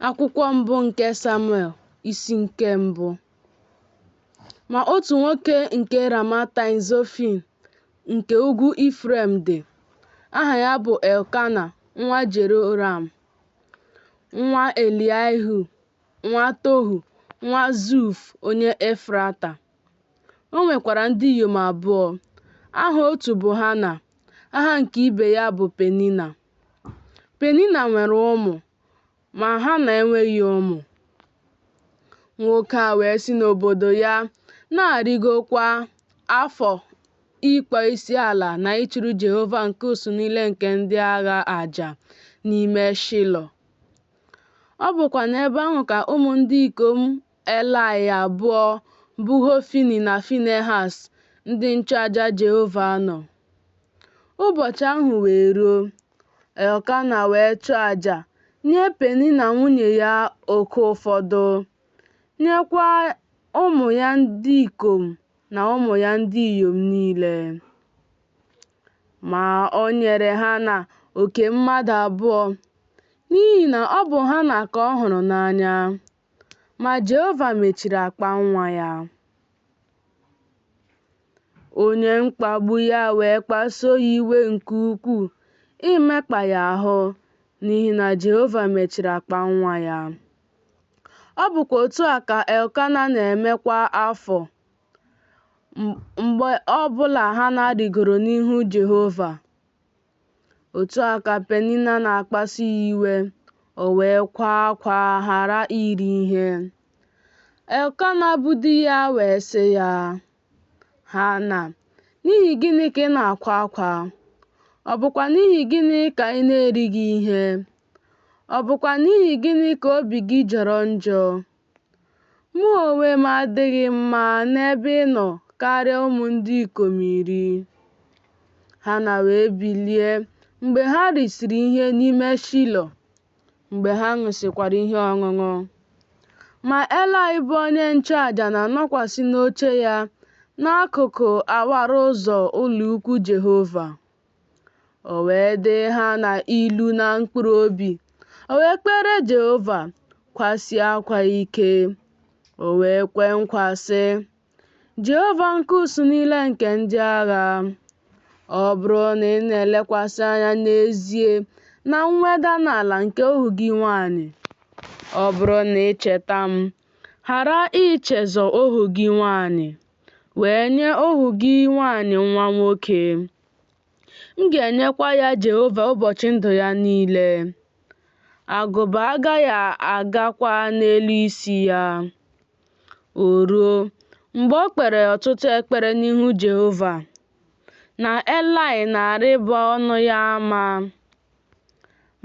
Akwụkwọ mbụ nke Samuel, isi nke mbụ. Ma otu nwoke nke Ramataim-Zofim nke ugwu Ifrem dị, aha ya bụ Elkana nwa Jeroham, nwa Elihu, nwa Tohu, nwa Zuf, onye Efrata. O nwekwara ndị inyom abụọ, aha otu bụ Hana, aha nke ibe ya bụ Penina. Penina nwere ụmụ, ma Hana enweghị ụmụ. Nwoke a wee si n'obodo ya na-arịgo kwa afọ ịkpọ isiala na ịchụrụ Jehova nke usuu niile nke ndị agha aja n'ime Shaịlo. Ọ bụkwa n'ebe ahụ ka ụmụ ndị ikom Elaị abụọ, bụ Hofni na Finehaz, ndị nchụaja Jehova nọ. Ụbọchị ahụ wee ruo, Elkana wee chụọ aja, nye Penina nwunye ya oke ụfọdụ, nyekwa ụmụ ya ndị ikom na ụmụ ya ndị inyom niile. Ma o nyere Hana oke mmadụ abụọ, n'ihi na ọ bụ Hana ka ọ hụrụ n'anya. Ma Jehova mechiri akpa nwa ya. Onye mkpagbu ya wee kpasuo ya iwe nke ukwuu imekpa ya ahụ, n'ihi na Jehova mechiri akpa nwa ya. Ọ bụkwa otu a ka Elkana na-eme kwa afọ, mgbe ọ bụla Hana rịgoro n'ihu Jehova. Otu a ka Penina na-akpasu ya iwe, o wee kwaa akwa ghara iri ihe. Elkana bụ di ya wee sị ya, Hana, n'ihi gịnị ka ị na-akwa akwa? Ọ bụkwa n'ihi gịnị ka ị na-erighị ihe? Ọ bụkwa n'ihi gịnị ka obi gị jọrọ njọ? Mụ onwe m adịghị mma n'ebe ị nọ karịa ụmụ ndị ikom iri? Hana wee bilie mgbe ha risịrị ihe n'ime Shaịlo, mgbe ha ṅụsịkwara ihe ọṅụṅụ. Ma Elaị bụ onye nchụaja na-anọkwasị n'oche ya n'akụkụ awara ụzọ ụlọukwu Jehova. O wee dị Hana ilu na mkpụrụ obi, o wee kpeere Jehova, kwasie akwa ike. O wee kwe nkwa sị, Jehova nke usuu niile nke ndị agha, ọ bụrụ na ị na-elekwasị anya n'ezie na mweda n'ala nke ohu gị nwanyị, ọ bụrụ na ị cheta m, ghara ichezọ ohu gị nwanyị, wee nye ohu gị nwanyị nwa nwoke, m ga-enyekwa ya Jehova ụbọchị ndụ ya niile. Agụba agaghị agakwa n'elu isi ya. O ruo, mgbe o kpere ọtụtụ ekpere n'ihu Jehova, na Elaị na-arịba ọnụ ya ama.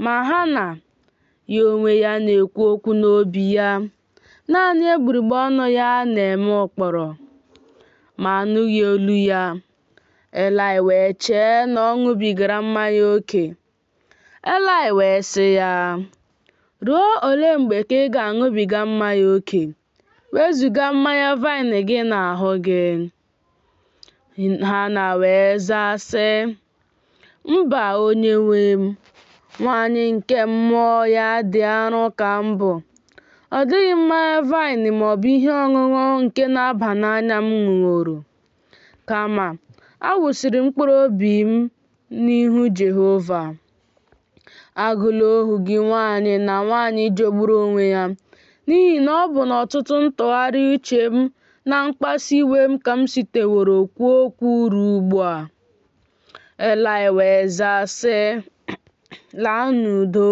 Ma Hana, ya onwe ya na-ekwu okwu n'obi ya, naanị egbugbere ọnụ ya na-eme ụkpọrọ, ma anụghị olu ya. Elaị wee chee na ọ ṅụbigara mmanya oke. Elaị wee sị ya, Ruo ole mgbe ka ị ga-aṅụbiga mmanya oke? Wezuga mmanya vaịn gị n'ahụ gị. Hana wee zaa sị, Mba, onyenwe m, nwaanyị nke mmụọ ya dị arọ ka m bụ. Ọ dịghị mmanya vaịn maọbụ ihe ọṅụṅụ nke na-aba n'anya m ṅụworo. Kama, awụsịrị m mkpụrụ obi m n'ihu Jehova. Agụla ohu gị nwaanyị na nwaanyị jọgburu onwe ya, n'ihi na ọ bụ n'ọtụtụ ntụgharị uche m na mkpasu iwe m ka m siteworo kwuo okwu ruo ugbu a. Elaị wee zaa sị, Laa n'udo.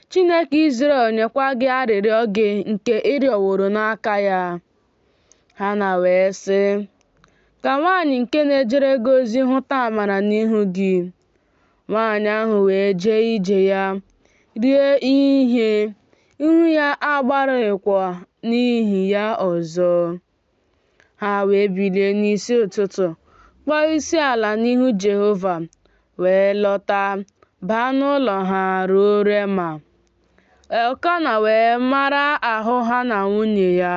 Chineke Izrel nyekwa gị arịrịọ gị nke ị rịọworo n'aka ya. Hana wee sị, Ka nwaanyị nke na-ejere gị ozi hụta amara n'ihu gị. Nwaanyị ahụ wee jee ije ya, rie ihe, ihu ya agbarụghịkwa n'ihi ya ọzọ. Ha wee bilie n'isi ụtụtụ, kpọọ isi ala n'ihu Jehova, wee lọta, baa n'ụlọ ha ruo Rema. Elkana wee mara ahụ Hana nwunye ya,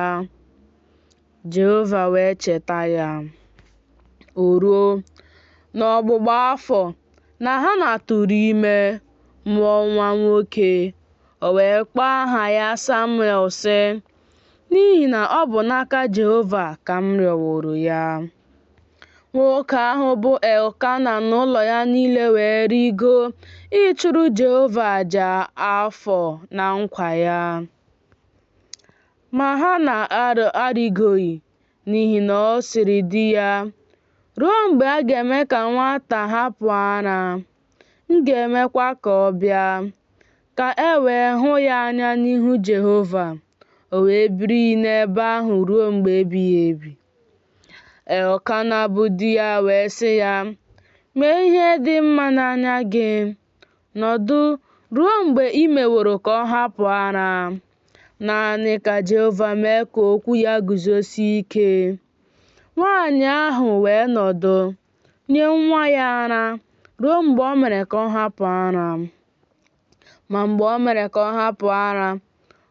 Jehova wee cheta ya. O ruo, n'ọgbụgba afọ, na Hana tụrụ ime, mụọ nwa nwoke. O wee kpọọ aha ya Samuel, sị, N'ihi na ọ bụ n'aka Jehova ka m rịọworo ya. Nwoke ahụ bụ Elkana na ụlọ ya niile wee rịgoo ịchụrụ Jehova aja afọ na nkwa ya. Ma Hana arịgoghị, n'ihi na ọ sịrị di ya, Ruo mgbe a ga-eme ka nwata hapụ ara, m ga-emekwa ka ọ bịa, ka e wee hụ ya anya n'ihu Jehova. O wee biri n'ebe ahụ ruo mgbe ebighị ebi. Elkana bụ di ya wee sị ya, Mee ihe dị mma n'anya gị. Nọdụ ruo mgbe i meworo ka ọ hapụ ara. Naanị ka Jehova mee ka okwu ya guzosie ike. Nwaanyị ahụ wee nọdụ, nye nwa ya ara ruo mgbe o mere ka ọ hapụ ara. Ma mgbe o mere ka ọ hapụ ara,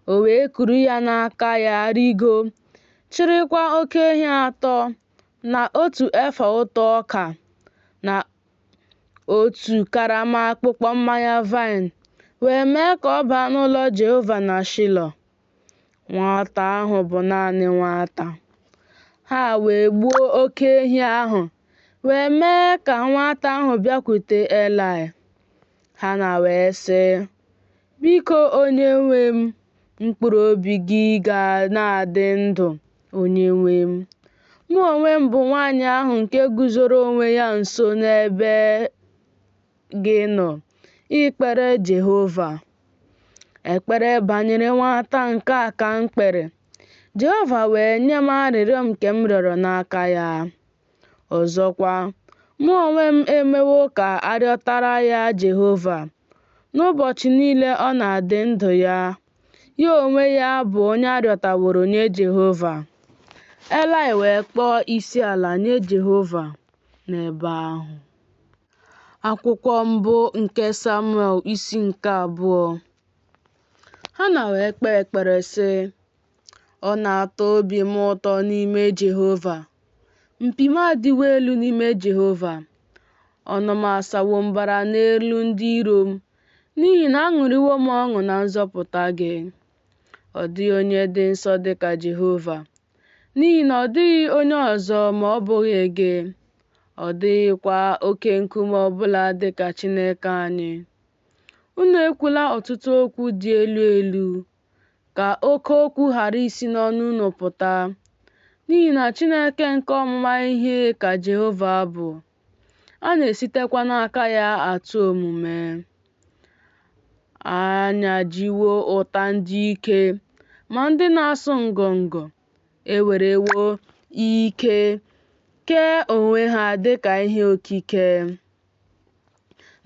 o wee kuru ya n'aka ya rịgo, chịrịkwa oke ehi atọ na otu efa ụtụ ọka na otu karama akpụkpọ mmanya vaịn, wee mee ka ọ baa n'ụlọ Jehova na Shaịlo. Nwata ahụ bụ naanị nwata. Ha wee gbuo oke ehi ahụ, wee mee ka nwata ahụ bịakwute Elaị. Hana wee sị, Biko onyenwe m, mkpụrụ obi gị ga na-adị ndụ, onyenwe m. Mụ onwe m bụ nwaanyị ahụ nke guzoro onwe ya nso n'ebe gị nọ ikpere Jehova. Ekpere banyere nwata nke a ka m kpere, Jehova wee nye m arịrịọ nke m rịọrọ n'aka ya. Ọzọkwa, mụ onwe m emewo ka a rịọtara ya Jehova. N'ụbọchị niile ọ na-adị ndụ ya, ya onwe ya bụ onye a rịọtaworo nye Jehova. Elaị wee kpọọ isiala nye Jehova n'ebe ahụ. Akwụkwọ mbụ nke Samuel isi nke abụọ. Hana wee kpee ekpere sị, Ọ na-atọ obi m ụtọ n'ime Jehova. Mpi m adịwo elu n'ime Jehova. Ọnụ m asawo mbara n'elu ndị iro m, n'ihi na aṅụrịwo m ọṅụ na nzọpụta gị. Ọ dịghị onye dị nsọ dị ka Jehova, n'ihi na ọ dịghị onye ọzọ ma ọ bụghị gị, ọ dịghịkwa oke nkume ọ bụla dị ka Chineke anyị. Unu ekwula ọtụtụ okwu dị elu elu, ka oke okwu ghara isi n'ọnụ unu pụta, n'ihi na Chineke nke ọmụma ihe ka Jehova bụ, a na-esitekwa n'aka ya atụ omume. A nyajiwo ụta ndị ike, ma ndị na-asụ ngọngọ ewerewo ike kee onwe ha dị ka ihe okike.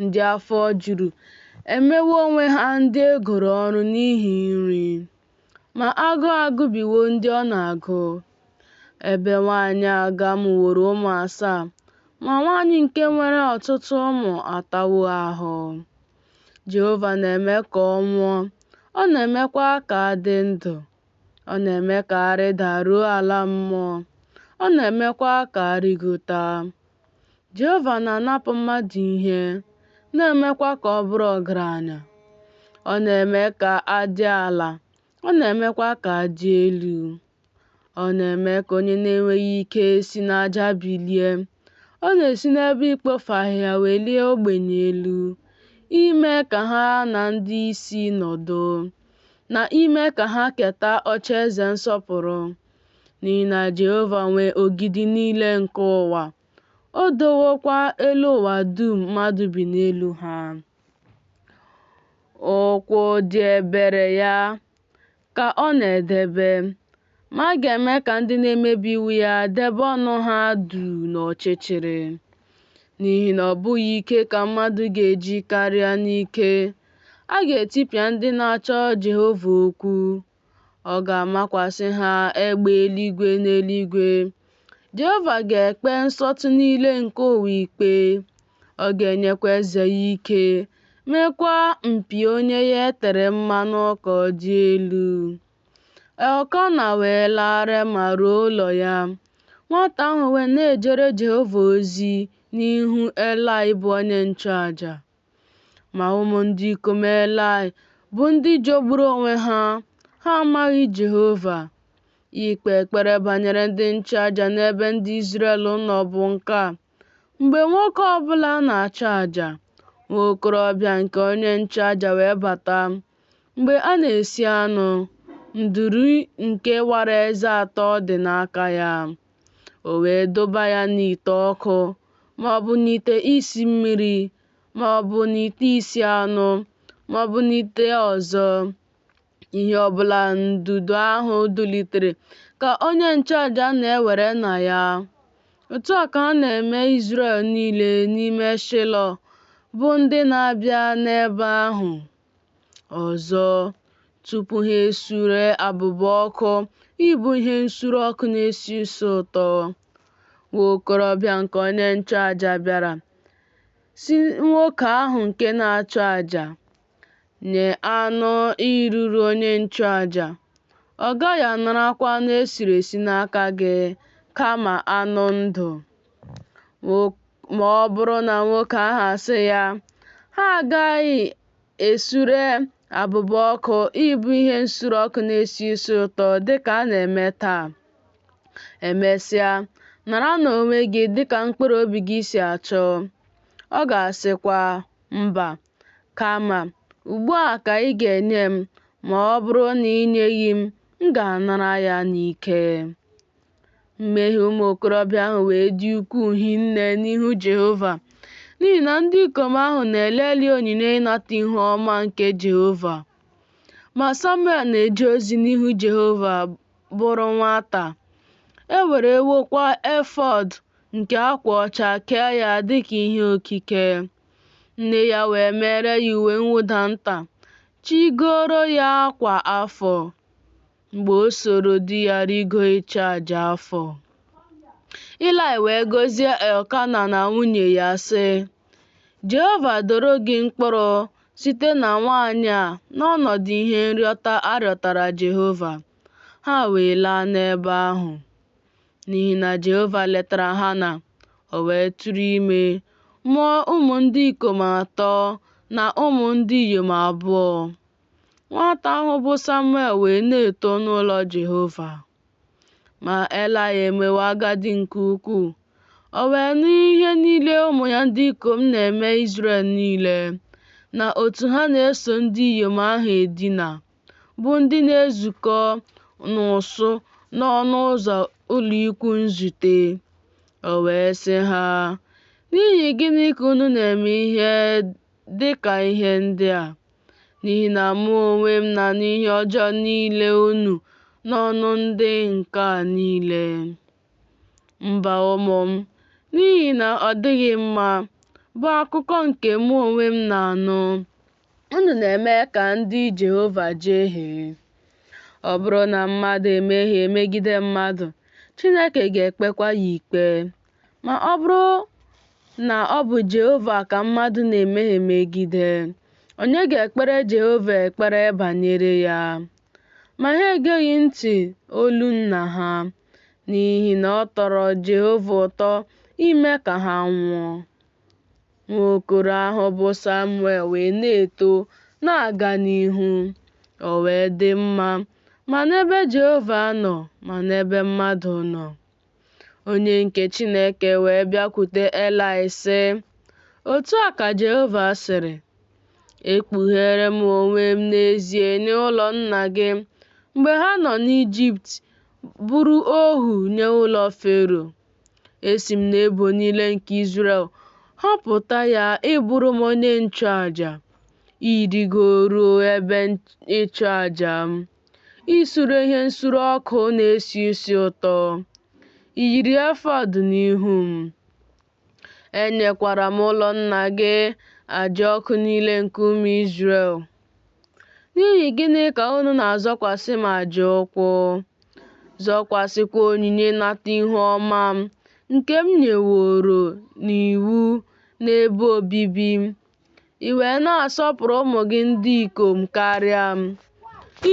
Ndị afọ juru emewo onwe ha ndị e goro ọrụ n'ihi nri, ma agụụ agụgbuwo ndị ọ na-agụ. Ebe nwaanyị aga mụworo ụmụ asaa, ma nwaanyị nke nwere ọtụtụ ụmụ atawo ahụ. Jehova na-eme ka ọ nwụọ, ọ na-emekwa ka a dị ndụ. Ọ na-eme ka a rịdaruo ala mmụọ, ọ na-emekwa ka a rịgota. Jehova na-anapụ mmadụ ihe, na-emekwa ka ọ bụrụ ọgaranya. Ọ na-eme ka a dị ala, ọ na-emekwa ka a dị elu. Ọ na-eme ka onye na-enweghị ike si n'aja bilie. Ọ na-esi n'ebe ikpofu ahịhịa welie ogbenye elu, ime ka ha na ndị isi nọdụ, na ime ka ha keta ocheeze nsọpụrụ. N'ihi na Jehova nwe ogidi niile nke ụwa, o dowokwa elu ụwa dum mmadụ bi n'elu ha. Ụkwụ dị ebere ya ka ọ na-edebe, ma a ga-eme ka ndị na-emebi iwu ya debe ọnụ ha duu n'ọchịchịrị. N'ihi na ọ bụghị ike ka mmadụ ga-eji karịa n'ike, a ga-etipịa ndị na-achọ Jehova okwu. Ọ ga-amakwasị ha egbe eluigwe n'eluigwe. Jehova ga-ekpe nsọtụ niile nke ụwa ikpe. Ọ ga-enyekwa eze ya ike, meekwa mpi onye ya e tere mmanụ ka ọ dị elu. Elkana wee laa Rema ruo ụlọ ya. Nwata ahụ wee na-ejere Jehova ozi n'ihu Elaị bụ onye nchụaja. Ma ụmụ ndị ikom Elaị bụ ndị jọgburu onwe ha, ha amaghị Jehova. Ikpe ekpere banyere ndị nchụaja n'ebe ndị Izrel nọ bụ nke a, Mgbe nwoke ọ bụla na-achụ aja, nwa okorobịa nke onye nchụaja wee bata, mgbe a na-esi anụ, nduru nke wara eze atọ dị n'aka ya. O wee dọba ya n'ite ọkụ, ma ọ bụ n'ite isi mmiri, ma ọ bụ n'ite isi anụ, ma ọ bụ n'ite ọzọ. Ihe ọ bụla ndụdụ ahụ dụlitere ka onye nchụaja na-ewere na ya. Otu a ka a na-eme Izrel niile n'ime Shilo, bụ ndị na-abịa n'ebe ahụ. Ọzọ, tupu ha esure abụba ọkụ ịbụ ihe nsure ọkụ na-esi isi ụtọ, nwa okorobịa nke onye nchụaja bịara, sị nwoke ahụ nke na-achụ aja, Nye anụ iruru onye nchụaja, ọ gaghị anarakwa anụ e siri esi n'aka gị, kama anụ ndụ. Ma ọ bụrụ na nwoke ahụ asị ya, Ha agaghị esure abụba ọkụ ịbụ ihe nsure ọkụ na-esi isi ụtọ dịka a na-eme taa. Emesịa, nara n'onwe gị dịka mkpụrụ obi gị si achọ. Ọ ga-asịkwa, Mba, kama ugbu a ka ị ga-enye m, ma ọ bụrụ na i nyeghị m, m ga-anara ya n'ike. Mmehie ụmụ okorobịa ahụ wee dị ukwuu hinne n'ihu Jehova, n'ihi na ndị ikom ahụ na-eleli onyinye ịnata ihu ọma nke Jehova. Ma Samuel na-eje ozi n'ihu Jehova bụrụ nwata. E werewokwa efọd nke akwa ọcha kee ya dịka ihe okike. Nne ya wee meere ya uwe mwụda nta, chigoro ya akwa afọ, mgbe o soro di ya rịgoo ịchụ aja afọ. Ilaị wee gọzie Elkana na nwunye ya, sị, Jehova doro gị mkpụrụ site na nwaanyị a n'ọnọdụ ihe nrịọta a rịọtara Jehova. Ha wee laa n'ebe ahụ. N'ihi na Jehova letara Hana, o wee tụrụ ime, mụọ ụmụ ndị ikom atọ na ụmụ ndị inyom abụọ. Nwata ahụ bụ Samuel wee na-eto n'ụlọ Jehova. Ma Elaị emewo agadi nke ukwuu, o wee nụ ihe niile ụmụ ya ndị ikom na-eme Izrel niile, na otu ha na-eso ndị inyom ahụ edina, bụ ndị na-ezukọ n'ụsụ n'ọnụ ụzọ ụlọikwuu nzute. O wee sị ha, N'ihi gịnị ka unu na-eme ihe dị ka ihe ndị a? N'ihi na mụ onwe m na-anụ ihe ọjọọ niile unu n'ọnụ ndị nke a niile. Mba, ụmụ m, n'ihi na ọ dịghị mma, bụ akụkọ nke mụ onwe m na-anụ. Unu na-eme ka ndị Jehova jehie. Ọ bụrụ na mmadụ emehie megide mmadụ, Chineke ga-ekpekwa ya ikpe. Ma ọ bụrụ na ọ bụ Jehova ka mmadụ na-emehie megide, onye ga-ekpere Jehova ekpere banyere ya? Ma ha egeghị ntị olu nna ha, n'ihi na ọ tọrọ Jehova ụtọ ime ka ha nwụọ. Nwa okoro ahụ bụ Samuel wee na-eto na-aga n'ihu, o wee dị mma ma n'ebe Jehova nọ ma n'ebe mmadụ nọ. Onye nke Chineke wee bịakwute Elaị sị, Otu a ka Jehova sịrị, Ekpughere m onwe m n'ezie nye ụlọ nna gị mgbe ha nọ n'Ijipt bụrụ ohu nye ụlọ Fero. Esi m n'ebo niile nke Izrel họpụta ya ịbụrụ m onye nchụaja, ịrịgoru ebe ịchụaja m, isure ihe nsure ọkụ na-esi isi ụtọ, iyiri efọd n'ihu m. Enyekwara m ụlọ nna gị aja ọkụ niile nke ụmụ Izrel. N'ihi gịnị ka unu na-azọkwasị m aja ụkwụ, zọkwasịkwa onyinye ịnata ihu ọma m nke m nyeworo n'iwu n'ebe obibi m, i wee na-asọpụrụ ụmụ gị ndị ikom karịa m,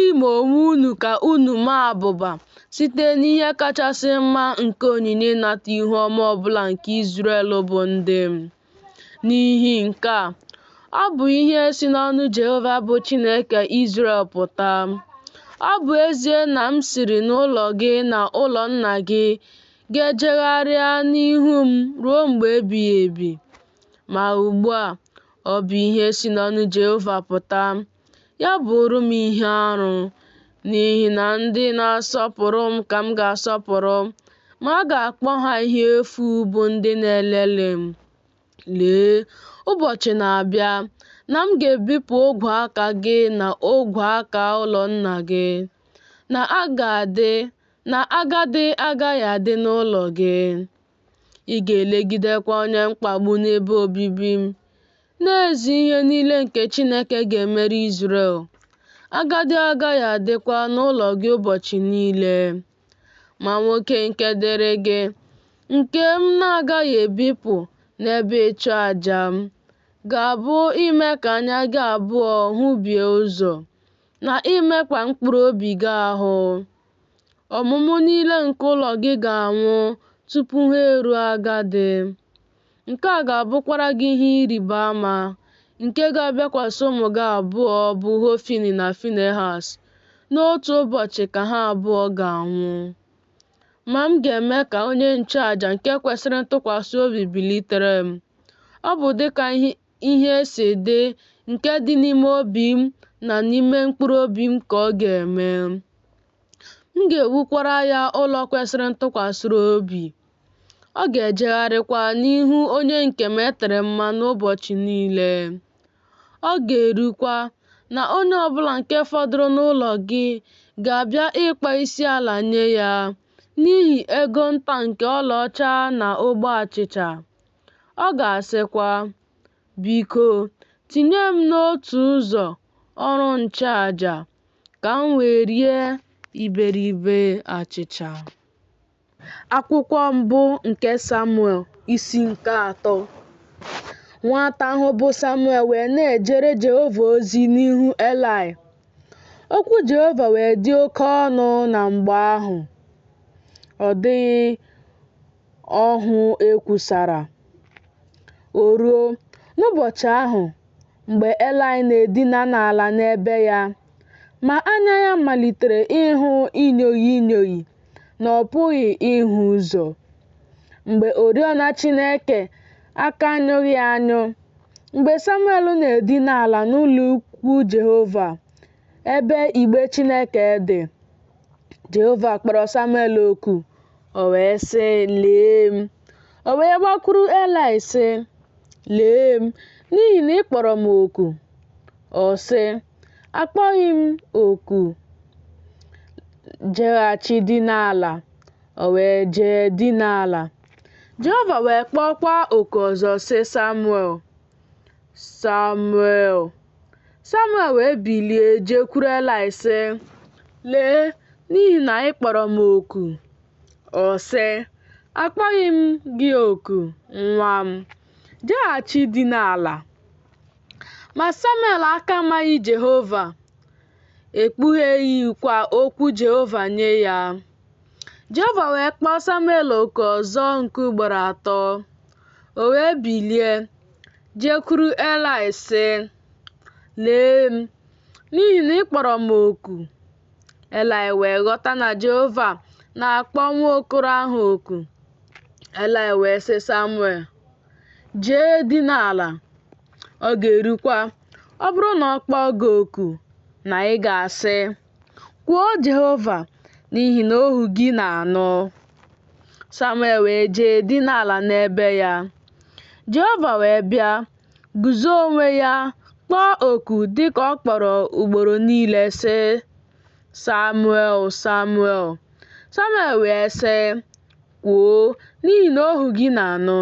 ime onwe unu ka unu maa abụba site n'ihe kachasị mma nke onyinye ịnata ihu ọma ọbụla nke Izrel bụ ndị m. N'ihi nke a, Ọ bụ ihe si n'ọnụ Jehova bụ Chineke Izrel pụta. Ọ bụ ezie na m sịrị na ụlọ gị na ụlọ nna gị ga-ejegharị n'ihu m ruo mgbe ebighị ebi, ma ugbu a, ọ bụ ihe si n'ọnụ Jehova pụta, ya bụụrụ m ihe arụ, n'ihi na ndị na-asọpụrụ m ka m ga-asọpụrụ, ma a ga-akpọ ha ihe efu bụ ndị na-elelị m. Lee, ụbọchị na-abịa, na m ga-ebipụ ogwe aka gị na ogwe aka ụlọ nna gị, na agadi agaghị adị n'ụlọ gị. Ị ga-elegidekwa onye mkpagbu n'ebe obibi m, na-ezi ihe niile nke Chineke ga-emere Izrel. Agadi agaghị adịkwa n'ụlọ gị ụbọchị niile. Ma nwoke nke dịrị gị, nke m na-agaghị ebipụ n'ebe ịchụ aja m, ga-abụ ime ka anya gị abụọ hụbie ụzọ, na imekpa mkpụrụ obi gị ahụ. Ọmụmụ niile nke ụlọ gị ga-anwụ tupu ha eruo agadi. Nke a ga-abụkwara gị ihe ịrịba ama nke ga-abịakwasị ụmụ gị abụọ bụ Hofni na Finehaz. N'otu ụbọchị ka ha abụọ ga-anwụ. Ma m ga-eme ka onye nchụaja nke kwesịrị ntụkwasị obi bilitere m. Ọ bụ dịka ihe si dị nke dị n'ime obi m na n'ime mkpụrụ obi m ka ọ ga-eme. M ga-ewukwara ya ụlọ kwesịrị ntụkwasị obi. Ọ ga-ejegharịkwa n'ihu onye nke m e tere mmanụ ụbọchị niile. Ọ ga-erukwa na onye ọbụla nke fọdụrụ n'ụlọ gị ga-abịa ịkpọ isiala nye ya n'ihi ego nta nke ọlaọcha na ogbe achịcha. Ọ ga-asịkwa, Biko, tinye m n'otu ụzọ ọrụ nchụaja, ka m wee rie iberibe achịcha. Akwụkwọ mbụ nke Samuel, isi nke atọ. Nwata ahụ bụ Samuel wee na-ejere Jehova ozi n'ihu Elaị. Okwu Jehova wee dị oke ọnụ na mgbe ahụ. Ọ dịghị ọhụ e kwusara. O ruo, n'ụbọchị ahụ, mgbe Elaị na-edina n'ala n'ebe ya, ma anya ya malitere ịhụ inyoghi inyoghi na ọ pụghị ịhụ ụzọ. Mgbe oriọna Chineke aka anyụghị anyụ, mgbe Samuel na-edina ala n'ụlọ ukwu Jehova, ebe igbe Chineke dị, Jehova kpọrọ Samuel oku, o wee sị, Lee m. O wee gbakwuru Elaị sị, Lee m, n'ihi na ị kpọrọ m oku. Ọ sị, Akpọghị m oku. Jeghachi dina ala. O wee jee dina ala. Jehova wee kpọọkwa oku ọzọ sị Samuel, Samuel! Samuel wee bilie jekwuru Elaị sị, Lee, n'ihi na ị kpọrọ m oku. Ọ sị, Akpọghị m gị oku, nwa m. Jeghachi dina ala. Ma Samuel aka amaghị Jehova, ekpugheghịkwa okwu Jehova nye ya. Jehova wee kpọọ Samuel oku ọzọ nke ugboro atọ. O wee bilie, jekwuru Elaị sị, Lee m, n'ihi na ị kpọrọ m oku. Elaị wee ghọta na Jehova na-akpọ nwa okoro ahụ oku. Elaị wee sị Samuel, Jee dina ala. Ọ ga-erukwa, ọ bụrụ na ọ kpọọ gị oku, na ị ga-asị, Kwuo Jehova, n'ihi na ohu gị na-anụ. Samuel wee jee dina ala n'ebe ya. Jehova wee bịa, guzo onwe ya, kpọọ oku dị ka ọ kpọrọ ugboro niile, sị, Samuel, Samuel. Samuel wee sị, Kwuo, n'ihi na ohu gị na-anụ.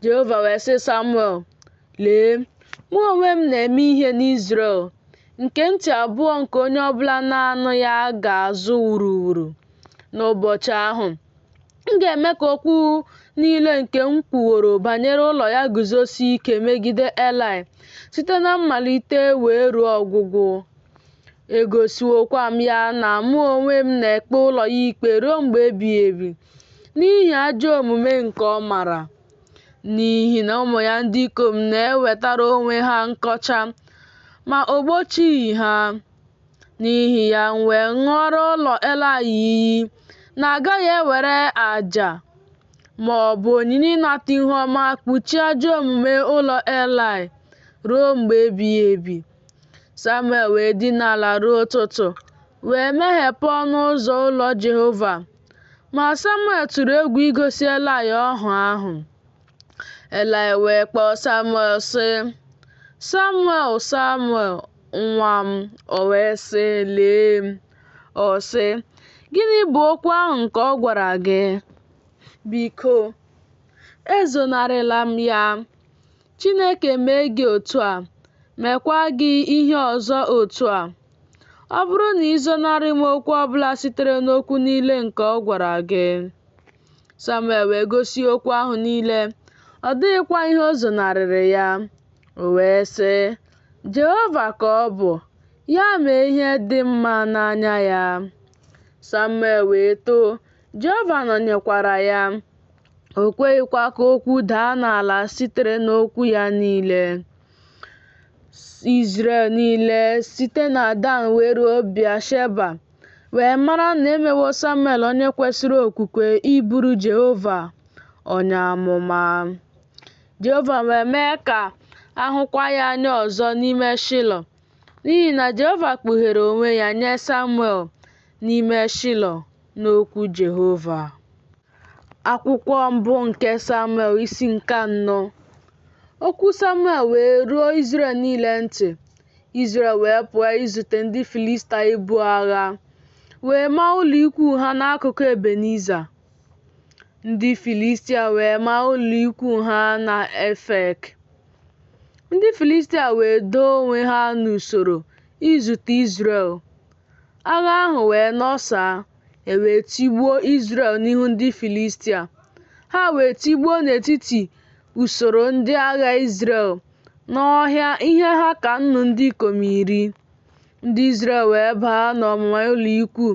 Jehova wee sị Samuel, Lee, mụ onwe m na-eme ihe n'Izrel, nke ntị abụọ nke onye ọbụla na-anụ ya ga-azụ wuruwuru. N'ụbọchị ahụ, m ga-eme ka okwu niile nke m kwuworo banyere ụlọ ya guzosie ike megide Elaị, site na mmalite wee ruo ọgwụgwụ. Egosiwokwa m ya na mụ onwe m na-ekpe ụlọ ya ikpe ruo mgbe ebighị ebi n'ihi ajọ omume nke ọ mara, n'ihi na ụmụ ya ndị ikom na-ewetara onwe ha nkọcha, ma o gbochighị ha. N'ihi ya, m wee ṅụọrọ ụlọ Elaị iyi na a gaghị ewere àjà ma ọ bụ onyinye ịnata ihu ọma kpuchie ajọ omume ụlọ Elaị ruo mgbe ebighị ebi. Samuel wee dina ala ruo ụtụtụ, wee meghepụ ọnụ ụzọ ụlọ Jehova. Ma Samuel tụrụ egwu igosi Elaị ọhụ ahụ. Elaị wee kpọọ Samuel, sị, Samuel, Samuel, nwa m. O wee sị, Lee m. Ọ sị, Gịnị bụ okwu ahụ nke ọ gwara gị? Biko, ezonarịla m ya. Chineke mee gị otu a, meekwa gị ihe ọzọ otu a, ọ bụrụ na i zonarị m okwu ọ bụla sitere n'okwu niile nke ọ gwara gị. Samuel wee gosi ya okwu ahụ niile, ọ dịghịkwa ihe o zonarịrị ya. O wee sị, Jehova ka ọ bụ, ya mee ihe dị mma n'anya ya. Samuel wee too, Jehova nọnyekwara ya. O kweghịkwa ka okwu daa n'ala sitere n'okwu ya niile. Izrel niile site na Dan wee ruo Bịasheba wee mara na e mewo Samuel onye kwesịrị okwukwe ịbụrụ Jehova onye amụma. Jehova wee mee ka a hụkwa ya anya ọzọ n'ime Shilo, n'ihi na Jehova kpughere onwe ya nye Samuel n'ime Shilo n'okwu Jehova. Akwụkwọ mbụ nke Samuel isi nke anọ. Okwu Samuel wee ruo Izrel niile ntị. Izrel wee pụọ izute ndị Filistia ibu agha, wee maa ụlọikwuu ha n'akụkụ Ebeniza. Ndị Filistia wee maa ụlọikwuu ha na Efek. Ndị Filistia wee doo onwe ha n'usoro izute Izrel. Agha ahụ wee nọsaa, e wee tigbuo Izrel n'ihu ndị Filistia. Ha wee tigbuo n'etiti usoro ndị agha Izrel n'ọhịa ihe ha ka nnu ndị ikom iri. Ndị Izrel wee baa n'ọmụma ụlọikwuu.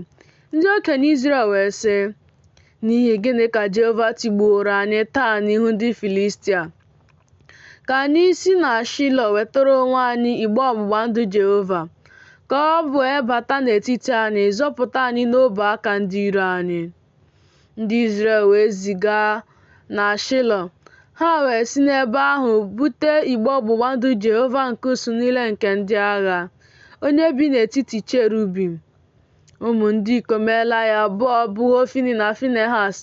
Ndị okenye Izrel wee sị, N'ihi gịnị ka Jehova tigbuworo anyị taa n'ihu ndị Filistia? Ka anyị si na Shilo wetara onwe anyị igbe ọgbụgba ndụ Jehova, ka ọ wee bata n'etiti anyị, zọpụta anyị n'ọbụ aka ndị iro anyị. Ndị Izrel wee ziga na Shilo, ha wee si n'ebe ahụ bute igbe ọgbụgba ndụ Jehova nke usuu niile nke ndị agha, onye bi n'etiti cherubim. Ụmụ ndị ikom Elaị abụọ bụ Hofni na Finehaz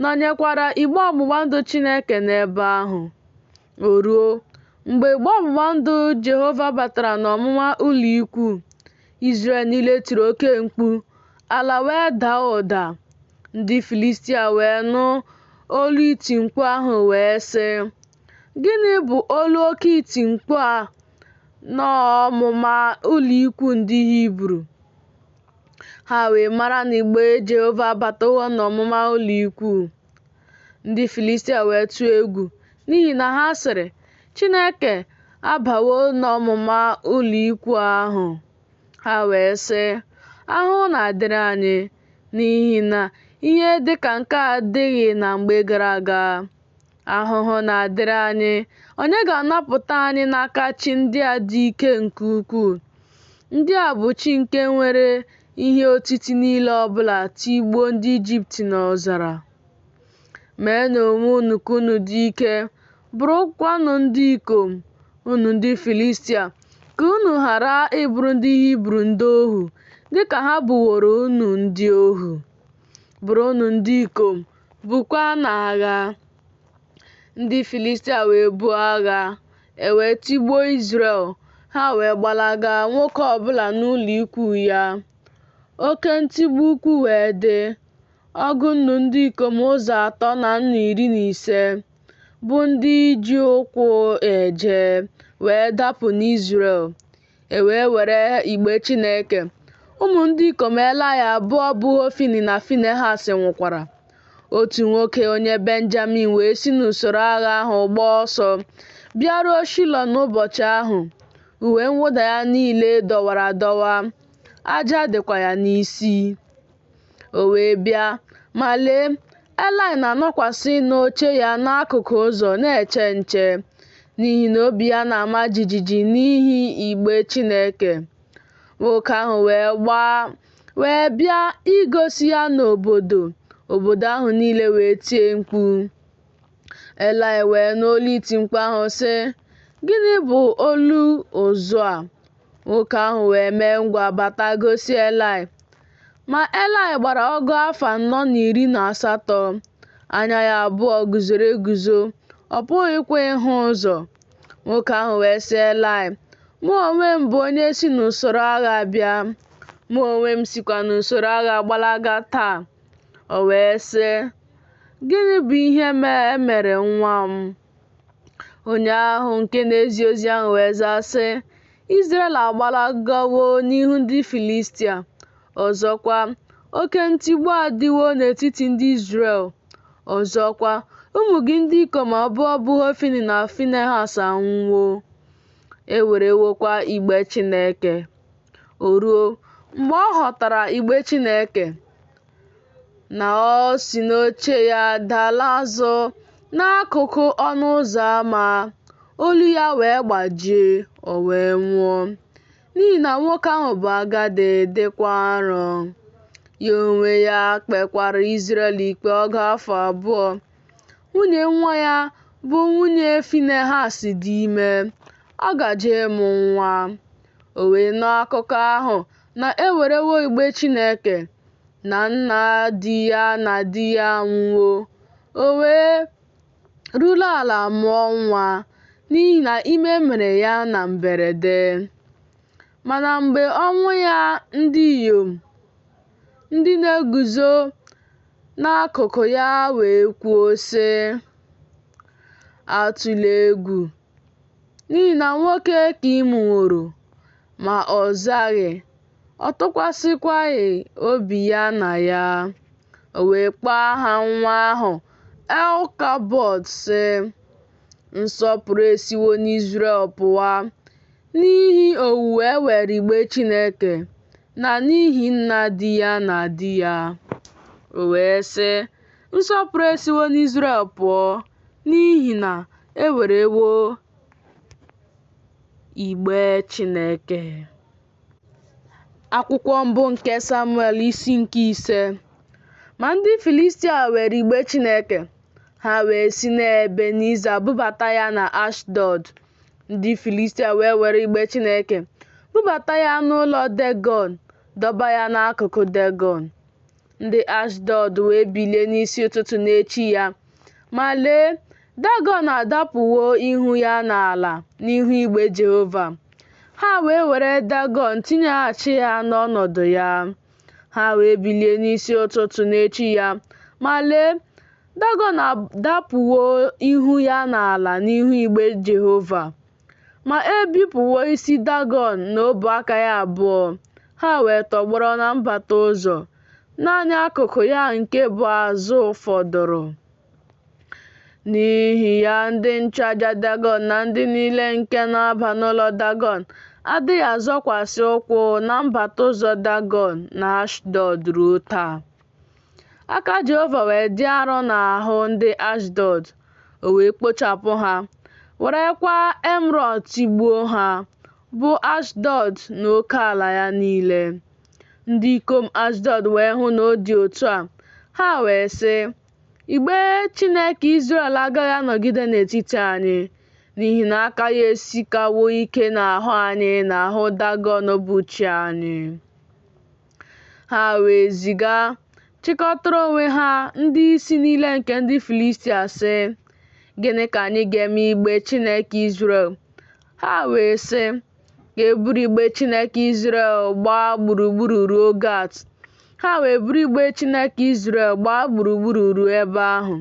nọnyekwara igbe ọgbụgba ndụ Chineke n'ebe ahụ. O ruo, mgbe igbe ọgbụgba ndụ Jehova batara n'ọmụma ụlọikwuu, Izrel niile tiri oke mkpu, ala wee daa ụda. Ndị Filistia wee nụ olu iti mkpu ahụ wee sị, Gịnị bụ olu oke iti mkpu a n'ọmụma ụlọikwuu ndị Hibru? Ha wee mara na igbe Jehova abatawo n'ọmụma ụlọikwuu. Ndị Filistia wee tụọ egwu, n'ihi na ha sịrị, Chineke abawo n'ọmụma ụlọikwuu ahụ. Ha wee sị, Ahụhụ na-adịrị anyị, n'ihi na ihe dị ka nke a adịghị na mgbe gara aga. Ahụhụ na-adịrị anyị, onye ga-anapụta anyị n'aka chi ndị a dị ike nke ukwuu? Ndị a bụ chi nke were ihe otiti niile ọbụla tigbuo ndị Ijipt n'ọzara. Meenụ onwe unu ka unu dị ike, bụrụkwanụ ndị ikom, unu ndị Filistia, ka unu ghara ịbụrụ ndị Hibru ndị ohu, dịka ha bụworo unu ndị ohu. Bụrụnụ ndị ikom, buokwanụ agha. Ndị Filistia wee buo agha, e wee tigbuo Izrel, ha wee gbalaga nwoke ọbụla n'ụlọikwuu ya. Oke ntigbu ukwu wee dị, ọgụ nnu ndị ikom ụzọ atọ na nnu iri na ise, bụ ndị ji ụkwụ eje, wee dapụ n'Izrel. E wee were igbe Chineke. Ụmụ ndị ikom Elaị abụọ bụ Hofni na Finehaz nwụkwara. Otu nwoke onye Benjamin wee si n'usoro agha ahụ gbaa ọsọ bịaruo Shilo n'ụbọchị ahụ. Uwe mwụda ya niile dọwara adọwa, aja dịkwa ya n'isi. O wee bịa, ma lee, Elaị na-anọkwasị n'oche ya n'akụkụ ụzọ na-eche nche, n'ihi na obi ya na-ama jijiji n'ihi igbe Chineke. Nwoke ahụ wee bịa igosi ya n'obodo, obodo ahụ niile wee tie mkpu. Elaị wee nụ olu iti mkpu ahụ sị, Gịnị bụ olu ụzụ a? Nwoke ahụ wee mee ngwa bata gosi Elaị. Ma Elaị gbara ọgụ afọ anọ na iri na asatọ. Anya ya abụọ guzoro eguzo, ọ pụghịkwa ịhụ ụzọ. Nwoke ahụ wee sị Elaị, Mụ onwe m bụ onye si n'usoro agha bịa, mụ onwe m sikwa n'usoro agha gbalaga taa. O wee sị, Gịnị bụ ihe e mere nwa m? Onye ahụ nke na-ezi ozi ahụ wee zaa sị, Izrel agbalagawo n'ihu ndị Filistia. Ọzọkwa, oke ntigbu adịwo n'etiti ndị Izrel. Ọzọkwa, ụmụ gị ndị ikom abụọ bụ Hofni na Finehaz anwụwo. E werewokwa igbe Chineke. O ruo, mgbe ọ họtara igbe Chineke, na o si n'oche ya dala azụ n'akụkụ ọnụ ụzọ ámá, olu ya wee gbajie, o wee nwụọ, n'ihi na nwoke ahụ bụ agadi, dịkwa arọ. Ya onwe ya kpekwara Izrel ikpe ọgụ afọ abụọ. Nwunye nwa ya, bụ nwunye Finehaz, dị ime, ọ gaje ịmụ nwa. O wee nụ akụkọ ahụ na e werewo igbe Chineke, na nna di ya na di ya anwụwo. O wee ruru ala mụọ nwa, n'ihi na ime mere ya na mberede. Mana mgbe ọnwụ ya ndị inyom ndị na-eguzo n'akụkụ ya wee kwuo sị, Atụla egwu, n'ihi na nwoke ka ị mụworo. Ma ọ zaghị, ọ tụkwasịkwaghị obi ya na ya. O wee kpọọ aha nwa ahụ Ịkabọdụ, sị, Nsọpụrụ esiwo n'Izrel pụwa, n'ihi owuwu e were igbe Chineke, na n'ihi nna di ya na di ya. O wee sị, Nsọpụrụ esiwo n'Izrel pụọ, n'ihi na e werewo igbe Chineke. Akwụkwọ mbụ nke Samuel isi nke ise. Ma ndị Filistia were igbe Chineke, ha wee si n'Ebeniza bubata ya na Ashdọd. Ndị Filistia wee were igbe Chineke, bubata ya n'ụlọ Degọn, dọba ya n'akụkụ Degọn. Ndị Ashdọd wee bilie n'isi ụtụtụ n'echi ya, ma lee, Dagọn adapụwo ihu ya n'ala n'ihu igbe Jehova. Ha wee were Dagọn tinyeghachi ya n'ọnọdụ ya. Ha wee bilie n'isi ụtụtụ n'echi ya, ma lee, Dagọn adapụwo ihu ya n'ala n'ihu igbe Jehova. Ma e bipụwo isi Dagọn na ọbụ aka ya abụọ, ha wee tọgbọrọ na mbata ụzọ, naanị akụkụ ya nke bụ azụ fọdụrụ. N'ihi ya, ndị nchụaja Dagọn na ndị niile nke na-aba n'ụlọ Dagọn adịghị azọkwasị ụkwụ na mbata ụzọ Dagọn na Ashdọd ruo taa. Aka Jehova wee dị arọ n'ahụ ndị Ashdọd, o wee kpochapụ ha, werekwa emerọd tigbuo ha, bụ Ashdọd na oke ala ya niile. Ndị ikom Ashdọd wee hụ na ọ dị otu a, ha wee sị, Igbe Chineke Izrel agaghị anọgide n'etiti anyị, n'ihi na aka ya esikawo ike n'ahụ anyị na ahụ Dagọn bụ chi anyị. Ha wee ziga chịkọtara onwe ha ndị isi niile nke ndị Filistia, sị, Gịnị ka anyị ga-eme igbe Chineke Izrel? Ha wee sị, Ka e buru igbe Chineke Izrel gbaa gburugburu ruo Gat. Ha wee buru igbe Chineke Izrel gbaa gburugburu ruo ebe ahụ.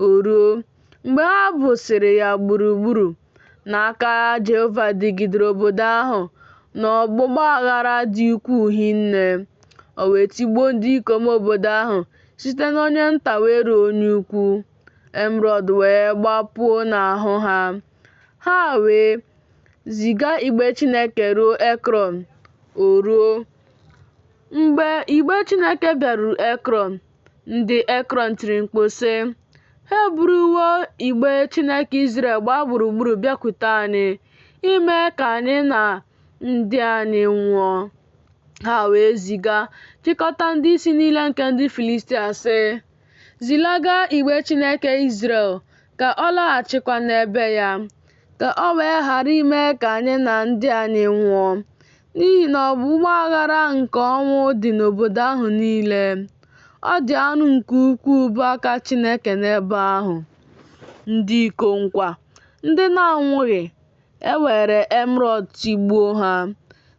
O ruo, mgbe ha busịrị ya gburugburu, na aka Jehova dịgidere obodo ahụ n'ọgbụgba aghara dị ukwuu hinne. O wee tigbuo ndị ikom obodo ahụ site n'onye nta wee ruo onye ukwu. Emerọd wee gbapuo n'ahụ ha. Ha wee ziga igbe Chineke ruo Ekrọn. O ruo, mgbe igbe Chineke bịaruru Ekrọn, Ndị Ekrọn tiri mkpu, sị, Ha eburuwo igbe Chineke Izrel gbaa gburugburu bịakwute anyị, ime ka anyị na ndị anyị nwụọ. Ha wee ziga chịkọta ndị isi niile nke ndị Filistia, sị, Zilaga igbe Chineke Izrel ka ọ laghachikwa n'ebe ya, ka o wee ghara ime ka anyị na ndị anyị nwụọ, n'ihi na ọgba aghara nke ọnwụ dị n'obodo ahụ niile. Ọ dị arọ nke ukwuu bụ aka Chineke n'ebe ahụ. Ndị ikom kwa, ndị na-anwụghị, e were emerọd tigbuo ha.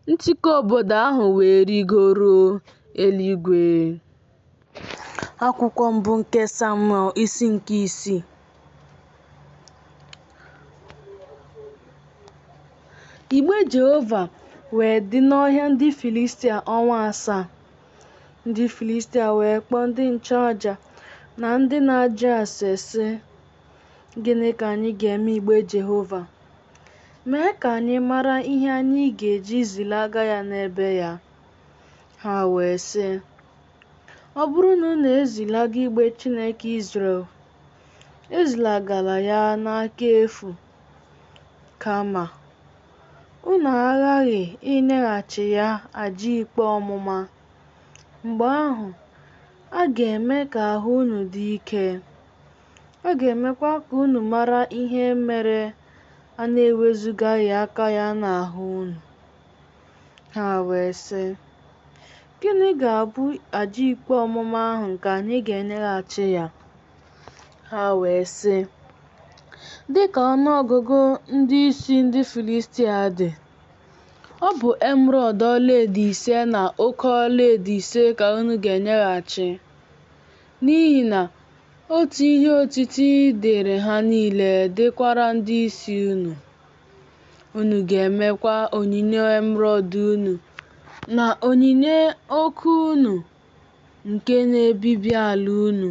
Ntikọ obodo ahụ wee rịgoruo eluigwe. Akwụkwọ mbụ nke Samuel isi nke isii. Igbe Jehova wee dị n'ọhịa ndị Filistia ọnwa 7. Ndị Filistia wee kpọọ ndị nchụaja na ndị na-ajụ ase, sị, Gịnị ka anyị ga-eme igbe Jehova? Mee ka anyị mara ihe anyị ga-eji zilaga ya n'ebe ya. Ha wee sị, Ọ bụrụ na unu ezilaga igbe Chineke Izrel, ezilagala ya n'aka efu, kama unu aghaghị inyeghachi ya aja ikpe ọmụma. Mgbe ahụ, a ga-eme ka ahụ unu dị ike, a ga-emekwa ka unu mara ihe mere a na-ewezugaghị aka ya n'ahụ unu. Ha wee sị, Gịnị ga-abụ aja ikpe ọmụma ahụ nke anyị ga-enyeghachi ya? Ha wee sị, Dị ka ọnụ ọgụgụ ndị isi ndị Filistia dị, ọ bụ emerọd ọlaedo 5 na oke ọlaedo 5 ka unu ga-enyeghachi, n'ihi na otu ihe otiti dịịrị ha niile, dịkwara ndị isi unu. Unu ga-emekwa onyinye emerọd unu na onyinye oke unu nke na-ebibi ala unu.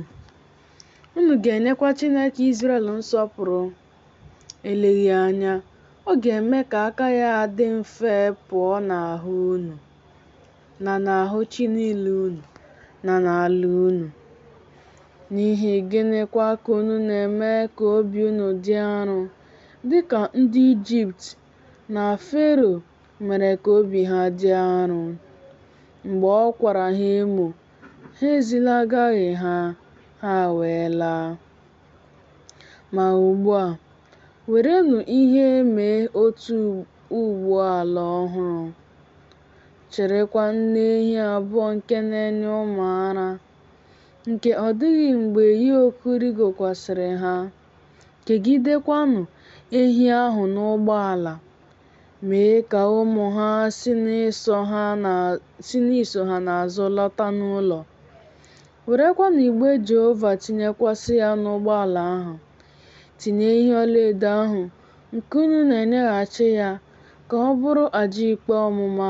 Unu ga-enyekwa Chineke Izrel nsọpụrụ. Eleghị anya, ọ ga-eme ka aka ya dị mfe pụọ n'ahụ unu, na n'ahụ chi niile unu, na n'ala unu. N'ihi gịnịkwa ka unu na-eme ka obi unu dị arọ, dị ka ndị Ijipt na Fero mere ka obi ha dị arọ? Mgbe ọ kwara ha emo, ha ezilagaghị ha, ha wee laa. Ma ugbu a, werenụ ihe mee otu ụgbọala ọhụrụ, chịrịkwa nne ehi abụọ nke na-enye ụmụ ara, nke ọ dịghị mgbe yoku rịgokwasịrị ha, kegidekwanụ ehi ahụ n'ụgbọala, mee ka ụmụ ha si n'iso ha n'azụ lọta n'ụlọ. Werekwanụ igbe Jehova tinyekwasị ya n'ụgbọala ahụ, tinye ihe ọlaedo ahụ nke unu na-enyeghachi ya ka ọ bụrụ aja ikpe ọmụma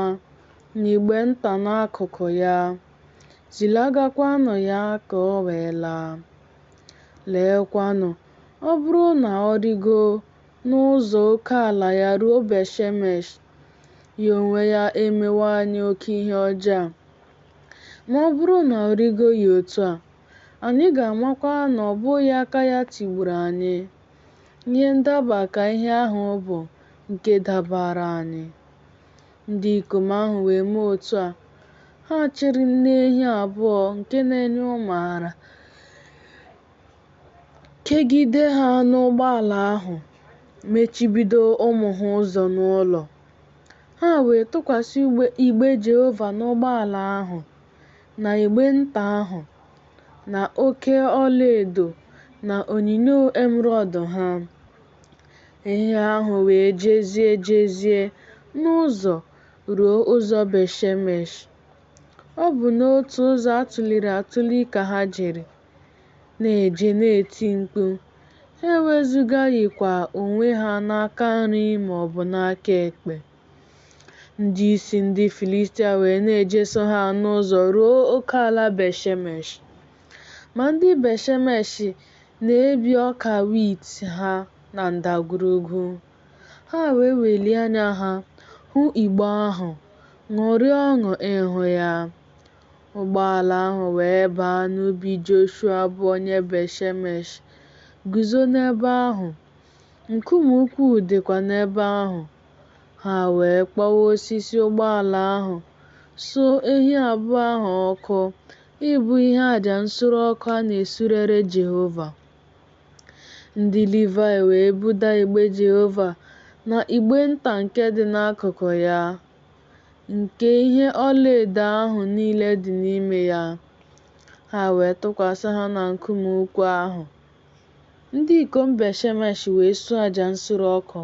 n'igbe nta n'akụkụ ya, zilagakwanụ ya ka o wee laa. Leekwanụ, ọ bụrụ na ọ rịgoo n'ụzọ oke ala ya ruo Bet-shemesh, ya onwe ya emewo anyị oke ihe ọjọọ a. Ma ọ bụrụ na ọ rịgoghị otu a, anyị ga-amakwa na ọ bụghị aka ya tigburu anyị. Ihe ndaba ka ihe ahụ bụ nke dabaara anyị. Ndị ikom ahụ wee mee otu a. Ha chịrị nne ehi abụọ nke na-enye ụmụ ara, kegide ha n'ụgbọala ahụ, mechibido ụmụ ha ụzọ n'ụlọ. Ha wee tụkwasị igbe Jehova n'ụgbọala ahụ, na igbe nta ahụ, na oke ọlaedo na onyinyo emerọd ha. Ehi ahụ wee jezie jezie n'ụzọ ruo ụzọ Bet-shemesh. Ọ bụ n'otu ụzọ a tụliri atụli ka ha jere, na-eje na-eti mkpu, ha ewezugaghịkwa onwe ha n'aka nri ma ọ bụ n'aka ekpe. Ndị isi ndị Filistia wee na-ejeso ha n'ụzọ ruo oke ala Bet-shemesh. Ma ndị Bet-shemesh na-ebi ọka wit ha na ndagwurugwu. Ha wee welie anya ha hụ igbe ahụ, ṅụrịa ọṅụ ịhụ ya. Ụgbọala ahụ wee baa n'ubi Joshụa bụ onye Bet-shemesh, guzo n'ebe ahụ. Nkume ukwu dịkwa n'ebe ahụ. Ha wee kpọwa osisi ụgbọala ahụ, suo ehi abụọ ahụ ọkụ ịbụ ihe aja nsure ọkụ a na-esurere Jehova. Ndị Livaị wee buda igbe Jehova na igbe nta nke dị n'akụkụ ya, nke ihe ọlaedo ahụ niile dị n'ime ya. Ha wee tụkwasị ha na nkume ukwu ahụ. Ndị ikom Bet-shemesh wee suo aja nsure ọkụ,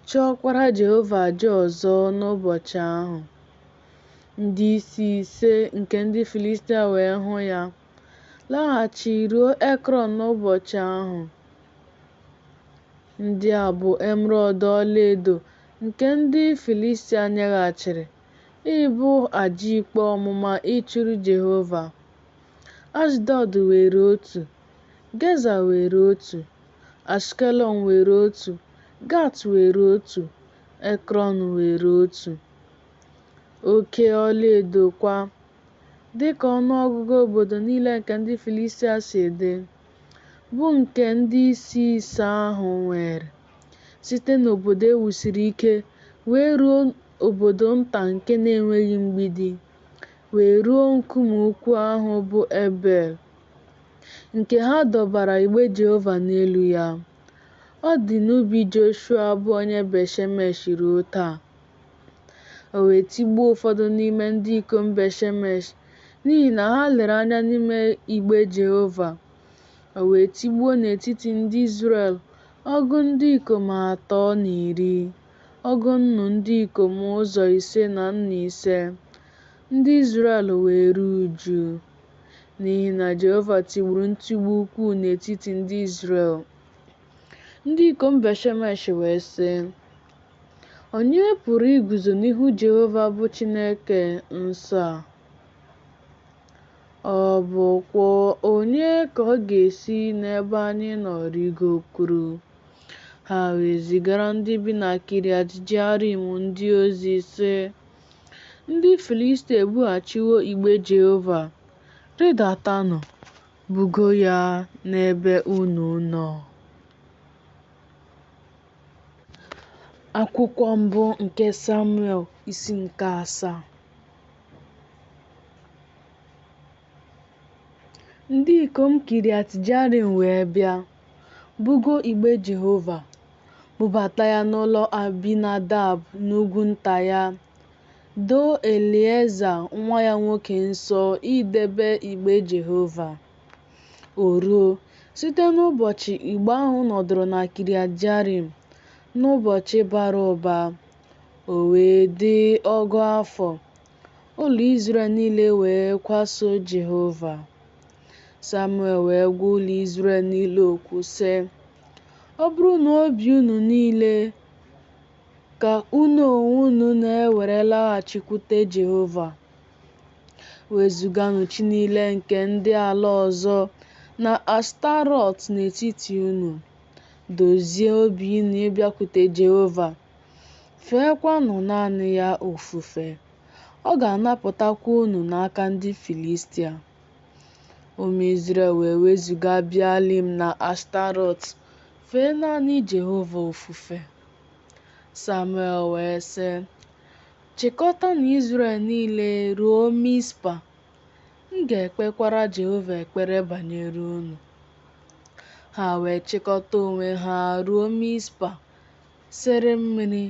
chụọkwara Jehova aja ọzọ n'ụbọchị ahụ. Ndị isi ise nke ndị Filistia wee hụ ya, laghachi ruo Ekrọn n'ụbọchị ahụ. Ndị a bụ emerọd ọlaedo nke ndị Filistia nyeghachiri, ịbụ aja ikpe ọmụma ịchụrụ Jehova. Ashdọd weere otu, Geza weere otu, Ashkelọn weere otu, Gat weere otu, Ekrọn weere otu. Oke ọlaedo kwa, dị ka ọnụ ọgụgụ obodo niile nke ndị Filistia si dị, bụ nke ndị isi ise ahụ weere, site n'obodo e wusiri ike wee ruo obodo nta nke na-enweghị mgbidi, wee ruo nkume ukwu ahụ bụ Ebel, nke ha dọbara igbe Jehova n'elu ya. Ọ dị n'ubi Joshụa bụ onye Bet-shemesh ruo taa. O wee tigbuo ụfọdụ n'ime ndị ikom Bet-shemesh, n'ihi na ha lere anya n'ime igbe Jehova. O wee tigbuo n'etiti ndị Izrel ọgụ ndị ikom atọ na iri, ọgụ nnu ndị ikom ụzọ ise na nnu ise. Ndị Izrel wee ruo uju, n'ihi na Jehova tigburu ntigbu ukwuu n'etiti ndị Izrel. Ndị ikom Bet-shemesh wee sị, Onye pụrụ iguzo n'ihu Jehova bụ Chineke nsọ a? Ọ bụkwa onye ka ọ ga-esi n'ebe anyị nọ rịgokwuru? Ha wee zigara ndị bi na Kiriat-jiarim ndị ozi, sị, Ndị Filistia ebughachiwo igbe Jehova, rịdatanụ, bugo ya n'ebe unu nọ. Akwụkwọ mbụ nke Samuel isi nke asaa. Ndị ikom Kiriat Jearim wee bịa, bugo igbe Jehova, bubata ya n'ụlọ Abinadab n'ugwu nta ya, doo Elieza nwa ya nwoke nsọ idebe igbe Jehova. O ruo, site n'ụbọchị igbe ahụ nọdụrụ na Kiriat Jearim, n'ụbọchị bara ụba, o wee dị ọgụ afọ, ụlọ Izrel niile wee kwaso Jehova. Samuel wee gwa ụlọ Izrel niile okwu, sị, Ọ bụrụ na obi unu niile ka unu onwe unu na-ewere laghachikwute Jehova, wezuganụ chi niile nke ndị ala ọzọ na Ashtarọt n'etiti unu, dozie obi unu ịbịakwute Jehova, feekwanụ naanị ya ofufe, ọ ga-anapụtakwa unu n'aka ndị Filistia. Ụmụ Izrel wee wezuga Bealim na Ashtarọt, fee naanị Jehova ofufe. Samuel wee sị, Chịkọtanụ Izrel niile ruo Mizpa, m ga-ekpekwara Jehova ekpere banyere unu. Ha wee chịkọta onwe ha ruo Mizpa, sere mmiri,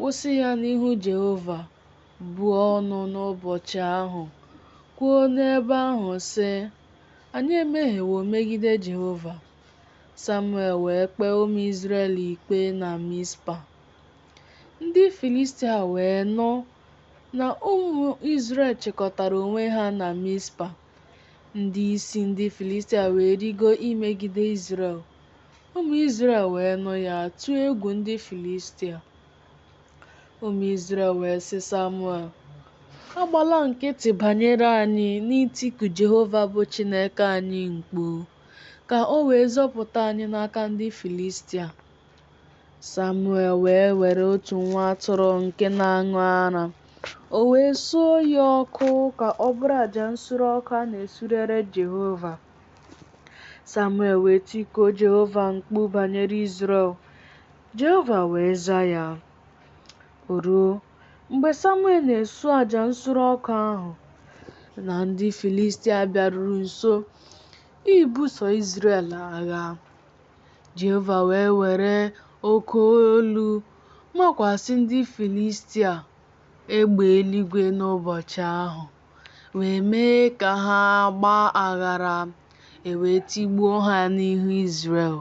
wụsị ya n'ihu Jehova, buo ọnụ n'ụbọchị ahụ, kwuo n'ebe ahụ, sị, Anyị emehiewo megide Jehova. Samuel wee kpee ụmụ Izrel ikpe na Mizpa. Ndị Filistia wee nụ na ụmụ Izrel chịkọtara onwe ha na Mizpa. Ndị isi ndị Filistia wee rịgo imegide Izrel. Ụmụ Izrel wee nụ ya, tụọ egwu ndị Filistia. Ụmụ Izrel wee sị Samuel, Agbala nkịtị banyere anyị n'itiku Jehova bụ Chineke anyị mkpu, ka o wee zọpụta anyị n'aka ndị Filistia. Samuel wee were otu nwa atụrụ nke na-aṅụ ara, O wee suo ya ọkụ ka ọ bụrụ aja nsure ọkụ a na-esurere Jehova. Samuel wee tikuo Jehova mkpu banyere Izrel, Jehova wee za ya. O ruo, mgbe Samuel na-esu aja nsure ọkụ ahụ, na ndị Filistia bịaruru nso ibuso Izrel agha. Jehova wee were oke olu makwasị ndị Filistia egbe eluigwe n'ụbọchị ahụ, wee mee ka ha gbaa aghara, e wee tigbuo ha n'ihu Izrel.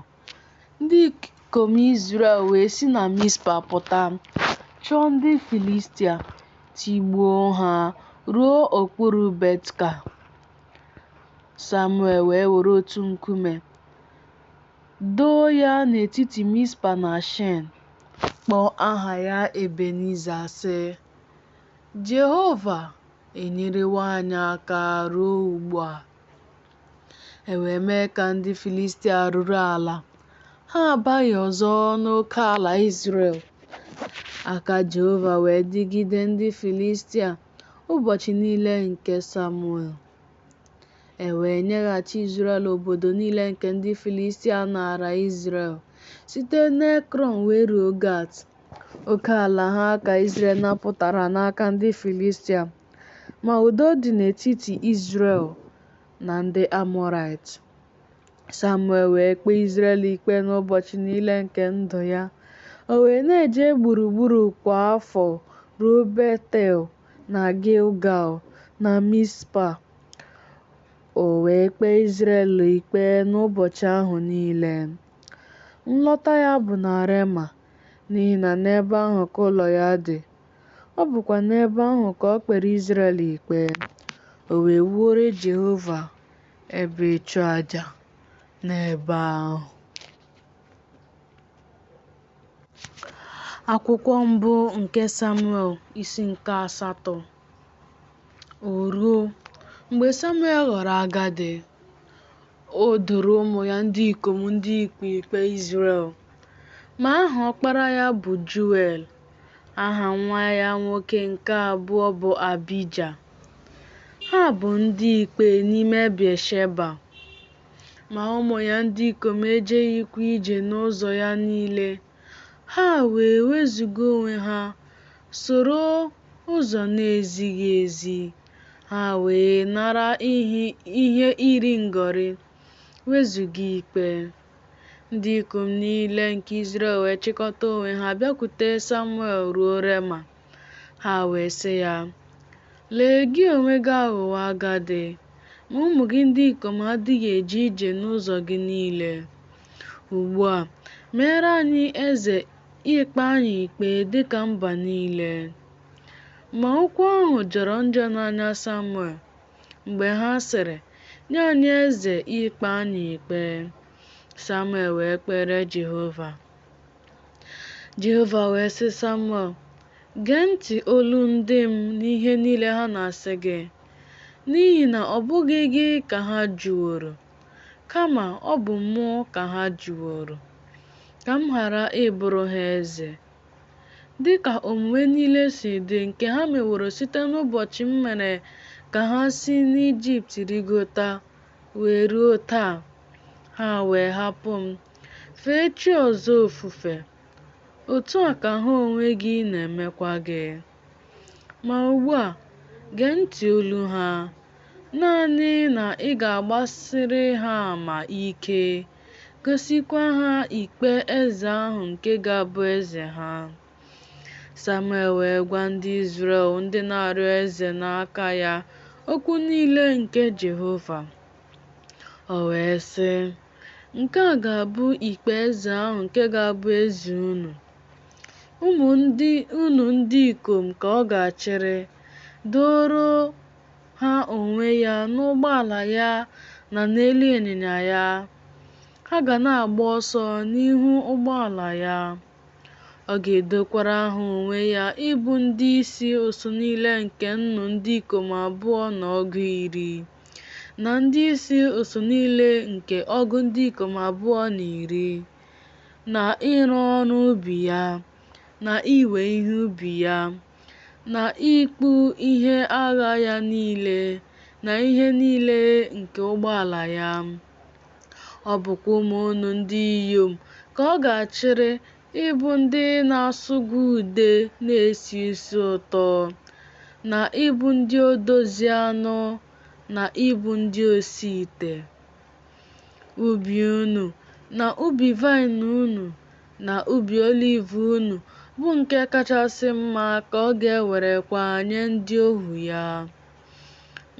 Ndị ikom Izrel wee si na Mizpa pụta, chụọ ndị Filistia, tigbuo ha ruo okpuru Betka. Samuel wee were otu nkume doo ya n'etiti Mizpa na Shen, kpọọ aha ya Ebeniza, sị, Jehova enyerewo anyị aka ruo ugbu a. E wee mee ka ndị Filistia ruru ala, ha abaghị ọzọ n'oke ala Izrel. Aka Jehova wee dịgide ndị Filistia ụbọchị niile nke Samuel. E wee nyeghachi Izrel obodo niile nke ndị Filistia naara Izrel, site n'Ekrọn wee ruo Gat. Oke ala ha ka Izrel napụtara n'aka ndị Filistia. Ma udo dị n'etiti Izrel na ndị Amọraịt. Samuel wee kpee Izrel ikpe n'ụbọchị niile nke ndụ ya. O wee na-eje gburugburu kwa afọ ruo Betel na Gilgal na Mizpa. O wee kpee Izrel ikpe n'ụbọchị ahụ niile. Nlọta ya bụ na Rema, n'ihi na n'ebe ahụ ka ụlọ ya dị. Ọ bụkwa n'ebe ahụ ka o kpere Izrel ikpe. O wee wuore Jehova ebe ịchụaja n'ebe ahụ. Akwụkwọ mbụ nke Samuel isi nke asatọ. O ruo, mgbe Samuel ghọrọ agadi, o doro ụmụ ya ndị ikom ndị ikpe ikpe Izrel. Ma aha ọkpara ya bụ Juel, aha nwa ya nwoke nke abụọ bụ Abija. Ha bụ ndị ikpe n'ime Bịasheba. Ma ụmụ ya ndị ikom ejeghịkwa ije n'ụzọ ya niile. Ha wee wezuga onwe ha, soro ụzọ na-ezighị ezi. Ha wee nara ihe iri ngọrị, wezuga ikpe. Ndị ikom niile nke Izrel wee chịkọta onwe ha bịakwute Samuel ruo Rema. Ha wee sị ya, Lee, gị onwe gị aghọwo agadi, ma ụmụ gị ndị ikom adịghị eje ije n'ụzọ gị niile. Ugbu a, meere anyị eze ikpe anyị ikpe dị ka mba niile. Ma okwu ahụ jọrọ njọ n'anya Samuel, mgbe ha sịrị, Nye anyị eze ikpe anyị ikpe. Samuel wee kpere Jehova. Jehova wee sị Samuel, Gee ntị olu ndị m n'ihe niile ha na-asị gị, n'ihi na ọ bụghị gị ka ha jụworo, kama ọ bụ mụ ka ha jụworo, ka m ghara ịbụrụ ha eze, dị ka omume niile si dị nke ha meworo site n'ụbọchị m mere ka ha si n'Ijipt rịgota wee ruo taa. Ha wee hapụ m, fee chi ọzọ ofufe. Otu a ka ha onwe gị na-emekwa gị. Ma ugbu a, gee ntị olu ha, naanị na ị ga-agbasiri ha ama ike, gosikwa ha ikpe eze ahụ nke ga-abụ eze ha. Samuel wee gwa ndị Izrel ndị na-arịọ eze n'aka ya okwu niile nke Jehova. O wee sị, Nke a ga-abụ ikpe eze ahụ nke ga-abụ eze unu. Ụmụ unu ndị ikom ka ọ ga-achịrị, dọọrọ ha onwe ya n'ụgbọala ya na n'elu ịnyịnya ya. Ha ga na-agba ọsọ n'ihu ụgbọala ya. Ọ ga-edokwara ha onwe ya ịbụ ndị isi usuu niile nke nnu ndị ikom abụọ na ọgụ iri, na ndị isi usuu niile nke ọgụ ndị ikom abụọ na iri, na ịrụ ọrụ ubi ya, na iwe ihe ubi ya. na ikpu ihe agha ya niile, na ihe niile nke ụgbọala ya. Ọ bụkwa ụmụ unu ndị inyom ka ọ ga-achịrị ịbụ ndị na-asụgụ ude na-esi isi ụtọ, na ịbụ ndị odozi anụ, na ịbụ ndị osi ite. Ubi unu na ubi vaịn unu na ubi oliv unu bụ nke kachasị mma ka ọ ga-ewerekwa nye ndị ohu ya.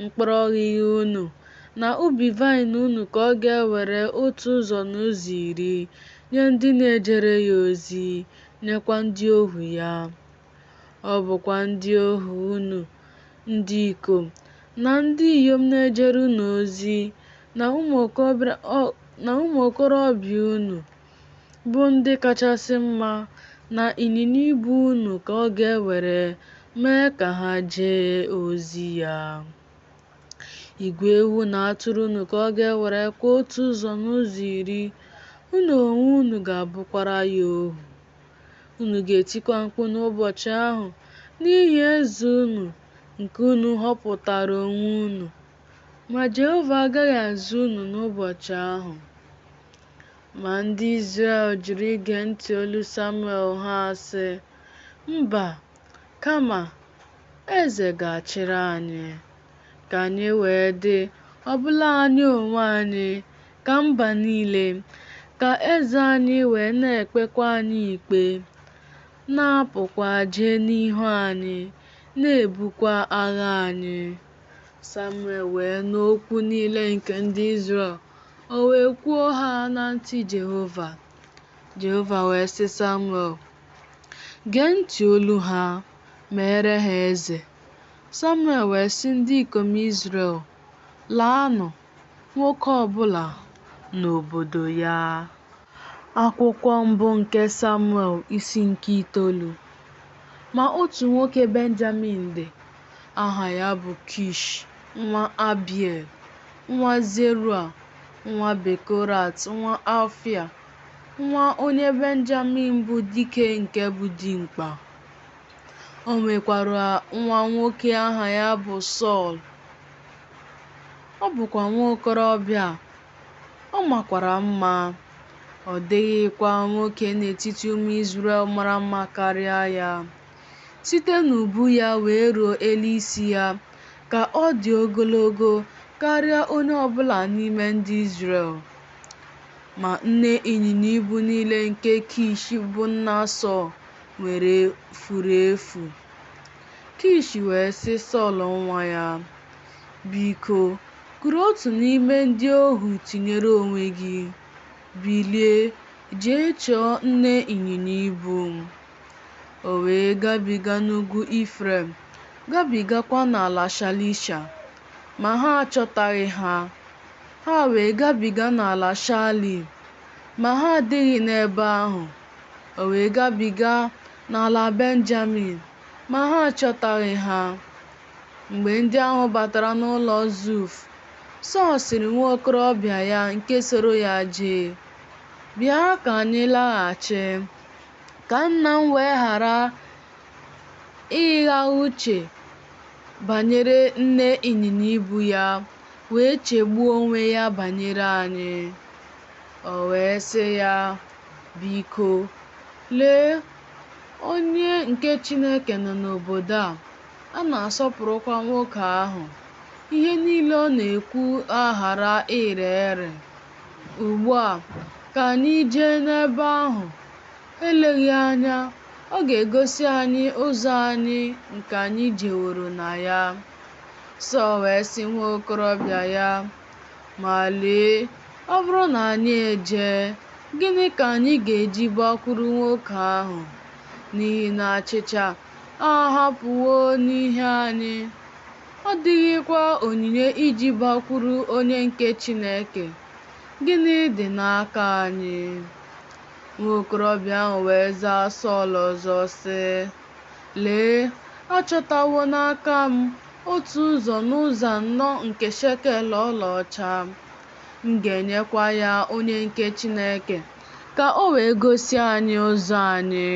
Mkpụrụ ọghịgha unu na ubi vaịn unu ka ọ ga-ewere otu ụzọ n'ụzọ iri nye ndị na-ejere ya ozi, nyekwa ndị ohu ya. Ọ bụkwa ndị ohu unu ndị ikom na ndị inyom na-ejere unu ozi na ụmụ okorobịa unu, bụ ndị kachasị mma, na ịnyịnya ibu unu ka ọ ga-ewere mee ka ha jee ozi ya. Igwe ewu na atụrụ unu ka ọ ga-ewerekwa otu ụzọ n'ụzọ iri, unu onwe unu ga-abụkwara ya ohu. Unu ga-etikwa mkpu n'ụbọchị ahụ n'ihi eze unu nke unu họpụtaara onwe unu, ma Jehova agaghị aza unu n'ụbọchị ahụ. Ma ndị Izrel jụrụ ige ntị olu Samuel, ha sị, Mba, kama eze ga-achịrị anyị, ka anyị wee dị ọbụla anyị onwe anyị ka mba niile, ka eze anyị wee na-ekpekwa anyị ikpe, na-apụkwa jee n'ihu anyị, na-ebukwa agha anyị. Samuel wee nụ okwu niile nke ndị Izrel, o wee kwuo ha na ntị Jehova. Jehova wee sị Samuel, Gee ntị olu ha, meere ha eze. Samuel wee sị ndị ikom Izrel, Laanụ, nwoke ọbụla n'obodo ya. Akwụkwọ mbụ nke Samuel isi nke itoolu. Ma otu nwoke Benjamin dị, aha ya bụ Kish nwa Abiel, nwa Zeroa, nwa Bekorat, nwa Afia, nwa onye Benjamin bụ dike nke bụ dimkpa. O nwekwara nwa nwoke aha ya bụ Sọl. Ọ bụkwa nwa okorobịa, ọ makwara mma. Ọ dịghịkwa nwoke n'etiti ụmụ Izrel mara mma karịa ya. Site n'ubu ya wee ruo elu isi ya ka ọ dị ogologo karịa onye ọbụla n'ime ndị Izrel. Ma nne ịnyịnya ibu niile nke Kish bụ nna Sọl nwere furu efu. Kish wee sị Sọl nwa ya, Biko, kuru otu n'ime ndị ohu tinyere onwe gị, bilie, jee chọọ nne ịnyịnya ibu m. O wee gabiga n'ugwu Ifrem, gabigakwa n'ala Shalisha, ma ha achọtaghị ha. Ha wee gabiga n'ala Shaalim, ma ha adịghị n'ebe ahụ. O wee gabiga n'ala Benjamin, ma ha achọtaghị ha. Mgbe ndị ahụ batara n'ụlọ Zuf, Sọl sịrị nwa okorobịa ya nke soro ya jee, Bịa ka anyị laghachi, ka nna m wee ghara ịgha uche banyere nne ịnyịnya ibu ya, wee chegbuo onwe ya banyere anyị. O wee sị ya, Biko, lee, onye nke Chineke nọ n'obodo a, a na-asọpụrụkwa nwoke ahụ, ihe niile ọ na-ekwu aghara ire ere. Ugbu a, ka anyị jee n'ebe ahụ, eleghị anya, ọ ga-egosi anyị ụzọ anyị nke anyị jeworo na ya. Sọl wee sị nwa okorobịa ya, Ma lee, ọ bụrụ na anyị ejee, gịnị ka anyị ga-eji gbakwuru nwoke ahụ? N'ihi na achịcha ahapụwo n'ihe anyị, ọ dịghịkwa onyinye iji bakwuru onye nke Chineke. Gịnị dị n'aka anyị? Nwa okorobịa ahụ wee zaa Sọl ọzọ, sị, Lee, a chọtawo n'aka m otu ụzọ n'ụzọ anọ nke shekel ọlaọcha. M ga-enyekwa ya onye nke Chineke, ka o wee gosi anyị ụzọ anyị.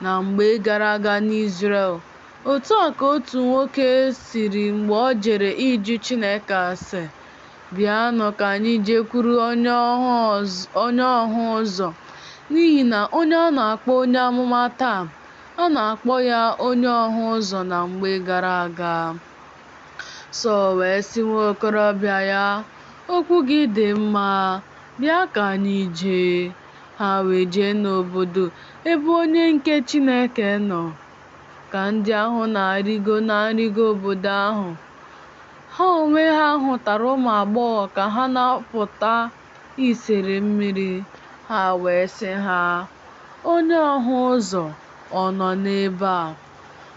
Na mgbe gara aga n'Izrel, Otu a ka otu nwoke sịrị mgbe o jere ịjụ Chineke ase, Bịanụ ka anyị jekwuru onye ọhụ ụzọ, n'ihi na onye a na-akpọ onye amụma taa, a na-akpọ ya onye ọhụ ụzọ na mgbe gara aga. Sọl wee sị nwa okorobịa ya, Okwu gị dị mma, bịa ka anyị jee. Ha wee jee n'obodo ebe onye nke Chineke nọ. Ka ndị ahụ na-arịgo na nrịgo obodo ahụ, ha onwe ha hụtara ụmụ agbọghọ ka ha na-apụta isere mmiri. Ha wee sị ha, Onye ọhụ ụzọ ọ nọ n'ebe a?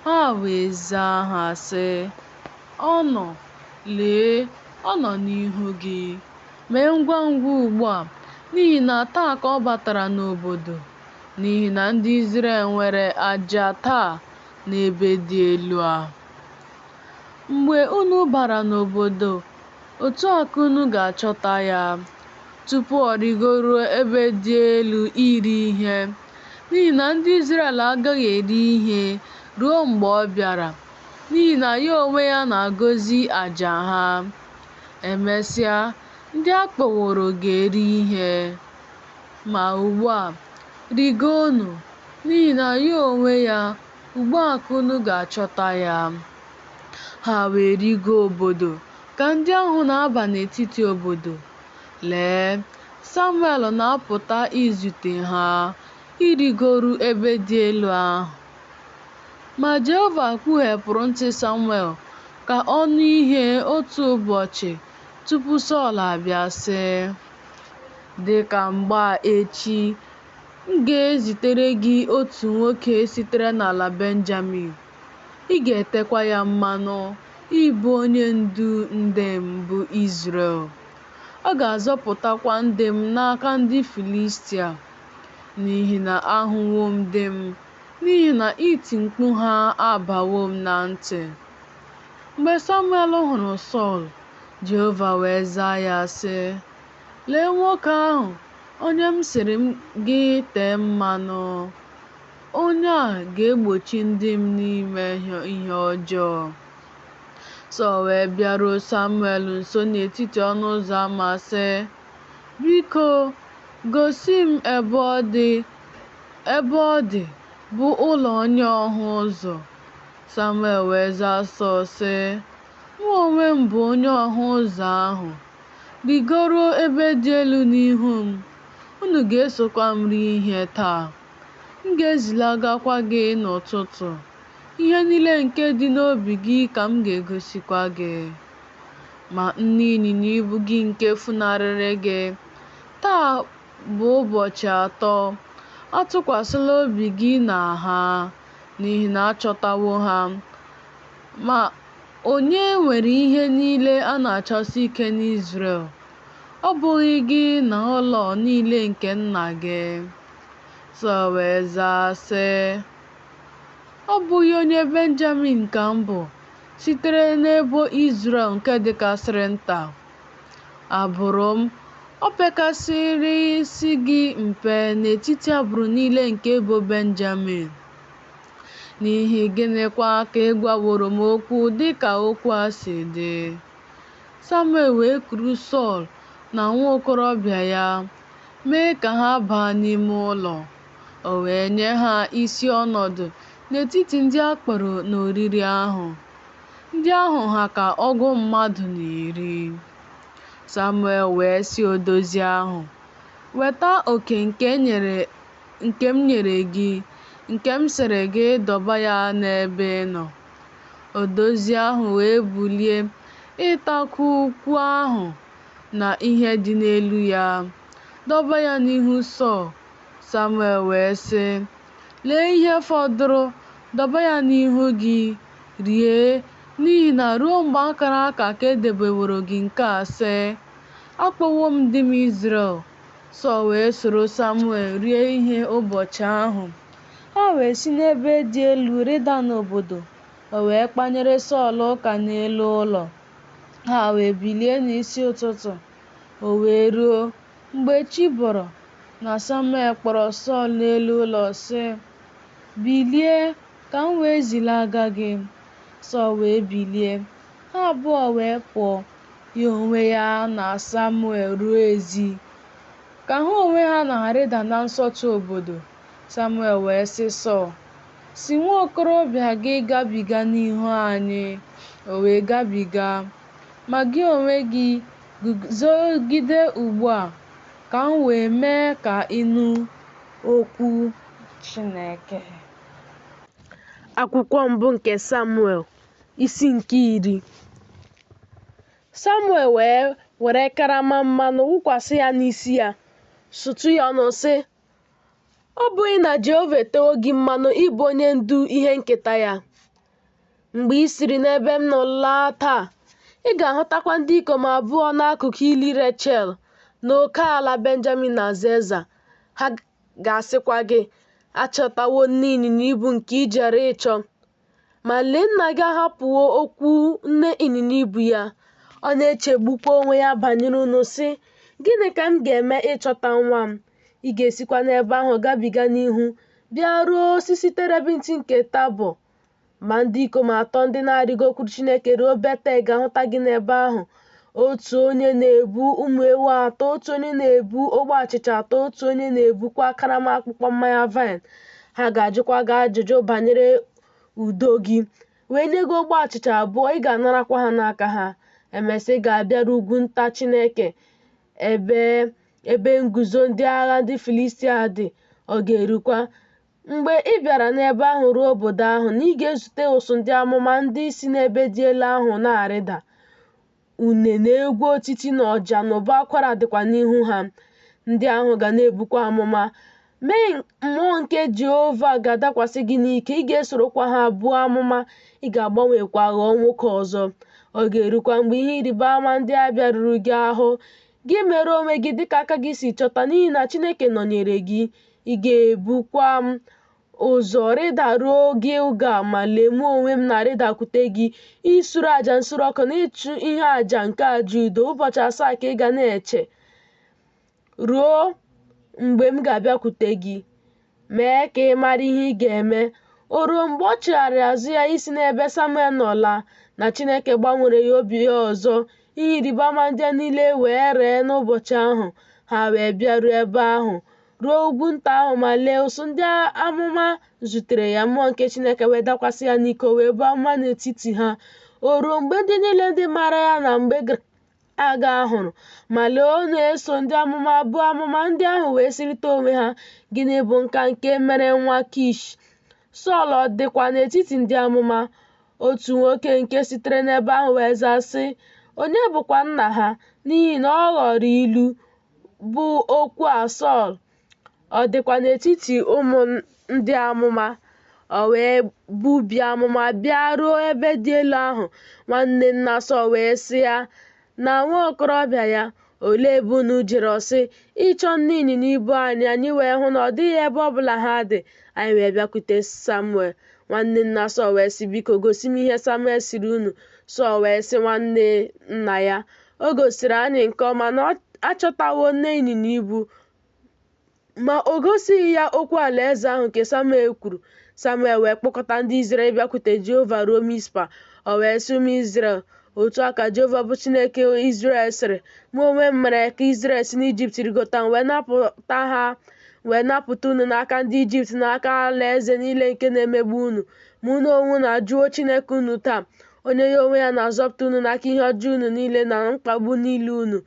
Ha wee zaa ha sị, Ọ nọ, lee, ọ nọ n'ihu gị. Mee ngwa ngwa ugbu a, n'ihi na taa ka ọ batara n'obodo, n'ihi na ndị Izrel nwere aja taa n'ebe dị elu a. Mgbe unu bara n'obodo, otu a ka unu ga-achọta ya, tupu ọ rịgoruo ebe dị elu iri ihe, n'ihi na ndị Izrel agaghị eri ihe ruo mgbe ọ bịara, n'ihi na ya onwe ya na-agọzi aja ha. Emesịa, ndị a kpọworo ga-eri ihe. Ma ugbu a, rịgoonụ, n'ihi na ya onwe ya, ugbu a ka unu ga-achọta ya. Ha wee rịgoo obodo ka ndị ahụ na-aba n'etiti obodo. Lee, Samuel na-apụta izute ha, ịrịgoru ebe dị elu ahụ. Ma Jehova kpughepụrụ ntị Samuel ka ọ nụ ihe otu ụbọchị tupu Sọl abịa, sị, Dị ka mgbe a echi, m ga-ezitere gị otu nwoke sitere n'ala Benjamin, ị ga-etekwa ya mmanụ ịbụ onye ndu ndị m, bụ Izrel, ọ ga-azọpụtakwa ndị m n'aka ndị Filistia, n'ihi na ahụwo m ndị m, n'ihi na iti mkpu ha abawo m na ntị. Mgbe Samuel hụrụ Sọl, Jehova wee zaa ya, sị, Lee nwoke ahụ, onye m sịrị gị tee mmanụ. Onye a ga-egbochi ndị m n'ime ihe ọjọọ. Sọl wee bịaruo Samuel nso n'etiti ọnụ ụzọ ama, sị, Biko, gosi m ebe ọ dị, bụ ụlọ onye ọhụ ụzọ. Samuel wee zaa Sọl, sị, Mụ onwe m bụ onye ọhụ ụzọ ahụ. Rịgoruo ebe dị elu n'ihu m, unu ga-esokwa m rie ihe taa. M ga-ezilagakwa gị n'ụtụtụ, ihe niile nke dị n'obi gị ka m ga-egosikwa gị. Ma nne ịnyịnya ibu gị nke funarịrị gị, taa bụ ụbọchị atọ, atụkwasịla obi gị na ha, n'ihi na achọtawo ha. Ma onye nwere ihe niile a na-achọsi ike n'Izrel? Ọ bụghị gị na ụlọ niile nke nna gị? Sọl wee zaa, sị, Ọ bụghị onye Benjamin ka m bụ, sitere n'ebo Izrel nke dịkarịsịrị nta? Agbụrụ m o pekasịrịghị mpe n'etiti agbụrụ niile nke ebo Benjamin? N'ihi gịnịkwa ka ị gwaworo m okwu dị ka okwu a si dị? Samuel wee kuru Sọl na nwa okorobịa ya, mee ka ha baa n'ime ụlọ. O wee nye ha isi ọnọdụ n'etiti ndị a kpọrọ n'oriri ahụ. Ndị ahụ ha ka ọgụ mmadụ na iri. Samuel wee sị odozi ahụ, Weta oke nke m nyere gị, nke m sịrị gị dọba ya n'ebe ị nọ. Odozi ahụ wee bulie ịtakwu ukwu ahụ na ihe dị n'elu ya, dọba ya n'ihu Sọl. Samuel wee sị, Lee ihe fọdụrụ, dọba ya n'ihu gị, rie, n'ihi na ruo mgbe a kara aka ka e debeworo gị nke a, sị, Akpọwo m ndị m Izrel. Sọl wee soro Samuel rie ihe ụbọchị ahụ. Ha wee si n'ebe dị elu rịda n'obodo, o wee kpanyere Sọl ụka n'elu ụlọ. Ha wee bilie n'isi ụtụtụ. O wee ruo, mgbe chi bọrọ, na Samuel kpọrọ Sọl n'elu ụlọ, sị, Bilie, ka m wee zilaga gị. Sọl wee bilie, ha abụọ wee pụọ, ya onwe ya na Samuel ruo ezi. Ka ha onwe ha na-arịda na nsọtụ obodo, Samuel wee sị Sọl, Sị nwa okorobịa gị gabiga n'ihu anyị. O wee gabiga. Ma gị onwe gị, guzogide ugbu a, ka m wee mee ka ị nụ okwu Chineke. Akwụkwọ mbụ nke Samuel, isi nke 10. Samuel wee were karama mmanụ wụkwasị ya n'isi ya, sutụ ya ọnụ, sị, Ọ bụghị na Jehova etewo gị mmanụ ịbụ onye ndu ihe nketa ya? Mgbe i siri n'ebe m nọ laa taa, ị ga-ahụtakwa ndị ikom abụọ n'akụkụ ili Rechel n'oke ala Benjamin na Zelza. Ha ga-asịkwa gị, A chọtawo nne ịnyịnya ibu nke i jere ịchọ. Ma lee, nna gị ahapụwo okwu nne ịnyịnya ibu ya, ọ na-echegbukwa onwe ya banyere unu, sị, Gịnị ka m ga-eme ịchọta nwa m? Ị ga-esikwa n'ebe ahụ gabiga n'ihu, bịa ruo osisi terebint nke Tabọ. Ma ndị ikom atọ ndị na-arịgokwuru Chineke ruo Betel ga-ahụta gị n'ebe ahụ. Otu onye na-ebu ụmụ ewu atọ, otu onye na-ebu ogbe achịcha atọ, otu onye na-ebukwa karama akpụkpọ mmanya vaịn. Ha ga-ajụkwa gị ajụjụ banyere udo gị, wee nye gị ogbe achịcha abụọ, ị ga-anarakwa ha n'aka ha. Emesịa, ị ga-abịaru ugwu nta Chineke, ebe ebe nguzo ndị agha ndị Filistia dị. Ọ ga-erukwa, mgbe ị bịara n'ebe ahụ ruo obodo ahụ, na ị ga-ezute ụsụ ndị amụma ndị si n'ebe dị elu ahụ na-arịda. Une na egwu otiti na ọja na ụbọ akwara dịkwa n'ihu ha. Ndị ahụ ga na-ebukwa amụma. Mee mmụọ nke Jehova ga-adakwasị gị n'ike, ị ga-esorokwa ha buo amụma, ị ga-agbanwekwa ghọọ nwoke ọzọ. Ọ ga-erukwa mgbe ihe ịrịba ama ndị a bịaruru gị ahụ, gị mere onwe gị dịka aka gị si chọta, n'ihi na Chineke nọnyere gị. Ị ga-ebukwa m ụzọ rịdaruo Gilgal, ma lee, mụ onwe m na-arịdakwute gị isure aja nsure ọkụ na ịchụ ihe aja nke aja udo. Ụbọchị 7 ka ị ga na-eche ruo mgbe m ga-abịakwute gị, mee ka ị mara ihe ị ga-eme. O ruo mgbe ọ chigharịrị azụ ya isi n'ebe Samuel nọ laa, na Chineke gbanwere ya obi ya ọzọ. Ihe ịrịba ama ndị a niile wee ree n'ụbọchị ahụ. Ha wee bịaruo ebe ahụ, ruo ugwu nta ahụ, ma lee, ụsụ ndị amụma zutere ya, mmụọ nke Chineke wee dakwasị ya n'ike, o wee buo amụma n'etiti ha. O ruo mgbe ndị niile ndị maara ya na mgbe gara aga hụrụ, ma lee, ọ na-eso ndị amụma buo amụma, ndị ahụ wee sịrịta onwe ha, Gịnị bụ nke a nke mere nwa Kish? Sọl ọ dịkwa n'etiti ndị amụma? Otu nwoke nke sitere n'ebe ahụ wee zaa, sị, Onye bụkwa nna ha? N'ihi na ọ ghọrọ ilu, bụ okwu a, Sọl, ọ dịkwa n'etiti ụmụ ndị amụma? O wee bubie amụma bịa ruo ebe dị elu ahụ. Nwanne nna Sọl wee sị ya na nwa okorobịa ya, Olee ebe unu jere? Ọ sị, Ịchọ nne ịnyịnya ibu anyị, anyị wee hụ na ọ dịghị ebe ọ bụla ha dị, anyị wee bịakwute Samuel. Nwanne nna Sọl wee sị, Biko, gosi m ihe Samuel sịrị unu. Sọl wee sị nwanne nna ya, O gosiri anyị nke ọma na a chọtawo nne ịnyịnya ibu, ma o gosighị ya okwu alaeze ahụ nke Samuel kwuru. Samuel wee kpọkọta ndị Izrel ịbịakwute Jehova ruo Mizpa. O wee sị ụmụ Izrel, Otu a ka Jehova bụ Chineke Izrel sịrị, Mụ onwe m mere ka Izrel si n'Ijipt rịgota, m wee napụta ha, wee napụta unu n'aka ndị Ijipt, n'aka alaeze niile nke na-emegbu unu. Ma unu onwe unu ajụwo Chineke unu taa, onye ya onwe ya na-azọpụta unu n'aka ihe ọjọọ unu niile na mkpagbu niile unu.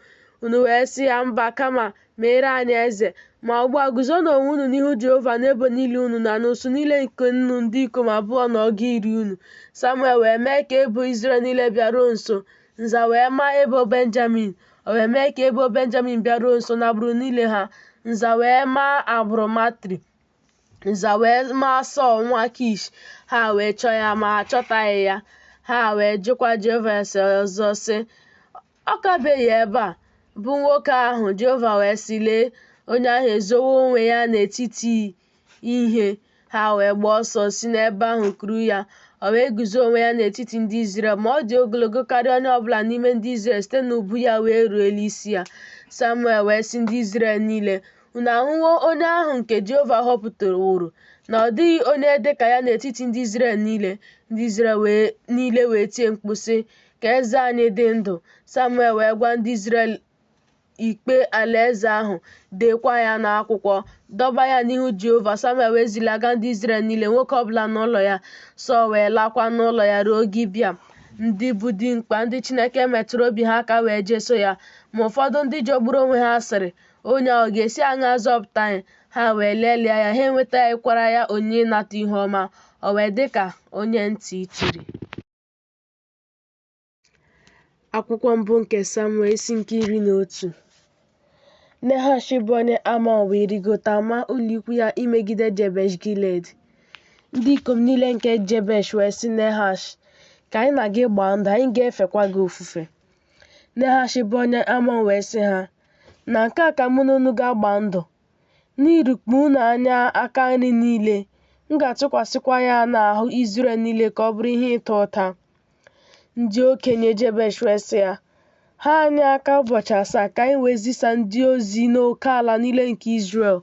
Unu wee sị ya, Mba, kama meere anyị eze. Ma ugbu a, guzonụ onwe unu n'ihu Jehova n'ebo niile unu na n'usuu niile nke nnu ndị ikom abụọ na ọgụ iri unu. Samuel wee mee ka ebo Izrel niile bịaruo nso, nza wee maa ebo Benjamin. O wee mee ka ebo Benjamin bịaruo nso n'agbụrụ niile ha, nza wee maa agbụrụ Matri. Nza wee maa Sọl nwa Kish, ha wee chọọ ya ma achọtaghị ya. Ha wee jụkwa Jehova ase ọzọ, sị, Ọ kabeghị ebe a, bụ nwoke ahụ? Jehova wee sị, Lee, onye ahụ ezowo onwe ya n'etiti ihe. Ha wee gbaa ọsọ si n'ebe ahụ kuru ya. O wee guzo onwe ya n'etiti ndị Izrel, ma ọ dị ogologo karịa onye ọbụla n'ime ndị Izrel site n'ubu ya wee ruo elu isi ya. Samuel wee sị ndị Izrel niile, Unu ahụwo onye ahụ nke Jehova họpụtaworo, na ọ dịghị onye dị ka ya n'etiti ndị Izrel niile. Ndị Izrel niile wee tie mkpu, sị, Ka eze anyị dị ndụ! Samuel wee gwa ndị Izrel ikpe alaeze ahụ, deekwa ya n'akwụkwọ, dọba ya n'ihu Jehova. Samuel wee zilaga ndị Izrel niile, nwoke ọbụla n'ụlọ ya. Sọl wee laakwa n'ụlọ ya ruo Gibea. Ndị bụ dimkpa, ndị Chineke metụrụ obi ha aka wee jeso ya. Ma ụfọdụ ndị jọgburu onwe ha sịrị, Onye a ọ ga-esi aṅaa zọpụta anyị? Ha wee lelịa ya, ha enwetaghịkwara ya onyinye ịnata ihu ọma. O wee dị ka onye ntị chiri. Akwụkwọ mbụ nke Samuel isi nke 11. Nehash bụ onye Amọn wee rịgota maa ụlọikwu ya imegide Jebesh Gilead. Ndị ikom niile nke Jebesh wee sị Nehash, Ka anyị na gị gbaa ndụ, anyị ga-efekwa gị ofufe. Nehash bụ onye Amọn wee sị ha, Na nke a ka mụ na unu ga-agba ndụ, n'irikpu unu anya aka nri niile, m ga-atụkwasịkwa ya n'ahụ Izrel niile ka ọ bụrụ ihe ịta ụta. Ndị okenye Jebesh wee sị ya, Haa anyị aka ụbọchị 7 ka anyị wee zisa ndị ozi n'oke ala niile nke Izrel.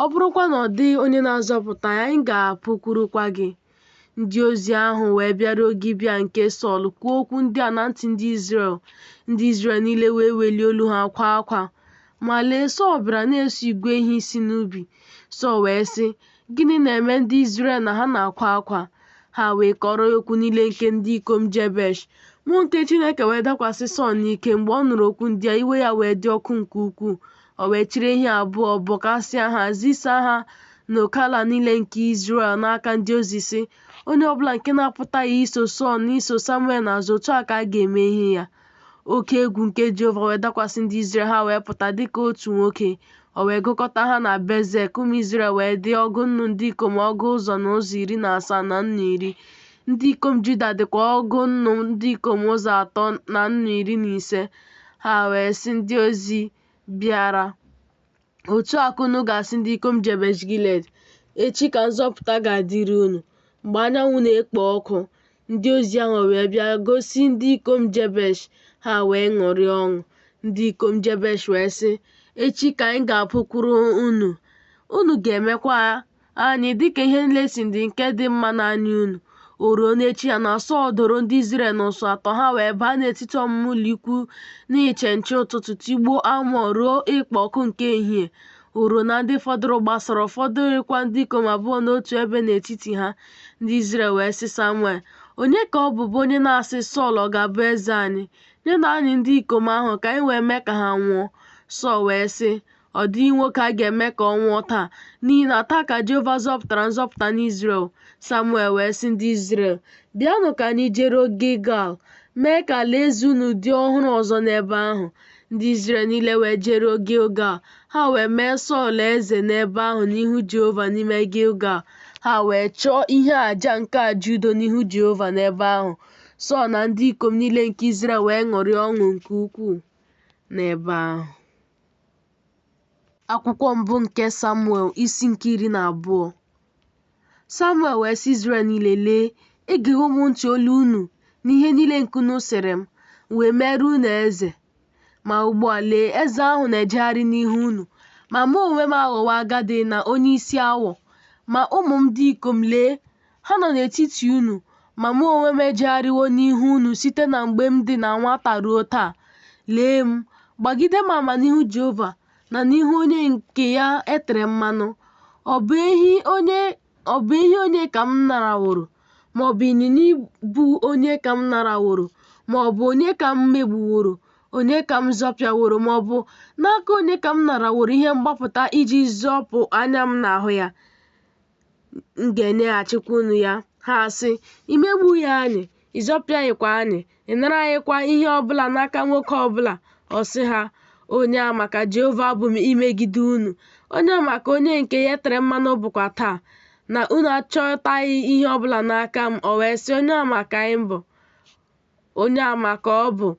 Ọ bụrụkwa na ọ dịghị onye na-azọpụta anyị, anyị ga-apụkwurukwa gị. Ndị ozi ahụ wee bịaruo Gibea nke Sọl kwuo okwu ndị a na ntị ndị Izrel. Ndị Izrel niile wee welie olu ha kwaa akwa. Ma lee, Sọl bịara na-eso igwe ehi si n'ubi. Sọl wee sị, Gịnị na-eme ndị Izrel na ha na-akwa akwa? Ha wee kọọrọ ya okwu niile nke ndị ikom Jebesh. Mmụọ nke Chineke wee dakwasị Sọl n'ike mgbe ọ nụrụ okwu ndị a, iwe ya wee dị ọkụ nke ukwuu. O wee chịrị ehi abụọ, bọkasịa ha, zisa ha n'oke ala niile nke Izrel n'aka ndị ozi, sị, Onye ọbụla nke na-apụtaghị iso Sọl na iso Samuel n'azụ, otu a ka a ga-eme ihe ya. Oke egwu nke Jehova wee dakwasị ndị Izrel, ha wee pụta dịka otu nwoke. O wee gụkọta ha na Bezek, ụmụ Izrel wee dị ọgụ nnu ndị ikom ọgụ ụzọ na ụzọ 17 na nnu 10. Ndị ikom Juda dịkwa ọgụ nnu ndị ikom ụzọ atọ na nnu 15. Ha wee sị ndị ozi bịara, Otu a ka unu ga-asị ndị ikom Jebesh Gilead, Echi ka nzọpụta ga-adịrị unu. Mgbe anyanwụ na-ekpo ọkụ, ndị ozi ahụ wee bịa gosi ndị ikom Jebesh, ha wee ṅụrịa ọṅụ. Ndị ikom Jebesh wee sị, Echi ka anyị ga-apụkwuru unu, unu ga-emekwa anyị dịka ihe niile si dị nke dị mma n'anya unu. O ruo n'echi ya na Sọl doro ndị Izrel n'ụsọ atọ, ha wee baa n'etiti ọmụma ụlọ ikwu n'iche nche ụtụtụ, tigbuo Amọn ruo ikpo ọkụ nke ehihie. O ruo na ndị fọdụrụ gbasara, ọ fọdụghịkwa ndị ikom abụọ n'otu ebe n'etiti ha. Ndị Izrel wee sị Samuel, Onye ka ọ bụ bụ onye na-asị, Sọl ọ ga-abụ eze anyị? Nyenụ anyị ndị ikom ahụ ka anyị wee mee ka ha nwụọ. Sọl wee sị, Ọ dịghị nwoke a ga-eme ka ọ nwụọ taa, n'ihi na taa ka Jehova zọpụtara nzọpụta n'Izrel. Samuel wee sị ndị Izrel, Bịanụ ka anyị jeruo Gilgal, mee ka alaeze unu dị ọhụrụ ọzọ n'ebe ahụ. Ndị Izrel niile wee jeruo Gilgal, ha wee mee Sọl eze n'ebe ahụ n'ihu Jehova n'ime Gilgal. Ha wee chụọ ihe aja nke aja udo n'ihu Jehova n'ebe ahụ. Sọl na ndị ikom niile nke Izrel wee ṅụrịa ọṅụ nke ukwuu n'ebe ahụ. Akwụkwọ mbụ nke Samuel isi nke 12. Samuel wee sị Izrel niile, Lee, egewo m ntị olu unu n'ihe niile nke unu sịrị m, m wee mere unu eze. Ma ugbu a, lee, eze ahụ na-ejegharị n'ihu unu, ma mụ onwe m aghọwo agadi na onye isi awọ. Ma ụmụ m ndị ikom, lee, ha nọ n'etiti unu, ma mụ onwe m ejegharịwo n'ihu unu site na mgbe m dị na nwata ruo taa. Lee m, gbagide m ama n'ihu Jehova na n'ihu onye nke ya e tere mmanụ. Ọ bụ ehi onye ka m naraworo, ma ọ bụ ịnyịnya ibu onye ka m naraworo, ma ọ bụ onye ka m megbuworo, onye ka m zọpịaworo, ma ọ bụ n'aka onye ka m naraworo ihe mgbapụta iji zọpụ anya m n'ahụ ya? M ga-enyeghachikwa unu ya. Ha asị, I megbughị anyị, ị zọpịaghịkwa anyị, ị naraghịkwa ihe ọ bụla n'aka nwoke ọ bụla. Ọ sị ha, Onye ama ka Jehova bụ m imegide unu, onye ama ka onye nke ya e tere mmanụ bụkwa taa, na unu achọtaghị ihe ọ bụla n'aka m. O wee sị, Onye ama ka anyị bụ, onye ama ka ọ bụ.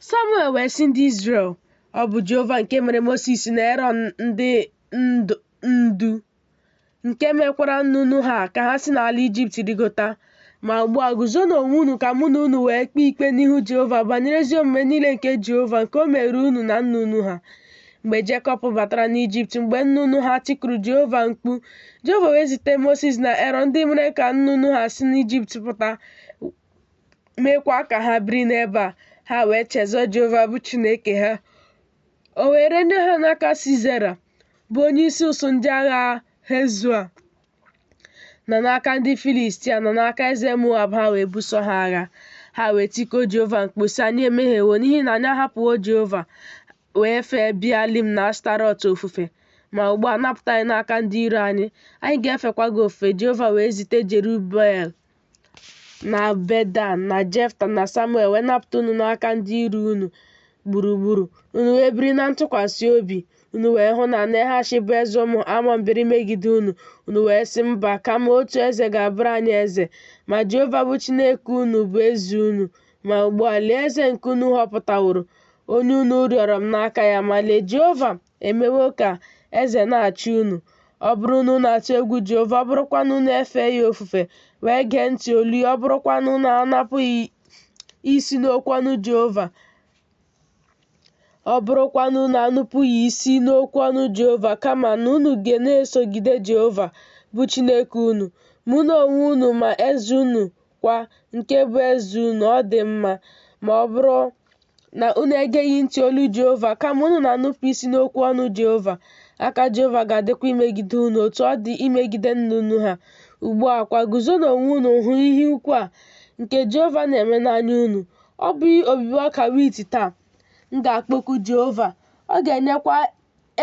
Samuel wee sị ndị Izrel, Ọ bụ Jehova nke mere Mosis na Erọn ndị ndu, nke mekwara nna unu ha ka ha si n'ala Ijipt rịgota. Ma ugbu a, guzonụ onwe unu ka mụ na unu wee kpee ikpe n'ihu Jehova banyere ezi omume niile nke Jehova nke o mere unu na nna unu ha. Mgbe Jekọb batara n'Ijipt, mgbe nna unu ha tikuru Jehova mkpu, Jehova wee zite Mosis na Erọn, ndị mere ka nna unu ha si n'Ijipt pụta, meekwa ka ha biri n'ebe a. Ha wee chezọọ Jehova bụ Chineke ha. O wee renye ha n'aka Sisera, bụ onyeisi ụsụụ ndị agha Hezoa, na n'aka ndị Filistia, na n'aka eze Moab, ha wee buso ha agha. Ha wee tikuo Jehova mkpu, sị, Anyị emehiewo, n'ihi na anyị ahapụwo Jehova, wee fee Bealim na Ashtarọt ofufe. Ma ugbu a, napụta anyị n'aka ndị iro anyị, anyị ga-efekwa gị ofufe. Jehova wee zite Jerubel na Bedan na Jefta na Samuel wee napụta unu n'aka ndị iro unu gburugburu. Unu wee biri na ntụkwasị obi. Unu wee hụ na Nehash bụ eze ụmụ Amọn bịara imegide unu. Unu wee sị, Mba, kama otu eze ga-abụrụ anyị eze. Ma Jehova bụ Chineke unu bụ eze unu. Ma ugbu a, lee eze nke unu họpụtaworo, onye unu rịọrọ m n'aka ya. Ma lee, Jehova emewo ka eze na-achị unu. Ọ bụrụ na unu atụ egwu Jehova, ọ bụrụkwa na unu efee ya ofufe, wee gee ntị olu ya, ọ bụrụkwa na unu anupụghị isi n'okwu ọnụ Jehova, ọ bụrụkwa na unu anupụghị isi n'okwu ọnụ Jehova, kama na unu ga na-esogide Jehova bụ Chineke unu, ma unu onwe unu ma eze unu kwa nke bụ eze unu, ọ dị mma. Ma ọ bụrụ na unu egeghị ntị olu Jehova, kama unu na-anupụ isi n'okwu ọnụ Jehova, aka Jehova ga-adịkwa imegide unu, otu ọ dị imegide nna unu ha. Ugbu a kwa, guzonụ onwe unu hụ ihe ukwu a nke Jehova na-eme n'anya unu. Ọ bụghị obibi ọka wit taa? M ga-akpọku Jehova, ọ ga-enyekwa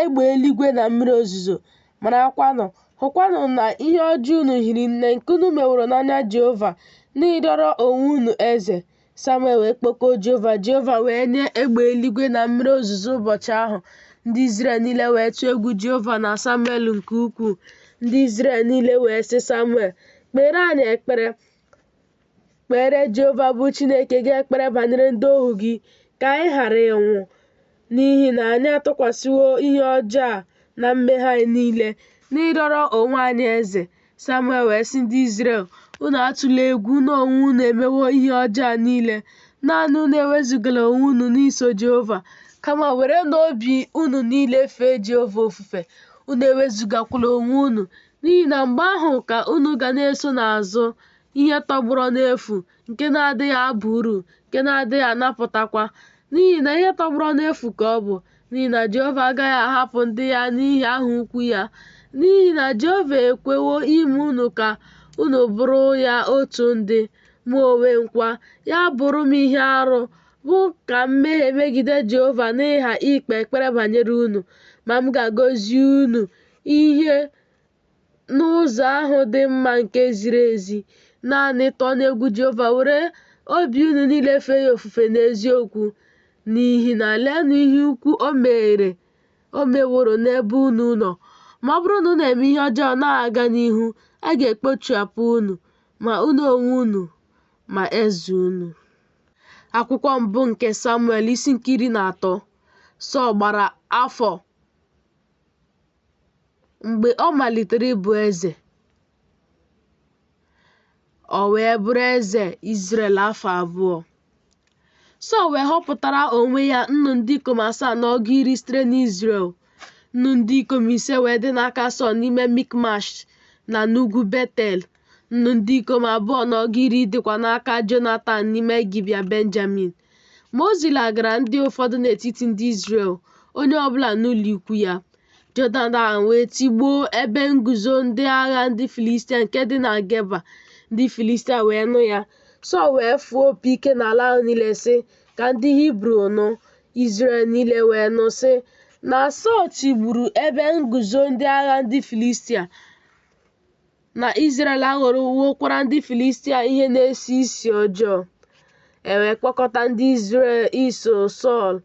egbe eluigwe na mmiri ozuzo. Marakwanụ, hụkwanụ na ihe ọjọọ unu hiri nne nke unu meworo n'anya Jehova n'ịrịọrọ onwe unu eze. Samuel wee kpọkuo Jehova, Jehova wee nye egbe eluigwe na mmiri ozuzo ụbọchị ahụ. Ndị Izrel niile wee tụọ egwu Jehova na Samuel nke ukwuu. Ndị Izrel niile wee sị Samuel, Kpeere anyị ekpere, kpeere Jehova bụ Chineke gị ekpere banyere ndị ohu gị, ka anyị ghara ịnwụ, n'ihi na anyị atụkwasịwo ihe ọjọọ a na mmehie anyị niile n'ịrịọrọ onwe anyị eze. Samuel wee sị ndị Izrel, Unu atụla egwu, unu onwe unu emewo ihe ọjọọ a niile. Naanị unu ewezugala onwe unu n'iso Jehova, kama werenụ obi unu niile fee Jehova ofufe. Unu ewezugakwala onwe unu, n'ihi na mgbe ahụ ka unu ga na-eso n'azụ ihe tọgbọrọ n'efu nke na-adịghị aba uru, nke na-adịghị anapụtakwa, n'ihi na ihe tọgbọrọ n'efu ka ọ bụ, n'ihi na Jehova agaghị ahapụ ndị ya n'ihi aha ukwu ya, n'ihi na Jehova ekwewo ime unu ka unu bụrụ ya otu ndị. Mụ onwe m kwa, ya bụrụ m ihe arụ, bụ ka m mehie megide Jehova n'ịgha ikpe ekpere banyere unu, ma m ga-agọzi unu ihe n'ụzọ ahụ dị mma nke ziri ezi. Naanị tụọnụ egwu Jehova, were obi unu niile fee ya ofufe n'eziokwu, n'ihi na leenụ ihe ukwu o mere o meworo n'ebe unu nọ. Ma ọ bụrụ na unu eme ihe ọjọọ na-aga n'ihu, a ga-ekpochapụ unu, ma unu onwe unu ma eze unu. Akwụkwọ mbụ nke Samuel isi nke 13. Sọl gbara afọ mgbe ọ malitere ịbụ eze, o wee bụrụ eze Izrel afọ 2. Sọl wee họpụtara onwe ya nnu ndị ikom 7 na ọgụ 10 sitere n'Izrel. Nnu ndị ikom 5 wee dị n'aka Sọl n'ime Mikmash na n'ugwu Betel. Nnu ndị ikom 2 na ọgụ 10 dịkwa n'aka Jonatan n'ime Gibea Benjamin. Ma o zilagara ndị ụfọdụ n'etiti ndị Izrel, onye ọbụla n'ụlọ ikwu ya. Jonatan wee tigbuo ebe nguzo ndị agha ndị Filistia nke dị na Geba. Ndị Filistia wee nụ ya. Sọl wee fụọ opi ike n'ala ahụ niile sị, Ka ndị Hibru nụ. Izrel niile wee nụ sị na Sọl tigburu ebe nguzo ndị agha ndị Filistia, na Izrel aghọwokwara ndị Filistia ihe na-esi isi ọjọọ. E wee kpọkọta ndị Izrel iso Sọl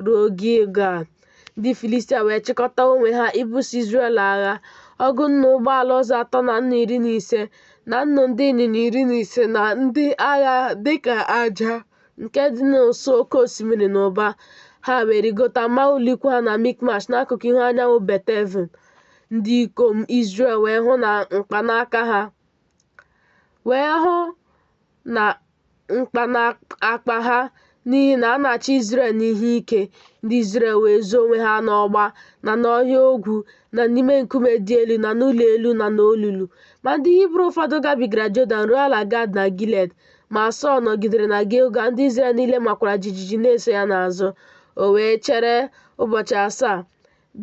ruo Gilgal. Ndị Filistia wee chịkọta onwe ha ibuso Izrel agha. Ọgụ nnu ụgbọala ụzọ atọ na nnu 15, na nnu ndị ịnyịnya 15, na ndị agha dịka aja nke dị n'ụsọ oke osimiri n'ụba. Ha wee rigota maa ụlọikwu ha na Mikmash n'akụkụ ihu anyanwụ Beteven. Ndị ikom Izrel wee hụ na mkpanaka ha, wee hụ na mkpa n'akpa ha N'ihi na a na-achị Izrel n'ihe ike. Ndị Izrel wee zoo onwe ha n'ọgba, na n'ọhịa ogwu, na n'ime nkume dị elu, na n'ụlọ elu, na n'olulu. Ma ndị Hibru ụfọdụ gabigara Jọdan ruo ala Gad na Gilead. Ma Sọl nọgidere na Gilgal, ndị Izrel niile makwara jijiji na-eso ya n'azụ. O wee chere ụbọchị asaa,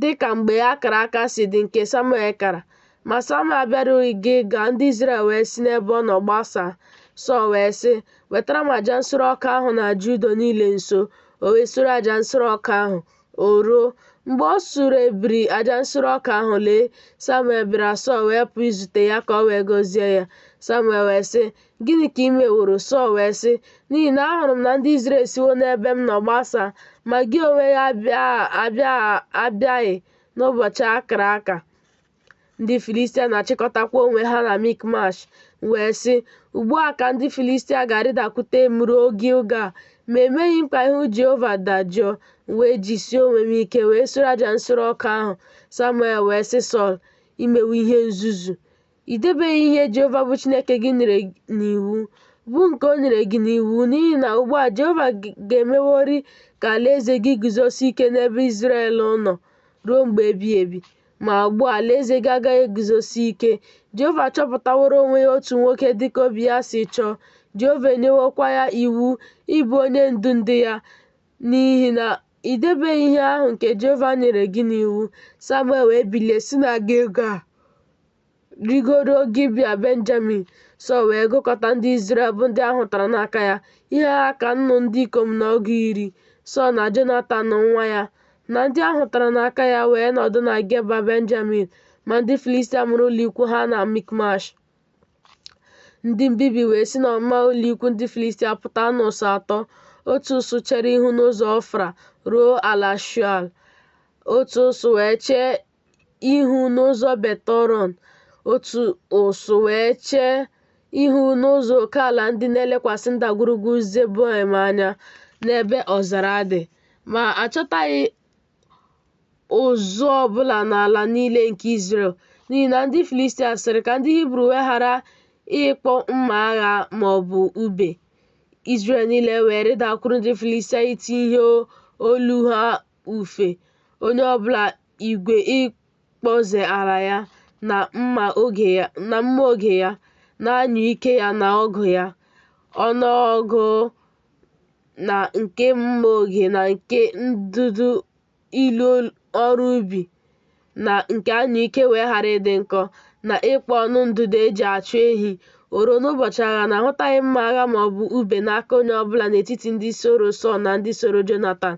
dị ka mgbe a kara aka si dị nke Samuel kara. Ma Samuel abịarughị Gilgal, ndị Izrel wee si n'ebe ọ nọ gbasaa. Sọl wee sị, Wetara m aja nsure ọkụ ahụ na aja udo niile nso. O wee sure aja nsure ọkụ ahụ. O ruo, mgbe o surebiri aja nsure ọkụ ahụ, lee, Samuel bịara, Sọl wee pụọ izute ya ka o wee gọzie ya. Samuel wee sị, Gịnị ka i meworo? Sọl wee sị, N'ihi na ahụrụ m na ndị Izrel esiwo n'ebe m nọ gbasaa, ma gị onwe gị abịaghị n'ụbọchị a kara aka. Ndị Filistia na-achịkọtakwa onwe ha na Mikmash. M wee sị, Ugbu a ka ndị Filistia ga-arịdakwute m ruo Gilgal, ma emeghị m ka ihu Jehova dajụọ. M wee jisie onwe m ike wee sure aja nsure ọkụ ahụ. Samuel wee sị Sọl, I mewo ihe nzuzu. I debeghị ihe Jehova bụ Chineke gị nyere n'iwu, bụ nke o nyere gị n'iwu, n'ihi na ugbu a Jehova ga-emeworị ka alaeze gị guzosie ike n'ebe Izrel nọ ruo mgbe ebighị ebi. Ma ugbu a alaeze gị agaghị eguzosi ike. Jehova achọpụtaworo onwe ya otu nwoke dị ka obi ya si chọọ, Jehova enyewokwa ya iwu ịbụ onye ndu ndị ya, n'ihi na i debeghị ihe ahụ nke Jehova nyere gị n'iwu. Samuel wee bilie si na Gilgal rigoruo Gibea Benjamin. Sọl wee gụkọta ndị Izrel bụ ndị a hụtara n'aka ya, ihe ha ka nnụ ndị ikom na ọgụ iri. Sọl na Jonatan nwa ya na ndị a hụtara n'aka ya wee nọdụ na Geba Benjamin, ma ndị Filistia mara ụlọikwu ha na Mikmash. Ndị mbibi wee si n'ọmụma ụlọikwu ndị Filistia pụta n'ụsọ atọ. Otu ụsụ chere ihu n'ụzọ Ofra ruo ala Shual. Otu ụsụ wee chee ihu n'ụzọ Bet-Horon, otu ụsụ wee chee ihu n'ụzọ oke ala ndị na-elekwasị ndagwurugwu Zeboim anya, n'ebe ọzara dị. Ma a chọtaghị ụzụ ọbụla n'ala niile nke Izrel, n'ihi na ndị Filistia sịrị, Ka ndị Hibru wee ghara ịkpụ mma agha ma ọ bụ ube. Izrel niile wee rịdakwuru ndị Filistia iti ihe olu ha ufe, onye ọbụla igwe ịkpọze ala ya, na mma oge ya, na anyụike ya na ọgụ ya. Ọnụọgụ na nke mma oge na nke ndụdụ ịlụ ọrụ ubi na nke anyụike wee ghara ịdị nkọ, na ịkpụ ọnụ ndụdụ e ji achụ ehi. O ruo n'ụbọchị agha na ahụtaghị mma agha ma ọ bụ ube n'aka onye ọ bụla n'etiti ndị soro Sọl na ndị soro Jonatan,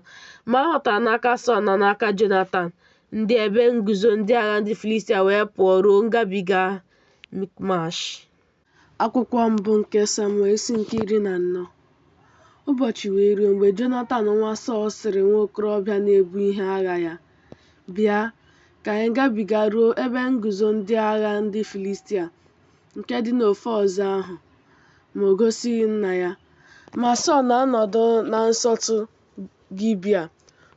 ma a hụtara n'aka Sọl na n'aka Jonatan. Ndị ebe nguzo ndị agha ndị Filistia wee pụọ ruo ngabiga Mikmash. Akwụkwọ mbụ nke Samuel isi nke 14. Ụbọchị wee ruo mgbe Jonatan nwa Sọl sịrị nwa okorobịa na-ebu ihe agha ya, Bịa, ka anyị gabiga ruo ebe nguzo ndị agha ndị Filistia nke dị n'ofe ọzọ ahụ. Ma o gosighị nna ya. Ma Sọl na-anọdụ na nsọtụ Gibea,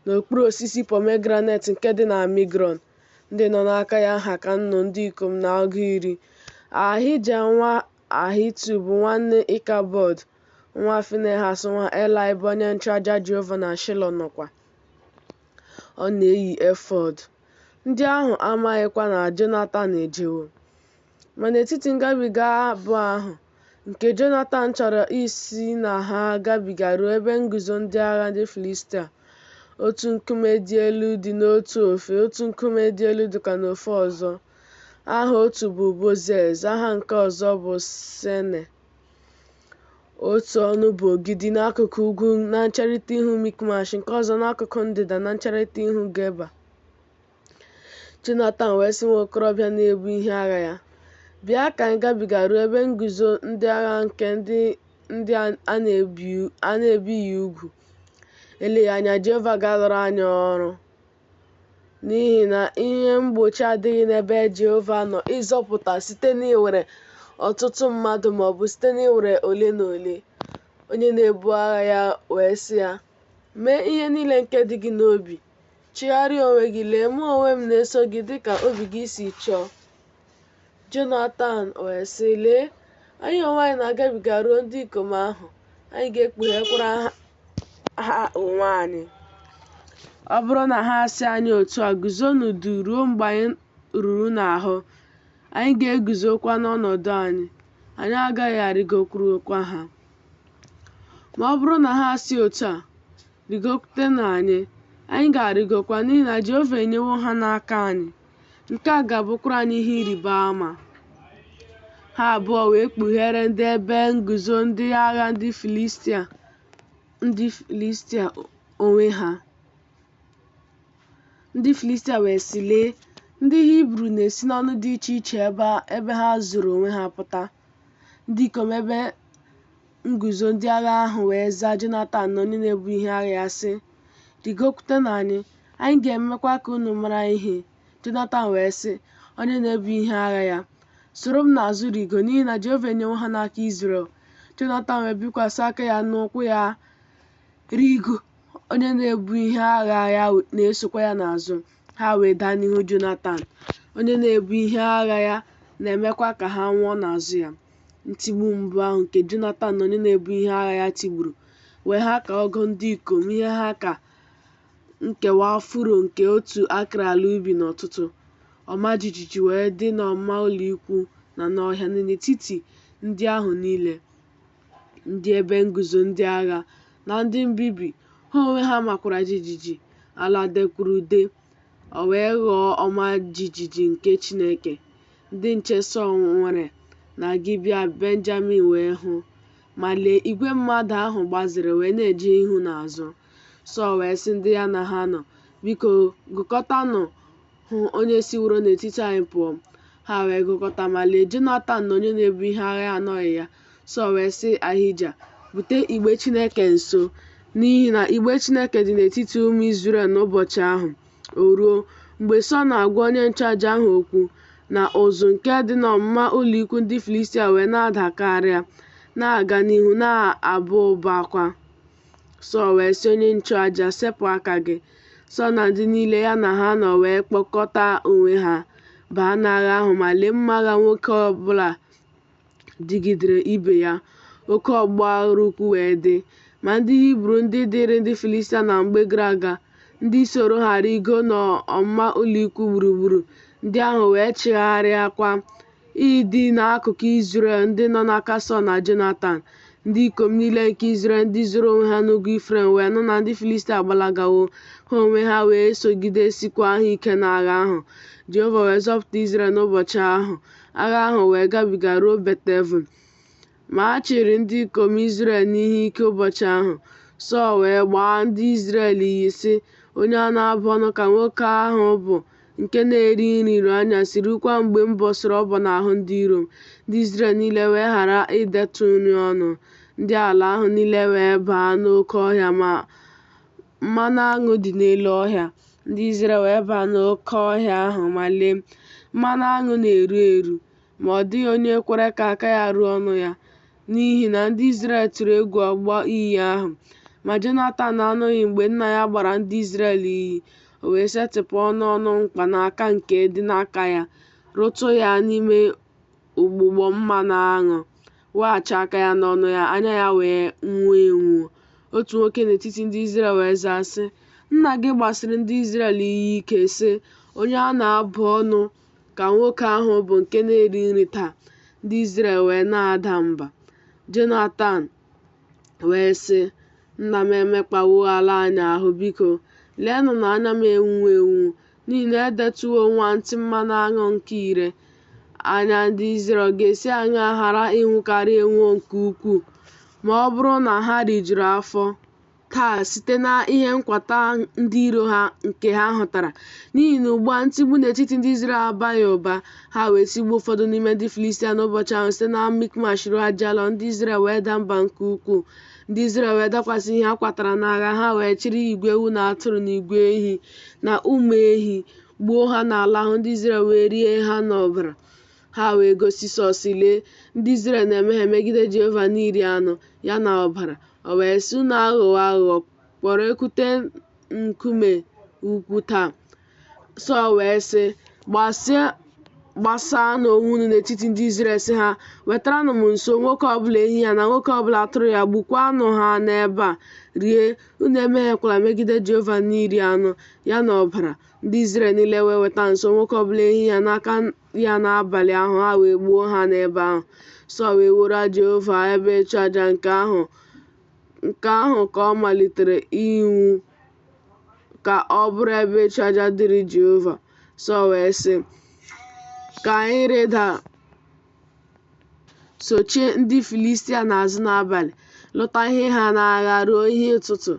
n'okpuru osisi pomegranet nke dị na Migrọn. Ndị nọ n'aka ya ha ka nnụ ndị ikom na ọgụ iri. Ahija nwa Ahitub nwanne Ịkabọdụ nwa Finehas nwa Elayị bụ onye nchụaja Jehova na Shilo nọkwa. Ọ na-eyi efọd. Ndị ahụ amaghịkwa na Jonatan ejewo. Ma n'etiti ngabiga abụọ ahụ, nke Jonatan chọrọ isi na ha gabiga ruo ebe nguzo ndị agha ndị Filistia, otu nkume dị elu dị n'otu ofe, otu nkume dị elu dịkwa n'ofe ọzọ. Aha otu bụ Bozez, aha nke ọzọ bụ Sene. Otu ọnụ bụ ogidi n'akụkụ ugwu na ncherịta ihu Mikmash, nke ọzọ n'akụkụ ndịda na ncherịta ihu Geba. Jonatan wee sị nwa okorobịa na-ebu ihe agha ya, Bịa ka anyị gabiga ruo ebe nguzo ndị agha nke ndị a na-ebighị ugwu. Eleghị anya Jehova ga-alụrụ anyị ọrụ, n'ihi na ihe mgbochi adịghị n'ebe Jehova nọ ịzọpụta site n'iwere ọtụtụ mmadụ ma ọ bụ site n'iwere ole na ole. Onye na-ebu agha ya wee sị ya, Mee ihe niile nke dị gị n'obi. Chigharịa onwe gị, lee, mụ onwe m na-eso gị dị ka obi gị si chọọ. Jonatan wee sị, Lee, anyị onwe anyị na-agabiga ruo ndị ikom ahụ, anyị ga-ekpughekwara ha onwe anyị. Ọ bụrụ na ha asị anyị otu a, Guzonụ duu ruo mgbe anyị ruru unu ahụ, anyị ga-eguzokwa n'ọnọdụ anyị, anyị agaghị arịgokwurukwa ha. Ma ọ bụrụ na ha asị otu a, Rịgokwutenụ anyị, anyị ga-arịgokwa, n'ihi na Jehova enyewo ha n'aka anyị. Nke a ga-abụkwara anyị ihe ịrịba ama. Ha abụọ wee kpugheere ndị ebe nguzo ndị agha ndị Filistia onwe ha. Ndị Filistia wee sị, Lee, ndị Hibru na-esi n'ọnụ dị iche iche ebe ha zoro onwe ha pụta. Ndị ikom ebe nguzo ndị agha ahụ wee zaa Jonatan na onye na-ebu ihe agha ya, sị, Rịgokwutenụ anyị, anyị ga-emekwa ka unu mara ihe. Jonatan wee sị onye na-ebu ihe agha ya, Soro m n'azụ rịgo, n'ihi na Jehova enyewo ha n'aka Izrel. Jonatan wee bikwasị aka ya n'ụkwụ ya rịgo, onye na-ebu ihe agha ya na-esokwa ya n'azụ. Ha wee daa n'ihu Jonatan, onye na-ebu ihe agha ya na-emekwa ka ha nwụọ n'azụ ya. Ntigbu mbụ ahụ nke Jonatan na onye na-ebu ihe agha ya tigburu wee ha ka ọgụ ndị ikom ihe ha ka nkewa furo nke otu akara ala ubi n'ọtụtụ. Ọma jijiji wee dị n'ọmụma ụlọ ikwu na n'ọhịa na n'etiti ndị ahụ niile, ndị ebe nguzo ndị agha na ndị mbibi, ha onwe ha makwara jijiji, ala dekwara ude, o wee ghọọ ọma jijiji nke Chineke. Ndị nche Sọl nwere na Gibea Benjamin wee hụ, ma lee, igwe mmadụ ahụ gbazere wee na-eje ihu na azụ. Sọl wee sị ndị ya na ha nọ, Biko, gụkọtanụ hụ onye siworo n'etiti anyị pụọ. Ha wee gụkọta, ma lee, Jonatan na onye na-ebu ihe agha ya anọghị ya. Sọl wee sị Ahija, Bute igbe Chineke nso, n'ihi na igbe Chineke dị n'etiti ụmụ Izrel n'ụbọchị ahụ. O ruo, mgbe Sọl na-agwa onye nchụaja ahụ okwu, na ụzụ nke dị n'ọmụma ụlọikwu ndị Filistia wee na-ada karịa, na-aga n'ihu na-aba ụbakwa. Sọl wee sị onye nchụaja, Sepụ aka gị. Sọl na ndị niile ya na ha nọ wee kpọkọta onwe ha, baa n'agha ahụ, ma lee, mma agha nwoke ọ bụla dịgidere ibe ya, oke ọgbọ aghara ukwu wee dị. Ma ndị Hibru ndị dịịrị ndị Filistia na mgbe gara aga, ndị soro ha rịgo n'ọmụma ụlọikwu gburugburu, ndị ahụ wee chigharịakwa ịdị n'akụkụ Izrel ndị nọ n'aka Sọl na Jonatan. Ndị ikom niile nke Izrel ndị zoro onwe ha n'ugwu Ifrem wee nụ na ndị Filistia agbalagawo, ha onwe ha wee sogidesikwa ha ike n'agha ahụ. Jehova wee zọpụta Izrel n'ụbọchị ahụ, agha ahụ wee gabiga ruo Bet-even. Ma a chịrị ndị ikom Izrel n'ihe ike ụbọchị ahụ. Sọl wee gbaa ndị Izrel iyi, sị, Onye a na-abụ ọnụ ka nwoke ahụ bụ nke na-eri nri ruo anyasị, ruokwa mgbe m bọsịrị ọbọ n'ahụ ndị iro m. Ndị Izrel niile wee ghara idetụ nri ọnụ. Ndị ala ahụ niile wee baa n'oke ọhịa, ma mmanụ aṅụ dị n'elu ọhịa. Ndị Izrel wee baa n'oke ọhịa ahụ, ma lee, mmanụ aṅụ na-eru eru, ma ọ dịghị onye kwere ka aka ya ruo ọnụ ya, n'ihi na ndị Izrel tụrụ egwu ọgbụgba iyi ahụ. Ma Jonatan anụghị mgbe nna ya gbara ndị Izrel iyi, o wee setịpụ ọnụ ọnụ mkpanaka nke dị n'aka ya, rụtụ ya n'ime ụgbụgbọ mmanụ aṅụ, weghachi aka ya n'ọnụ ya, anya ya wee nwuo enwuo. Otu nwoke n'etiti ndị Izrel wee zaa, sị, Nna gị gbasiri ndị Izrel iyi ike, sị, Onye a na-abụ ọnụ ka nwoke ahụ bụ nke na-eri nri taa. Ndị Izrel wee na-ada mba. Jonatan wee sị, Nna m emekpawo ala anyị ahụ, biko, leenụ na anya m enwuwo enwu, n'ihi na edetụwo nwantị mmanụ aṅụ nke ire. Anya ndị Izrel ga-esi aṅaa ghara inwukarị enwuo nke ukwuu, ma ọ bụrụ na ha rijuru afọ taa site na ihe nkwata ndị iro ha nke ha hụtara? N'ihi na ugbu a ntigbu n'etiti ndị Izrel abaghị ụba. Ha wee tigbuo ụfọdụ n'ime ndị Filistia n'ụbọchị ahụ site na Mikmash ruo Ajalon. Ndị Izrel wee daa mba nke ukwuu. Ndị Izrel wee dakwasị ihe a kwatara n'agha, ha wee chịrị igwe ewu na atụrụ na igwe ehi na ụmụ ehi, gbuo ha n'ala ahụ, ndị Izrel wee rie ha n'ọbara. Ha wee gosi Sọl, sị, Lee, ndị Izrel na-emehie megide Jehova n'iri anụ, ya na ọbara. O wee sị, Unu aghọwo aghụghọ, kpọrekwute nkume ukwu taa. Sọl wee sị, Gbasaanụ onwe unu n'etiti ndị Izrel, sị ha, Wetaranụ m nso nwoke ọbụla ehi ya na nwoke ọbụla atụrụ ya, gbukwaanụ ha n'ebe a, Rie, unu emehiekwala megide Jehova n'iri anụ, ya na ọbara. Ndị Izrel niile wee weta nso, nwoke ọ bụla ehi ya n'aka ya n'abalị ahụ, ha wee gbuo ha n'ebe ahụ. Sọl wee wuoro Jehova ebe ịchụaja, nke ahụ ka ọ malitere iwu ka ọ bụrụ ebe ịchụaja dịrị Jehova. Sọl wee sị, Ka anyị rịda sochie ndị Filistia n'azụ n'abalị, lụta ihe ha n'agha ruo ihe ụtụtụ,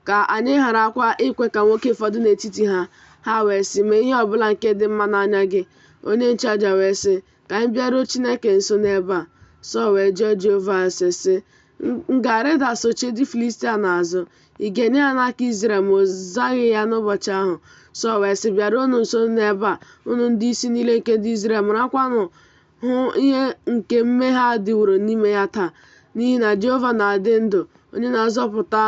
ka anyị gharakwa ikwe ka nwoke fọdụ n'etiti ha. Ha wee sị, Mee ihe ọ bụla nke dị mma n'anya gị. Onye nchụaja wee sị, Ka anyị bịaruo Chineke nso n'ebe a. Sọl wee jụọ Jehova ase, sị, M ga-arịda sochie ndị Filistia n'azụ? Ị ga-enye ha n'aka Izrel? Ma ọ zaghị ya n'ụbọchị ahụ. Sọl wee sị, Bịaruonụ nso n'ebe a, unu ndị isi niile nke ndị Izrel, marakwanụ hụ ihe nke mmehie a dịworo n'ime ya taa, n'ihi na Jehova na-adị ndụ, onye na-azọpụta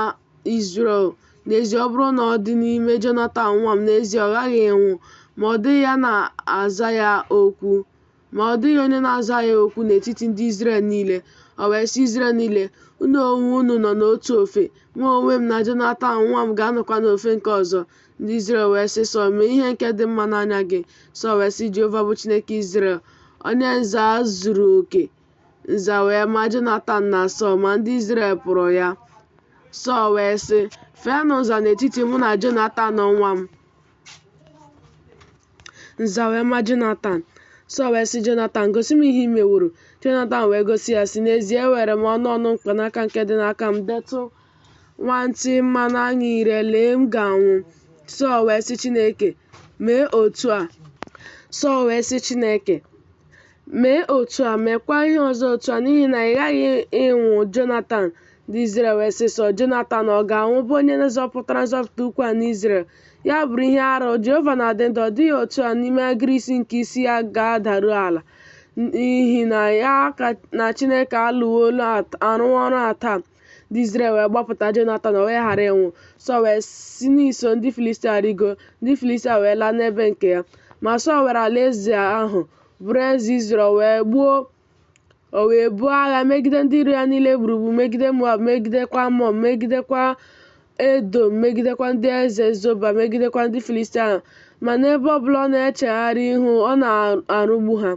Izrel, n'ezie, ọ bụrụ na ọ dị n'ime Jonatan nwa m, n'ezie ọ ghaghị ịnwụ. Ma ọ dịghị ya na-aza ya okwu. Ma ọ dịghị onye na-aza ya okwu n'etiti ndị Izrel niile. O wee sị Izrel niile, Unu onwe unu nọ n'otu ofe, mụ onwe m na Jonatan nwa m ga-anọkwa n'ofe nke ọzọ. Ndị Izrel wee sị Sọl, Mee ihe nke dị mma n'anya gị. Sọl wee sị, Jehova bụ Chineke Izrel, onye nza zuru oke. Nza wee maa Jonatan na Sọl, ma ndị Izrel pụrụ ya. Sọl wee sị, Feenụ nza n'etiti mụ na Jonatan nwa m. Nza wee maa Jonatan. Sọl wee sị Jonatan, Gosi m ihe i meworo. Jonatan wee gosi ya, sị, N'ezie, eweere m ọnụ ọnụ mkpanaka nke dị n'aka m detụ nwantị mmanụ aṅụ ire, lee, m ga-anwụ. Sọl wee sị Chineke, Mee otu a. Sọl wee sị Chineke, Mee otu a, meekwa ihe ọzọ otu a, n'ihi na ị ghaghị ịnwụ, Jonatan. Ndị Izrel wee sị Sọl, Jonatan ọ ga-anwụ, bụ onye zọpụtara nzọpụta ukwu a n'Izrel? Ya bụrụ ihe arụ, Jehova na-adị ndụ, ọ dịghị otu a n'ime agịrị isi nke isi ya ga-adaru ala, n'ihi na ya na Chineke arụwo ọrụ a taa. Ndị Izrel wee gbapụta Jonatan, o wee ghara ịnwụ. Sọl wee si n'iso ndị Filistia rigo, ndị Filistia wee laa n'ebe nke ya. Ma Sọl were alaeze ahụ, bụrụ eze Izrel, o wee buo agha megide ndị iro ya niile gburugburu, megide Moab, megidekwa Amọn, megidekwa Edọm, megidekwa ndị eze Zoba, megidekwa ndị Filistia. Ma n'ebe ọ bụla ọ na-echegharị ihu, ọ na-arụgbu ha.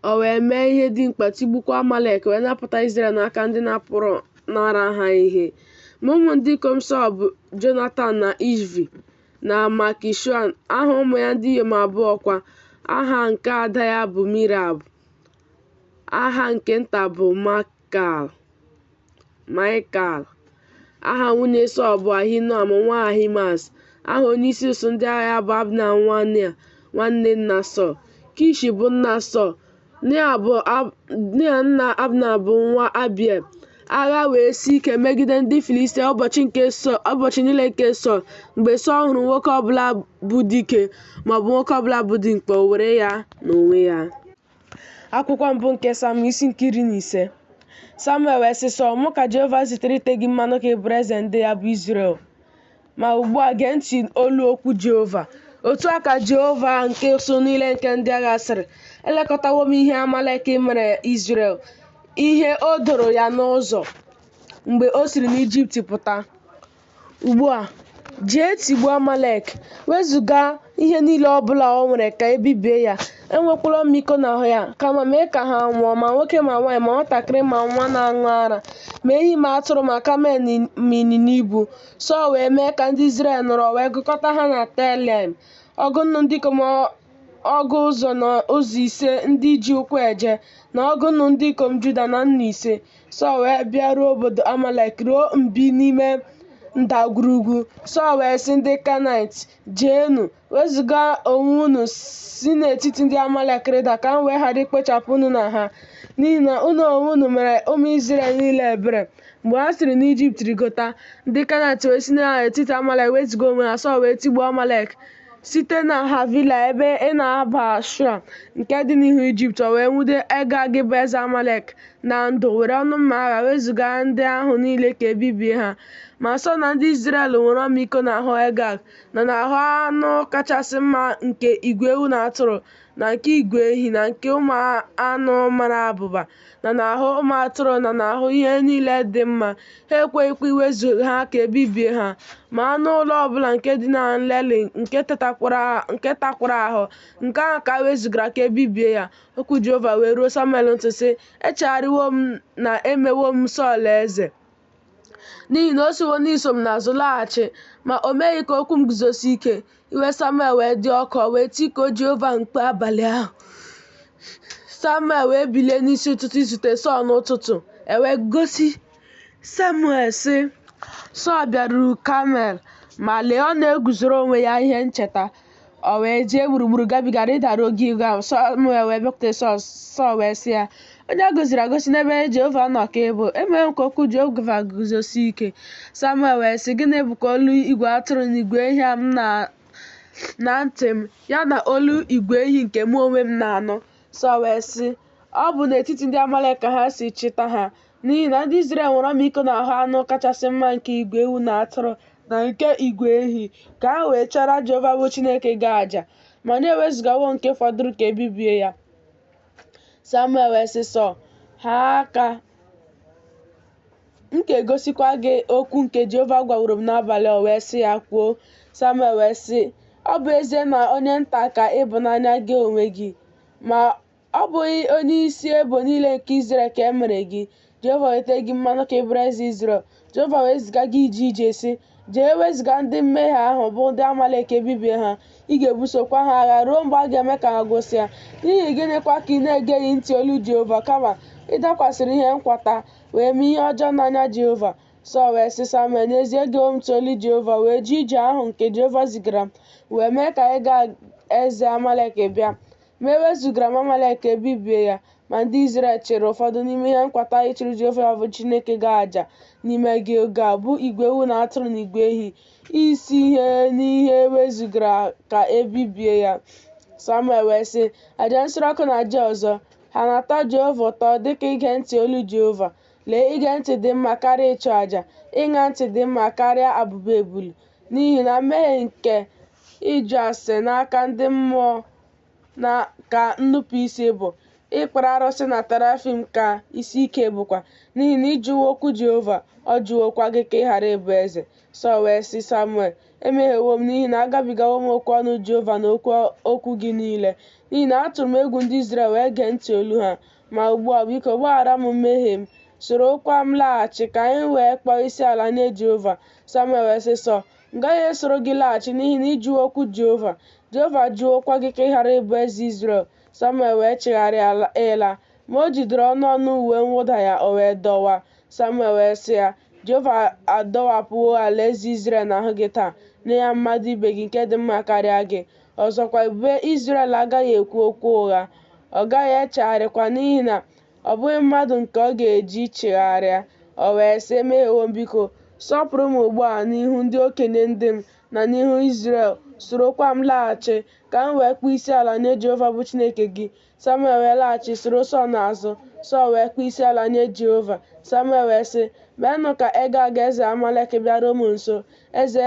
O wee mee ihe dimkpa, tigbukwa Amalek, wee napụta Izrel n'aka ndị na-apụnara ha ihe. Ma ụmụ ndị ikom Sọl bụ Jonatan na Ishvi na Malkishua. Aha ụmụ ya ndị inyom abụọ kwa, aha nke ada ya bụ Mirab, aha nke nta bụ Maịkal. Aha nwunye Sọl bụ Ahinoam nwa Ahimaaz. Aha onyeisi usuu ndị agha ya bụ Abna nwa Nea, nwanne nna Sọl. Kish bụ nna Sọl. Nea nna Abna bụ nwa Abiel. Agha wee sie ike megide ndị Filistia ụbọchị niile nke Sọl. Mgbe Sọl hụrụ nwoke ọbụla bụ dike maọbụ nwoke ọbụla bụ dimkpa, o were ya n'onwe ya. Akwụkwọ mbụ nke Samuel isi nke 15. Samuel wee sị Sọl, Mụ ka Jehova zitere ite gị mmanụ ka ị bụrụ eze ndị ya bụ Izrel. Ma ugbu a gee ntị olu okwu Jehova. Otu a ka Jehova nke usuu niile nke ndị agha sịrị, Elekọtawo m ihe Amalek mere Izrel, ihe o doro ya n'ụzọ mgbe o siri n'Ijipt pụta. Ugbu a, jee tigbuo Amalek, wezụga ihe niile ọ bụla o nwere ka e bibie ya. Enwekwala ọmịiko n'ahụ ya, kama mee ka ha nwụọ, ma nwoke ma nwaanyị, ma nwatakịrị ma nwa na-aṅụ ara, ma ehi ma atụrụ ma kamel ma ịnyịnya ibu. Sọl wee mee ka ndị Izrel nụrụ, o wee gụkọta ha na Telaim, ọgụ nnu ndị ikom ọgụ ụzọ na ụzọ ise ndị ji ụkwụ eje, na ọgụ nnu ndị ikom Juda na nnu ise. Sọl wee bịaruo obodo Amalek, ruo mbi n'ime ndagwurugwu. Sọl wee sị ndị Kenaịt, Jeenụ, wezụga onwe unu si n'etiti ndị Amalek rịda, ka m wee ghara ikpochapụ unu na ha, n'ihi na unu onwe unu mere ụmụ Izrel niile ebere, mgbe ha siri n'Ijipt rigota. Ndị Kenaịt wee si n'etiti Amalek wezụga onwe ha. Sọl wee tigbuo Amalek site na Havila ebe ị na-aba Shua nke dị n'ihu Ijipt. O wee nwude Egag bụ eze Amalek. na ndụ, were ọnụ mma agha wezuga ndị ahụ niile ka e bibie ha. Ma Sọl na ndị Izrel nwere ọmịiko n'ahụ Egag, na n'ahụ anụ kachasị mma nke igwe ewu na atụrụ, na nke igwe ehi, na nke ụmụ anụ mara abụba, na n'ahụ ụmụ atụrụ, na n'ahụ ihe niile dị mma. Ha ekweghịkwa iwezuga ha ka e bibie ha. Ma anụ ụlọ ọbụla nke dị na nlelị, nke takwara ahụ, nke ahụ ka e wezugara ka e bibie ya. Okwu Jehova wee ruo Samuel ntị, sị, Echegharịwo m na emewo m Sọl eze, n'ihi na o siwo n'iso m n'azụ laghachi, ma o meghị ka okwu m guzosie ike. Iwe Samuel wee dị ọkụ, o wee tikuo Jehova mkpu abalị ahụ. Samuel wee bilie n'isi ụtụtụ izute Sọl n'ụtụtụ. E wee gosi Samuel, sị, Sọl bịaruru Kamel, ma lee, ọ na-eguzoro onwe ya ihe ncheta. O wee jee gburugburu gabiga rịdaruo Gilgal. Samuel wee bịakwute Sọl, Sọl wee sị ya, Onye a gọziri agọzi n'ebe Jehova nọ ka ị bụ. Emewo m ka okwu Jehova guzosie ike. Samuel wee sị, Gịnị bụkwa olu igwe atụrụ na igwe ehi a m na ntị m, ya na olu igwe ehi nke mụ onwe m na-anụ? Sọl wee sị, Ọ bụ n'etiti ndị Amalek ka ha si chịta ha, n'ihi na ndị Izrel nwere ọmịiko n'ahụ anụ kachasị mma nke igwe ewu na atụrụ na nke igwe ehi, ka ha wee chụọrọ Jehova bụ Chineke gị aja, ma anyị ewezugawo nke fọdụrụ ka e bibie ya. Samuel wee sị Sọl, Haa aka, m ga-egosikwa gị okwu nke Jehova gwaworo m n'abalị. O wee sị ya, Kwuo. Samuel wee sị, Ọ bụ ezie na onye nta ka ị bụ n'anya gị onwe gị, ma ọ bụghị onye isi ebo niile nke Izrel ka e mere gị? Jehova wee tee gị mmanụ ka ị bụrụ eze Izrel. Jehova wee ziga gị ije ije, sị, Jee wezuga ndị mmehie ahụ, bụ ndị Amalek, ka e bibie ha. Ị ga-ebusokwa ha agha ruo mgbe a ga-eme ka ha gwụsịa. N'ihi gịnịkwa ka ị na-egeghị ntị olu Jehova, kama ị dakwasịrị ihe nkwata, wee mee ihe ọjọọ n'anya Jehova? Sọl wee sị Samuel, N'ezie, egewo m ntị olu Jehova, wee jee ije ahụ nke Jehova zigara m, wee mee ka Egag eze Amalek bịa. Ma ewezugara m Amalek ka e bibie ya. Ma ndị Izrel chịrị ụfọdụ n'ime ihe nkwata ịchụrụ Jehova bụ Chineke gị aja n'ime Gilgal, bụ igwe ewu na atụrụ na igwe ehi, isi ihe n'ihe e wezugara ka e bibie ya. Samuel wee sị, Aja nsure ọkụ na aja ọzọ, ha na-atọ Jehova ụtọ dị ka ige ntị olu Jehova? Lee, ige ntị dị mma karịa ịchụ aja, ịṅa ntị dị mma karịa abụba ebulu. N'ihi na mmehie nke ịjụ ase n'aka ndị mmụọ na ka nnupụisi bụ, ịkpere arụsị na terafim ka isi ike bụkwa. N'ihi na ị jụwo okwu Jehova, ọ jụwokwa gị ka ị ghara ịbụ eze. Sọl wee sị Samuel, Emehiewo m, n'ihi na agabigawo m okwu ọnụ Jehova na okwu gị niile, n'ihi na atụrụ m egwu ndị Izrel wee gee ntị olu ha. Ma ugbu a, biko, gbaghara m mmehie m, sorokwa m laghachi, ka anyị wee kpọọ isiala nye Jehova. Samuel wee sị Sọl, M gaghị esoro gị laghachi n'ihi na ị jụwo okwu Jehova, Jehova ajụwokwa gị ka ị ghara ịbụ eze Izrel. Samuel wee chigharịa ịla, ma o jidere ọnụ ọnụ uwe mwụda ya, o wee dọwaa. Samuel wee sị ya, Jehova adọwapụwo alaeze Izrel n'ahụ gị taa, nye ya mmadụ ibe gị nke dị mma karịa gị. Ọzọkwa, Ebube Izrel agaghị ekwu okwu ụgha, ọ gaghị echegharịkwa n'ihi na ọ bụghị mmadụ nke ọ ga-eji chegharịa. O wee sị, Emehiewo m, biko, sọpụrụ m ugbu a n'ihu ndị okenye ndị m na n'ihu Izrel, sorokwa m laghachi, ka m wee kpọọ isiala nye Jehova bụ Chineke gị. Samuel wee laghachi soro Sọl n'azụ, Sọl wee kpọọ isiala nye Jehova. Samuel wee sị, Meenụ ka Egag eze Amalek bịaruo m nso. Eze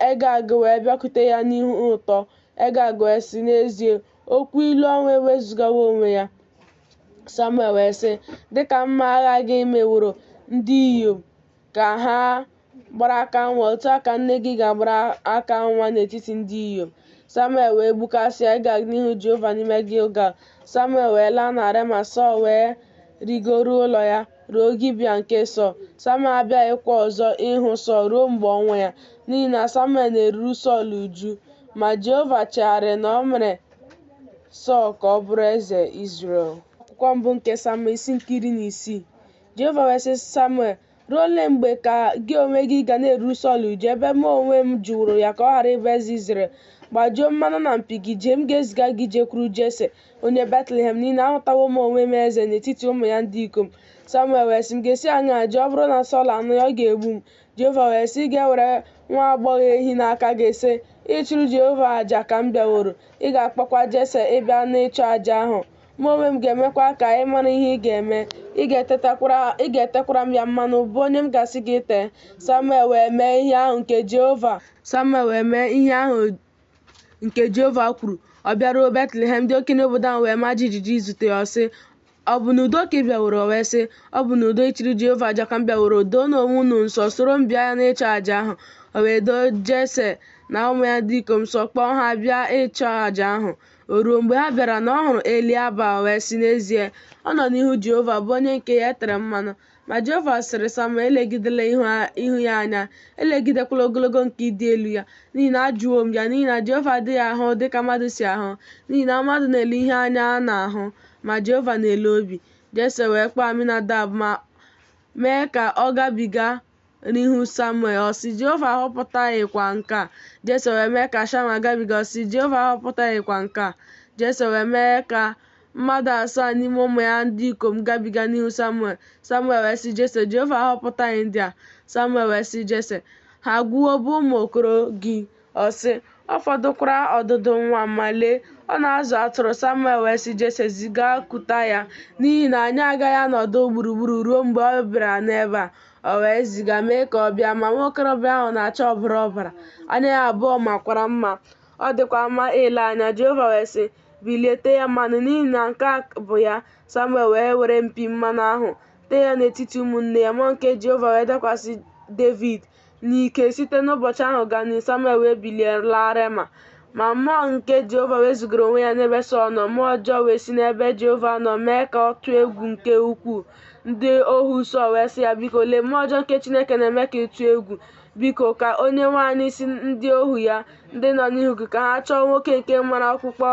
Egag wee bịakwute ya n'ihu ụtọ. Egag wee sị, N'ezie, okwu ilu ọnwụ ewezugawo onwe ya. Samuel wee sị, Dị ka mma agha gị meworo ndị inyom ka ha gbara aka nwa, otu a ka nne gị ga-agbara aka nwa n'etiti ndị inyom. Samuel wee gbukasịa Egag n'ihu Jehova n'ime Gilgal. Samuel wee laa na Rema, Sọl wee rịgoruo ụlọ ya ruo Gibea nke Sọl. Samuel abịaghịkwa ọzọ ịhụ Sọl ruo mgbe ọnwụ ya, n'ihi na Samuel na-eruru Sọl uju. Ma Jehova chegharịrị na o mere Sọl ka ọ bụrụ eze Izrel. Akwụkwọ mbụ nke Samuel isi nke 16. Jehova wee sị Samuel, Ruo ole mgbe ka gị onwe gị ga na-eruru Sọl uju, ebe mụ onwe m jụworo ya ka ọ ghara ịbụ eze Izrel? Gbajuo mmanụ na mpi gị, jee, m ga-eziga gị jekwuru Jese onye Betlehem, n'ihi na ahụtawo m onwe m eze n'etiti ụmụ ya ndị ikom. Samuel wee sị, M ga-esi aṅaa jee? Ọ bụrụ na Sọl anụ ya, ọ ga-egbu m. Jehova wee sị, Ị ga-ewere nwa agbọghọ ehi n'aka gị, sị, Ịchụrụ Jehova aja ka m bịaworo. Ị ga-akpọkwa Jese ịbịa n'ịchụ aja ahụ. Mụ onwe m ga-emekwa ka ị mara ihe ị ga-eme. Ị ga-etekwara m ya mmanụ, bụ onye m ga-asị gị tee. Samuel wee mee ihe ahụ nke Jehova Samuel wee mee ihe ahụ nke Jehova kwuru. Ọ bịaruo Betlehem, ndị okenye obodo ahụ wee maa jijiji izute ya. Ọ sị, Ọ bụ n'udo ka ị bịaworo? O wee sị, Ọ bụ n'udo ịchụrụ Jehova aja ka m bịaworo. Doonụ onwe unu nsọ, soro m bịa n'ịchụ aja ahụ. O wee doo Jese na ụmụ ya ndị ikom nsọ, kpọọ ha bịa ịchụ aja ahụ. O ruo, mgbe ha bịara, na ọ hụrụ Eliaba, o wee sị, N'ezie, ọ nọ n'ihu Jehova, bụ onye nke ya e tere mmanụ. Ma Jehova sịrị Samuel, Elegidela ihu ya anya, elegidekwala ogologo nke ịdị elu ya, n'ihi na ajụwo m ya, n'ihi na Jehova adịghị ahụ dị ka mmadụ si ahụ, n'ihi na mmadụ na-ele ihe anya na-ahụ, ma Jehova na-ele obi. Jese wee kpọọ Aminadab ma mee ka ọ gabiga n'ihu Samuel. Ọ sị, Jehova ahọpụtaghịkwa nke a. Jese wee mee ka Shama gabiga. Ọ sị, Jehova ahọpụtaghịkwa nke a. Jese wee mee ka mmadụ asaa n'ime ụmụ ya ndị ikom gabiga n'ihu Samuel. Samuel wee sị Jese, Jehova ahọpụtaghị ndị a. Samuel wee sị Jese, Ha agwụwo, bụ ụmụ okoro gị? Ọ sị, Ọ fọdụkwara ọdụdụ nwa m, ma lee, ọ na-azụ atụrụ. Samuel wee sị Jese, Ziga kuta ya, n'ihi na anyị agaghị anọdụ gburugburu ruo mgbe ọ bịara n'ebe a. O wee ziga mee ka ọ bịa, ma nwa okorobịa ahụ na-acha ọbara ọbara, anya ya abụọ makwara mma, ọ dịkwa mma ile anya. Jehova wee sị, Bilie, tee ya mmanụ, n'ihi na nke a bụ ya. Samuel wee were mpi mmanụ ahụ tee ya n'etiti ụmụnne ya. Mmụọ nke Jehova wee dakwasị Devid n'ike site n'ụbọchị ahụ gaa n'ihu. Samuel wee bilie laa Rema. Ma mmụọ nke Jehova wezugara onwe ya n'ebe Sọl nọ, mmụọ ọjọọ wee si n'ebe Jehova nọ mee ka ọ tụọ egwu nke ukwuu. Ndị ohu Sọl wee sị ya, Biko, lee, mmụọ ọjọọ nke Chineke na-eme ka ị tụọ egwu. Biko, ka onyenwe anyị sị ndị ohu ya ndị nọ n'ihu gị ka ha chọọ nwoke nke mara ọkpụkpọ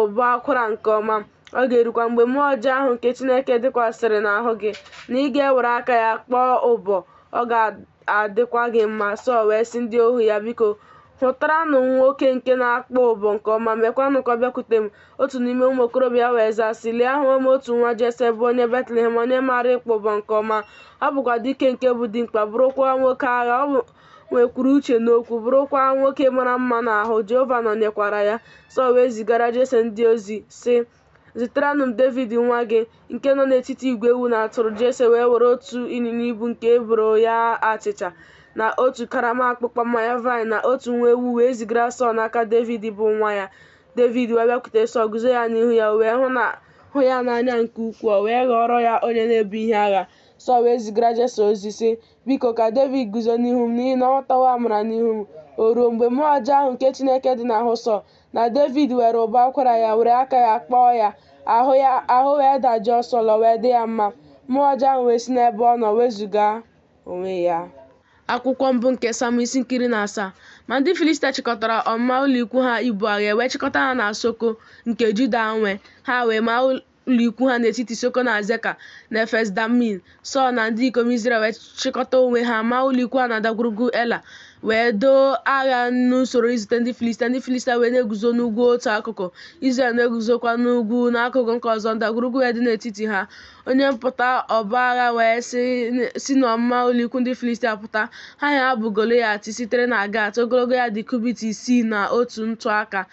ụbọ akwara nke ọma. Ọ ga-erukwa mgbe mmụọ ọjọọ ahụ nke Chineke dịkwasịrị n'ahụ gị, na ị ga-ewere aka ya kpọọ ụbọ, ọ ga-adịkwa gị mma. Sọl wee sị ndị ohu ya, Biko, hụtaranụ m nwoke nke na-akpọ ụbọ nke ọma, meekwanụ ka ọ bịakwute m. Otu n'ime ụmụ okorobịa ya wee zaa sị, Lee, ahụwo m otu nwa Jese bụ onye Betlehem, onye maara ịkpọ ụbọ nke ọma. Ọ bụkwa dike nke bụ dimkpa, bụrụkwa nwoke agha. O nwekwara uche n'okwu, bụrụkwa nwoke mara mma n'ahụ. Jehova nọnyekwara ya. Sọl wee zigara Jese ndị ozi, sị, Ziterenụ m Devid nwa gị, nke nọ n'etiti igwe ewu na atụrụ. Jese wee were otu ịnyịnya ibu nke e boro ya achịcha, na otu karama akpụkpọ mmanya vaịn, na otu nwa ewu wee zigara Sọl n'aka Devid bụ nwa ya. Devid wee bịakwute Sọl, guzo ya n'ihu ya, o wee hụ ya n'anya nke ukwuu, o wee ghọọrọ ya onye na-ebu ihe agha. Sọl wee zigara Jese ozi, sị, Biko, ka Devid guzo n'ihu m, n'ihi na ọ nwetawo amara n'ihu m. O ruo, mgbe mmụọ ọjọọ ahụ nke Chineke dị n'ahụ Sọl, na Devid were ụbọ akwara ya, were aka ya kpọọ ya, ahụ wee dajụọ Sọl, o wee dị ya mma. Mmụọ ọjọọ ahụ wee si n'ebe ọ nọ wezụga onwe ya. Akwụkwọ mbụ nke Samuel isi nke 17. Ma ndị Filistia chịkọtara ọmụma ụlọikwu ha ibu agha, e wee chịkọta ha na Soko nke Juda nwe, ha wee maa ụlọikwu ha n'etiti Soko na Azeka na Efes-damin. Sọl na ndị ikom Izrel wee chịkọta onwe ha maa ụlọikwu ha na ndagwurugwu Ela, wee doo agha n'usoro izute ndị Filistia. Ndị Filistia wee na-eguzo n'ugwu otu akụkụ, Izrel na-eguzokwa n'ugwu n'akụkụ nke ọzọ, ndagwurugwu wee dị n'etiti ha. Onye mpụta ọbọ agha wee si n'ọmụma ụlọikwu ndị Filistia pụta. Aha ya bụ Goloyat sitere na Gat, ogologo ya dị kubit isii na otu ntụaka.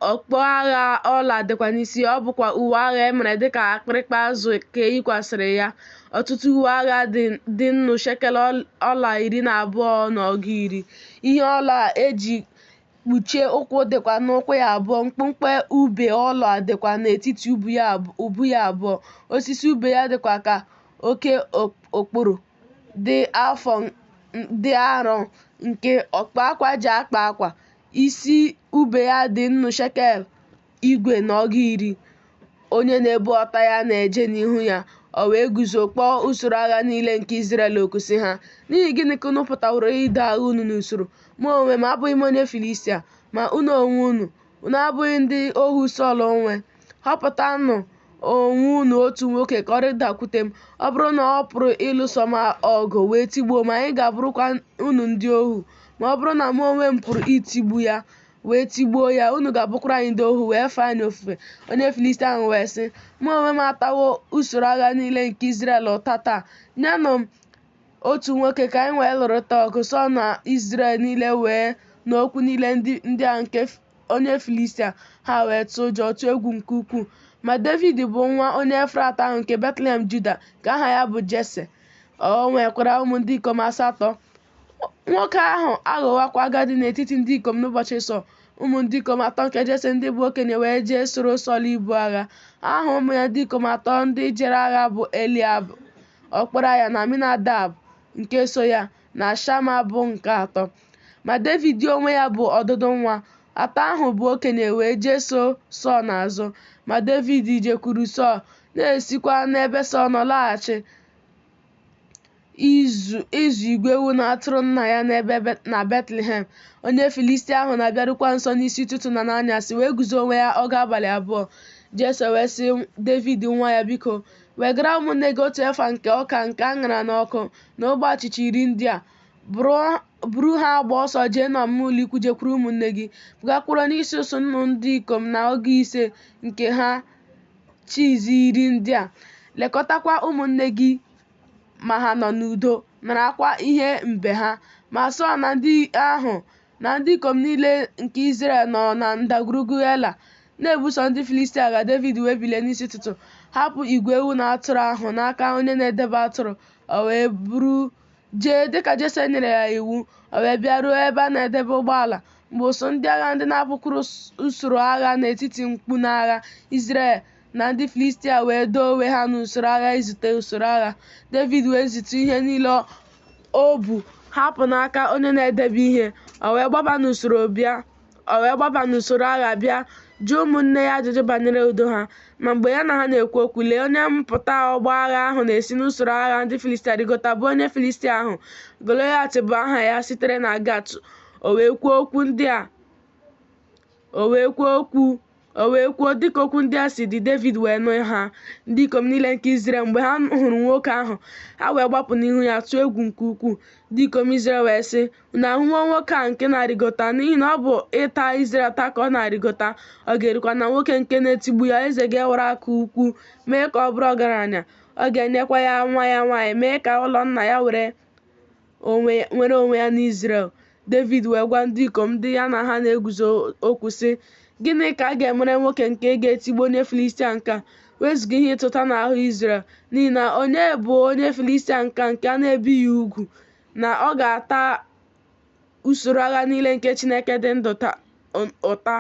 Okpu agha ọla dịkwa n'isi ya, ọ bụkwa uwe agha e mere dịka akpịrịkpa azụ ka e yikwasịrị ya. Ọtụtụ uwe agha dị nnu shekel ọla 12 na ọgụ iri. Ihe ọla e ji kpuchie ụkwụ dịkwa n'ụkwụ ya abụọ, mkpumkpu ube ọla dịkwa n'etiti ubu ya abụọ. Osisi ube ya dịkwa ka oke okporo dị arọ nke ọkpa akwa ji akpa akwa. Isi ube ya dị nnu shekel igwe na ọgụ iri. Onye na-ebu ọta ya na-eje n'ihu ya. O wee guzo kpọọ usoro agha niile nke Izrel oku, sị ha, N'ihi gịnị ka unu pụtaworo ido agha unu n'usoro? Mụ onwe m abụghị m onye Filistia, ma unu onwe unu, unu abụghị ndị ohu Sọl nwe? Họpụtanụ onwe unu otu nwoke ka ọ rịdakwute m. Ọ bụrụ na ọ pụrụ ịlụso m ọgụ wee tigbuo m, anyị ga-abụrụkwa unu ndị ohu. Ma ọ bụrụ na mụ onwe m pụrụ itigbu ya wee tigbuo ya, unu ga-abụkwara anyị ndị ohu wee fee anyị ofufe. Onye Filistia ahụ wee sị, Mụ onwe m atawo usoro agha niile nke Izrel ụta taa. Nyenụ m otu nwoke ka anyị wee lụrịta ọgụ. Sọl na Izrel niile wee nụ okwu niile ndị a nke onye Filistia, ha wee tụọ ụjọ, tụọ egwu nke ukwuu. Ma Devid bụ nwa onye Efrat ahụ nke Betlehem Juda, nke aha ya bụ Jese. O nwekwara ụmụ ndị ikom asatọ. Nwoke ahụ aghọwokwa agadi n'etiti ndị ikom n'ụbọchị Sọl. Ụmụ ndị ikom atọ nke Jese ndị bụ okenye wee jee soro Sọl ibu agha. Aha ụmụ ya ndị ikom atọ ndị jere agha bụ Eliab ọkpara ya, na Aminadab nke so ya, na Shama bụ nke atọ. Ma Devid onwe ya bụ ọdụdụ nwa. Atọ ahụ bụ okenye wee jee so Sọl n'azụ. Ma Devid jekwuru Sọl, na-esikwa n'ebe Sọl nọ laghachi ịzụ igwe ewu na atụrụ nna ya n'ebe na Betlehem. Onye Filistia ahụ na-abịarukwa nso n'isi ụtụtụ na n'anyasị, wee guzo onwe ya ọgụ abalị abụọ. Jese wee sị Devid nwa ya, Biko, wegara ụmụnne gị otu efa nke ọka nke a ṅara n'ọkụ na ogbe achịcha iri ndị a. Buru ha gba ọsọ jee n'ọmụma ụlọikwu jekwuru ụmụnne gị. Bugakwara onyeisi usuu nnu ndị ikom na ọgụ ise nke ha chiizi iri ndị a. Lekọtakwa ụmụnne gị ma ha nọ n'udo, narakwa ihe mbe ha. Ma Sọl na ndị ahụ na ndị ikom niile nke Izrel nọ na ndagwurugwu Ela na-ebuso ndị Filistia agha. Devid wee bilie n'isi ụtụtụ, hapụ igwe ewu na atụrụ ahụ n'aka onye na-edebe atụrụ. O wee buru jee dịka Jese nyere ya iwu. O wee bịaruo ebe a na-edebe ụgbọala. Mgbe usuu ndị agha ndị na-apụkwuru usoro agha na-eti mkpu n'agha, Izrel na ndị Filistia wee doo onwe ha n'usoro agha izute usoro agha. Devid wee zitụ ihe niile o bu hapụ n'aka onye na-edebe ihe. O wee gbaba n'usoro agha bịa, jụọ ụmụnne ya ajụjụ banyere udo ha. Ma mgbe ya na ha na-ekwu okwu, lee, onye mpụta ọgbọ agha ahụ na-esi n'usoro agha ndị Filistia rigota, bụ onye Filistia ahụ, Goloyat bụ aha ya, sitere na Gat. O wee kwuo okwu ndị a O wee kwuo okwu o wee kwuo dịka okwu ndị a si dị, Devid wee nụ ha. Ndị ikom niile nke Izrel, mgbe ha hụrụ nwoke ahụ, ha wee gbapụ n'ihu ya, tụọ egwu nke ukwuu. Ndị ikom Izrel wee sị, Unu ahụwo nwoke a nke na-arịgota, n'ihi na ọ bụ ịta Izrel ụta ka ọ na-arịgota. Ọ ga-erukwa na nwoke nke na-etigbu ya, eze ga-ewere akụ ukwu mee ka ọ bụrụ ọgaranya, ọ ga-enyekwa ya nwa ya nwaanyị, mee ka ụlọ nna ya were nwere onwe ya n'Izrel. Devid wee gwa ndị ikom ndị ya na ha na-eguzo okwu sị, Gịnị ka a ga-emere nwoke nke ga-etigbu onye Filistia nke a, wezuga ihe ịta ụta n'ahụ Izrel? N'ihi na onye bụ onye Filistia nke a nke a na-ebighị ugwu, na ọ ga-ata usoro agha niile nke Chineke dị ndụ ụta?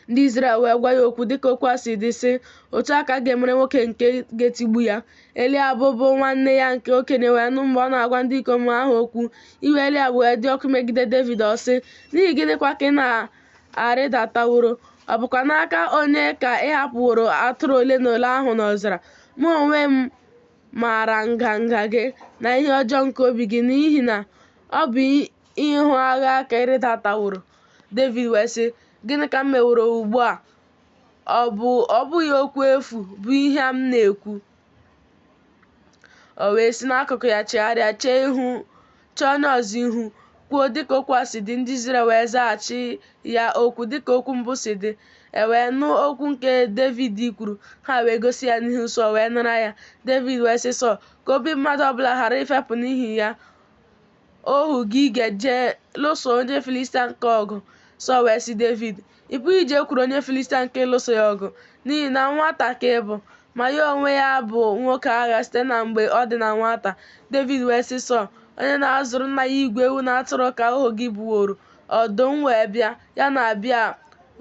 Ndị Izrel wee gwa ya okwu dịka okwu a si dị, sị, Otu a ka a ga-emere nwoke nke ga-etigbu ya. Eliab bụ nwanne ya nke okenye wee nụ mgbe ọ na-agwa ndị ikom ahụ okwu. Iwe Eliab wee dị ọkụ megide Devid, ọ sị, N'ihi gịnịkwa ka ị na-arịdataworo? Ọ bụkwa n'aka onye ka ị hapụworo atụrụ ole na ole ahụ n'ọzara? Mụ onwe m maara nganga gị na ihe ọjọọ nke obi gị, n'ihi na ọ bụ ịhụ agha ka ị rịdataworo. Devid wee sị, Gịnị ka m meworo ugbu a? Ọ bụ ọ bụghị okwu efu bụ ihe a m na-ekwu? O wee si n'akụkụ ya chegharịa chee onye ọzọ ihu, kwuo dịka okwu a si dị. Ndị Izrel wee zaghachi ya okwu dịka okwu mbụ si dị. E wee nụ okwu nke Devid kwuru, ha wee gosi ya n'ihu Sọl, wee nara ya. Devid wee sị Sọl, Ka obi mmadụ ọbụla ghara ifepụ n'ihi ya, ohu gị ga-eje lụso onye Filistia nke ọgụ. Sọl wee sị Devid, Ị pụghị ijekwuru onye Filistia nke ịlụso ya ọgụ, n'ihi na nwata ka ị bụ, ma ya onwe ya bụ nwoke agha site na mgbe ọ dị na nwata. Devid wee sị Sọl, Onye na-azụrụ nna ya igwe ewu na atụrụ ka ohu gị bụworo, ọdụm wee bịa, ya na bịa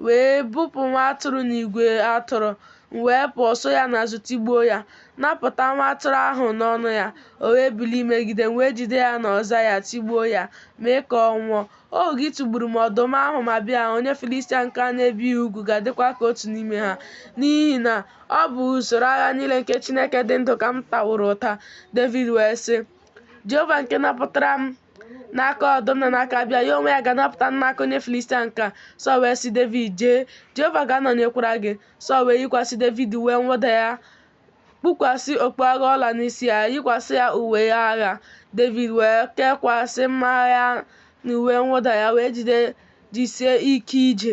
wee bupụ nwa atụrụ n'igwe atụrụ. M wee pụọ so ya n'azụ tigbuo ya, napụta nwa atụrụ ahụ n'ọnụ ya. O wee bilie imegide m, wee jide ya n'ọza ya, tigbuo ya, mee ka ọ nwụọ. Ohu gị tigburu ma ọdụm ahụ ma bịa, onye Filistia nke a na-ebighị ugwu ga-adịkwa ka otu n'ime ha, n'ihi na ọ bụ usoro agha niile nke Chineke dị ndụ ka m taworo ụta. Devid wee sị, Jehova nke napụtara m n'aka ọdụm na n'aka bịa, ya onwe ya ga-anapụta m n'aka onye Filistia nke a. Sọl wee sị Devid, Jee, Jehova ga-anọnyekwara gị. Sọl wee yikwasị Devid uwe mwụda ya, kpukwasị okpu agha ọla n'isi ya, yikwasị ya uwe agha. Devid wee kekwasị mma agha ya n'uwe mwụda ya, wee jide jisie ike ije,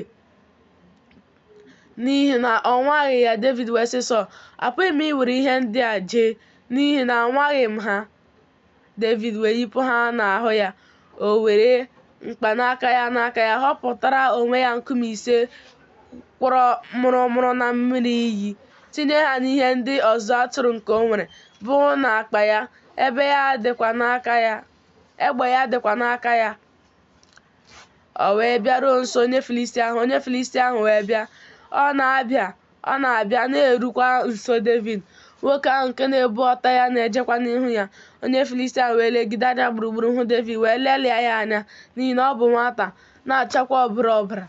n'ihi na ọ nwaghị ya. Devid wee sị Sọl, Apụghị m iwere ihe ndị a jee, n'ihi na anwaghị m ha. Devid wee yipụ ha n'ahụ ya. O were mkpanaka ya n'aka ya, họpụtara onwe ya nkume ise, kwọrọ mụrụmụrụ na mmiri iyi, tinye ha n'ihe ndị ọzụzụ atụrụ nke o nwere, bụ n'akpa ya, egbe ya dịkwa n'aka ya. O wee bịaruo nso onye Filistia ahụ, onye Filistia ahụ wee bịa. Ọ na-abịa na-erukwa nso Devid. Nwoke ahụ nke na-ebu ọta ya na-ejekwa n'ihu ya. Onye Filistia ahụ wee legide anya gburugburu hụ Devid, wee lelịa ya anya, n'ihi na ọ bụ nwata, na-achakwa ọbara ọbara,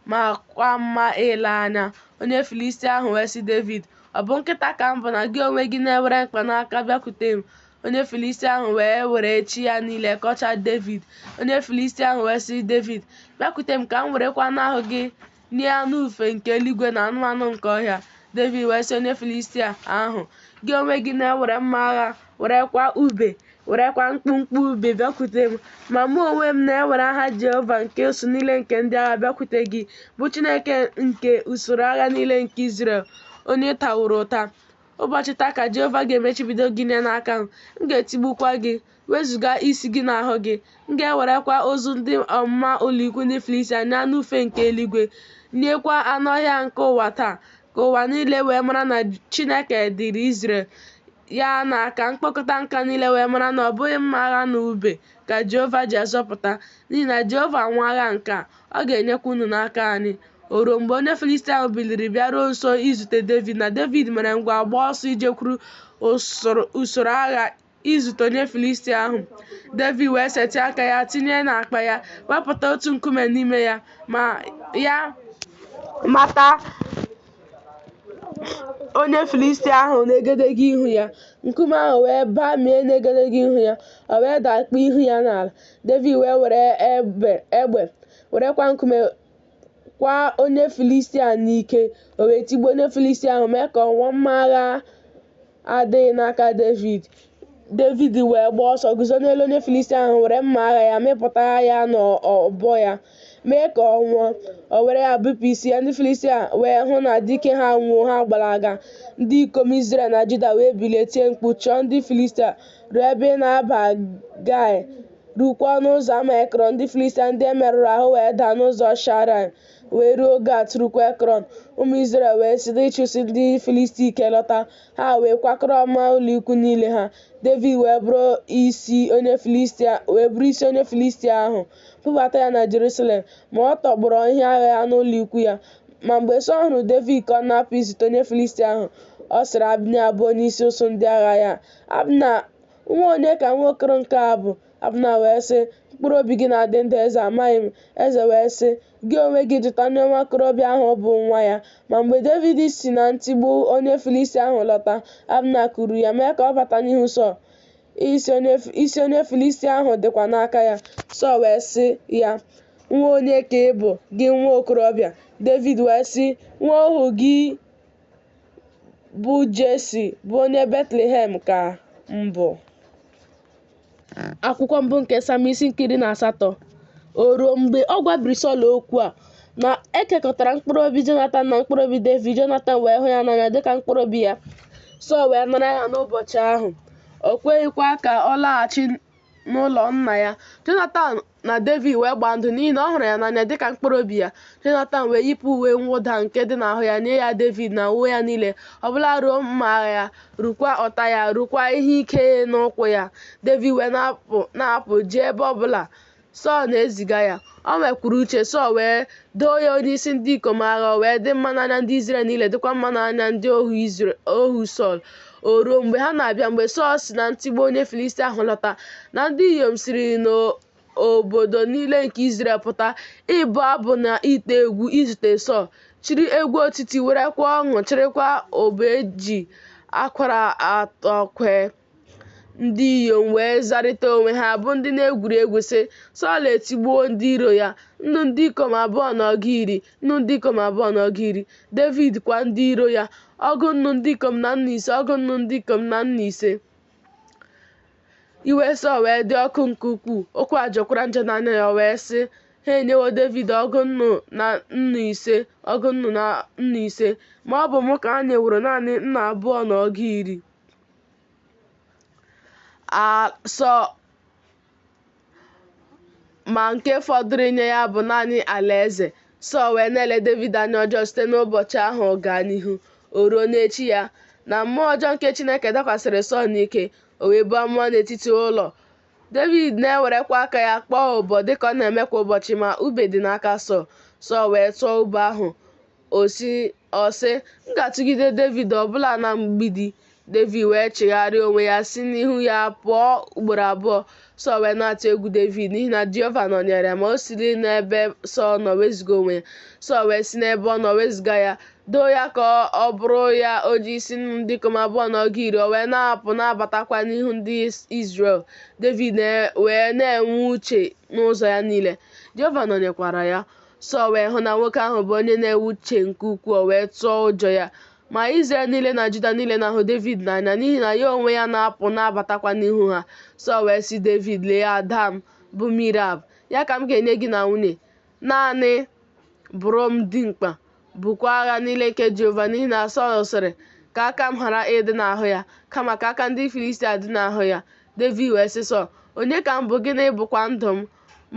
maakwa mma ile anya. Onye Filistia ahụ wee sị Devid, Ọ bụ nkịta ka m bụ na gị onwe gị na-ewere mkpanaka bịakwute m? Onye Filistia ahụ wee were chi ya niile kọchaa Devid. Onye Filistia ahụ wee sị Devid, Bịakwute m ka m werekwa anụ ahụ gị nye anụ ufe nke eluigwe na anụmanụ nke ọhịa. Devid wee sị onye Filistia ahụ, Gị onwe gị na-ewere mma agha, werekwa ube, werekwa mkpụmkpụ ube bịakwute m, ma mụ onwe m na-ewere aha Jehova nke usuu niile nke ndị agha bịakwute gị, bụ Chineke nke usoro agha niile nke Izrel, onye ị taworo ụta. Ụbọchị taa ka Jehova ga-emechibido gị nye n'aka m, m ga-etigbukwa gị, wezụga isi gị n'ahụ gị. M ga-ewerekwa ozu ndị ọmụma ụlọikwu ndị Filistia nye anụ ufe nke eluigwe, nyekwa anụ ọhịa nke ụwa taa, ka ụwa niile wee mara na Chineke dịrị Izrel, ya na ka mkpokọta nka niile wee mara na ọ bụghị mma agha na ube ka Jehova ji azọpụta, n'ihi na Jehova nwe agha nke a, ọ ga-enyekwa unu n'aka anyị. O ruo mgbe onye Filistia ahụ biliri bịaruo nso izute Devid, na Devid mere ngwa gbaa ọsọ ijekwuru usoro agha izute onye Filistia ahụ. Devid wee setịa aka ya tinye n'akpa ya, wepụta otu nkume n'ime ya, ma ya mata onye Filistia ahụ n'egedege ihu ya. Nkume ahụ wee bamie n'egedege ihu ya, o wee daa kpuo ihu ya n'ala. Devid wee were egbe, werekwa nkume kwaa onye Filistia n'ike. O wee tigbuo onye Filistia ahụ, mee ka ọ nwụọ. Mma agha adịghị n'aka Devid. Devid wee gbaa ọsọ guzo n'elu onye Filistia ahụ, were mma agha ya mịpụta ya n'ọbọ ya, mee ka ọ nwụọ. O were ya bipụ isi ya. Ndị Filistia wee hụ na dike ha anwụwo, ha gbalaga. Ndị ikom Izrel na Juda wee bilie tie mkpu chọọ ndị Filistia ruo ebe na-aba Gai, rukwa ọnụ ụzọ ama Ekrọn. Ndị Filistia ndị e merụrụ ahụ wee daa n'ụzọ Sharaim, wee ruo Gat, rukwa Ekrọn. Ụmụ Izrel wee si n'ịchụsi ndị Filistia ike lọta, ha wee kwakọrọ ọmụma ụlọikwu niile ha. Devid wee buru isi onye Filistia ahụ, bubata ya na Jerusalem, ma ọ tọgbọrọ ihe agha ya n'ụlọikwu ya. Ma mgbe Sọl hụrụ Devid ka ọ na-apụ izute onye Filistia ahụ, ọ sịrị Abna bụ onyeisi ụsụụ ndị agha ya, Abna, nwa onye ka nwa okoro nke a bụ? Abna wee sị, Mkpụrụ obi gị na-adị ndụ, eze, amaghị m. Eze wee sị, Gị onwe gị jụta onye nwa okorobịa ahụ bụ nwa ya. Ma mgbe Devid si na ntigbu onye Filistia ahụ lọta, Abna kuuru ya mee ka ọ bata n'ihu Sọl. Isi onye Filistia ahụ dịkwa n'aka ya. Sọl wee sị ya, Nwa onye ka ị bụ, gị nwa okorobịa? Devid wee sị, Nwa ohu gị bụ Jesi, bụ onye Betlehem ka m bụ. Akwụkwọ mbụ nke Samuel isi nke 18. O ruo mgbe ọ gwabiri Sọl okwu a, na e kekọtara mkpụrụ obi Jonatan na mkpụrụ obi Devid, Jonatan wee hụ ya n'anya dịka mkpụrụ obi ya. Sọl wee nara ya n'ụbọchị ahụ, o kweghịkwa ka ọ laghachi n'ụlọ nna ya. Jonatan na Devid wee gbaa ndụ n'ihi na ọ hụrụ ya n'anya dịka mkpụrụ obi ya. Jonatan wee yipụ uwe mwụda nke dị n'ahụ ya nye ya Devid na uwe ya niile, ọbụla ruo mma agha ya, rukwa ọta ya, rukwa ihe ike n'ụkwụ ya. Devid wee na-apụ jee ebe ọbụla Sọl na-eziga ya. O nwekwara uche. Sọl wee doo ya onyeisi ndị ikom agha, o wee dị mma n'anya ndị Izrel niile, dịkwa mma n'anya ndị ohu Sọl. O ruo mgbe ha na-abịa, mgbe Sọl si na ntigbu onye Filistia ahụ lọta, na ndị inyom siri n'obodo niile nke Izrel pụta ịbụ abụ na ite egwu izute Sọl, chịrị egwu otiti, werekwa ọṅụ, chịrịkwa ụbọ e ji akwara atọ kwee. Ndị inyom wee zarịta onwe ha, bụ ndị na-egwuri egwu, sị, Sọl etigbuwo ndị iro ya, nnu ndị ikom abụọ na ọgụ iri, nnu ndị ikom abụọ na ọgụ iri, Devid kwa ndị iro ya, ọgụ nnu ndị ikom na nnu ise, ọgụ nnu ndị ikom na nnu ise. Iwe Sọl wee dị ọkụ nke ukwuu, okwu a jọkwara njọ n'anya ya, o wee sị, Ha enyewo Devid ọgụ nnu na nnu ise, ọgụ nnu na nnu ise, ma ọ bụ mụ ka ha nyeworo naanị nnu abụọ na ọgụ iri. Sọl ma nke fọdụrụ inye ya bụ naanị alaeze. Sọl wee na-ele Devid anya ọjọọ site n'ụbọchị ahụ gaa n'ihu. O ruo n'echi ya, na mmụọ ọjọọ nke Chineke dakwasịrị Sọl n'ike, o wee buo amụma n'etiti ụlọ. Devid na-ewerekwa aka ya kpọọ ụbọ dịka ọ na-eme kwa ụbọchị, ma ube dị n'aka Sọl. Sọl wee tụọ ube ahụ, ọ sị, M ga-atụgide Devid ọbụla na mgbidi. Devid wee chigharịa onwe ya si n'ihu ya pụọ ugboro abụọ. Sọl wee na-atụ egwu Devid, n'ihi na Jehova nọnyeere ya, ma o siri n'ebe Sọl nọ wezụga onwe ya. Sọl wee si n'ebe ọ nọ wezụga ya, doo ya ka ọ bụrụ ya onyeisi nnu ndị ikom abụọ na ọgụ iri, o wee na-apụ na-abatakwa n'ihu ndị Izrel. Devid wee na-enwe uche n'ụzọ ya niile, Jehova nọnyekwara ya. Sọl wee hụ na nwoke ahụ bụ onye na-enwe uche nke ukwuu, o wee tụọ ụjọ ya. Ma Izrel niile na Juda niile na-ahụ Devid n'anya, n'ihi na ya onwe ya na-apụ na-abatakwa n'ihu ha. Sọl wee sị Devid, Lee, ada m, bụ Mirab, ya ka m ga-enye gị na nwunye. Naanị bụrụ m dimkpa, buokwa agha niile nke Jehova, n'ihi na Sọl sịrị, Ka aka m ghara ịdị n'ahụ ya, kama ka aka ndị Filistia dị n'ahụ ya. Devid wee sị Sọl, Onye ka m bụ, gịnị bụkwa ndụ m,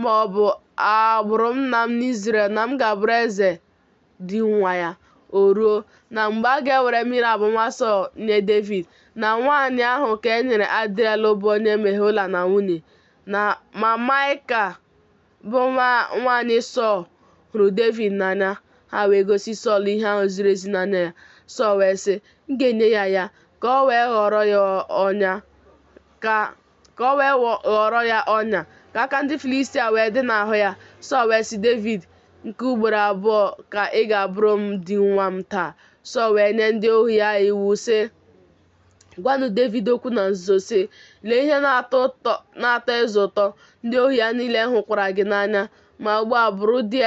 ma ọ bụ agbụrụ nna m n'Izrel, na m ga-abụrụ eze di nwa ya? O ruo, na mgbe a ga-ewere Mirab nwa Sọl nye Devid, na nwaanyị ahụ ka e nyere Adriel bụ onye Mehola na nwunye. Ma Maịkal bụ nwa nwaanyị Sọl hụrụ Devid n'anya, ha wee gosi Sọl ihe ahụ ziri ezi n'anya ya. Sọl wee sị, M ga-enye ya ya, ka o wee ghọrọ ya ọnya, ka aka ndị Filistia wee dị n'ahụ ya. Sọl wee sị Devid, Nke ugboro abụọ ka ị ga-abụrụ m di nwa m taa. Sọl wee nye ndị ohu ya iwu, sị, Gwanụ Devid okwu na nzuzo, sị, Lee ihe na-atọ eze ụtọ, ndị ohu ya niile hụkwara gị n'anya. Ma ugbu a, bụrụ di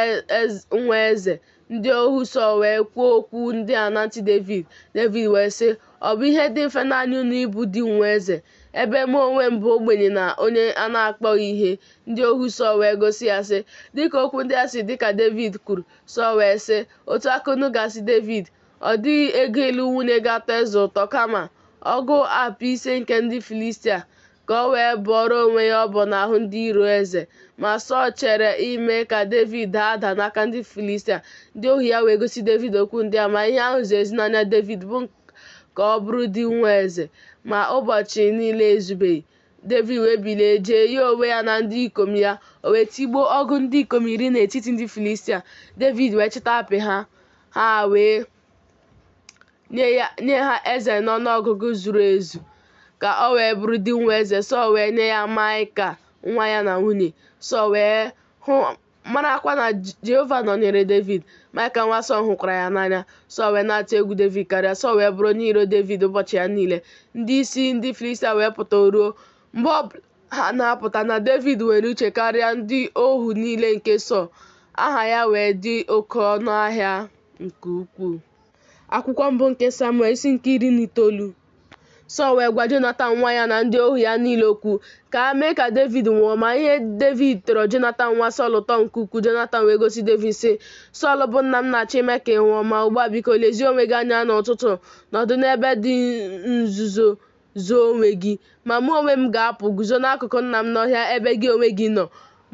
nwa eze. Ndị ohu Sọl wee kwuo okwu ndị a na ntị Devid. Devid wee sị, Ọ bụ ihe dị mfe n'anya unu ịbụ di nwa eze, ebe mụ onwe m bụ ogbenye na onye a na-akpọghị ihe. Ndị ohu Sọl wee gosi ya, sị, Dị ka okwu ndị a si dị ka Devid kwuru. Sọl wee sị, Otu a ka unu ga-asị Devid, Ọ dịghị ego ịlụ nwunye ga-atọ eze ụtọ, kama ọgụ apị ise nke ndị Filistia, ka o wee bọọrọ onwe ya ọbọ n'ahụ ndị iro eze. Ma Sọl chere ime ka Devid daa ada n'aka ndị Filistia. Ndị ohu ya wee gosi Devid okwu ndị a, ma ihe ahụ ziri ezi n'anya Devid bụ ka ọ bụrụ di nwa eze. Ma ụbọchị niile ezubeghị. Devid wee bilie jee, ya onwe ya na ndị ikom ya, o wee tigbuo ọgụ ndị ikom iri n'etiti ndị Filistia. Devid wee chịta apị ha, ha wee nye ha eze n'ọnụọgụgụ zuru ezu, ka o wee bụrụ di nwa eze. Sọl wee nye ya Maịkal nwa ya na nwunye. Sọl wee hụ marakwa na Jehova nọnyere Devid. Maịkal nwa Sọl hụkwara ya n'anya. Sọl wee na-atụ egwu Devid karịa. Sọl wee bụrụ onye iro Devid ụbọchị ya niile. Ndị isi ndị Filistia wee pụta ruo mgbe ọ bụla ha na-apụta na Devid nwere uche karịa ndị ohu niile nke Sọl. Aha ya wee dị oke ọnụ ahịa nke ukwuu. Akwụkwọ mbụ nke Samuel isi nke 19. Sọl wee gwa Jonatan nwa ya na ndị ohu ya niile okwu, ka ha mee ka Devid nwụọ. Ma ihe Devid tọrọ Jonatan nwa Sọl ụtọ nke ukwuu. Jonatan wee gosi Devid, sị, Sọl bụ nna m na-achọ ime ka ị nwụọ. Ma ugbu a, biko, lezie onwe gị anya n'ụtụtụ, nọdụ n'ebe dị nzuzo zoo onwe gị. Ma mụ onwe m ga-apụ, guzo n'akụkụ nna m n'ọhịa ebe gị onwe gị nọ.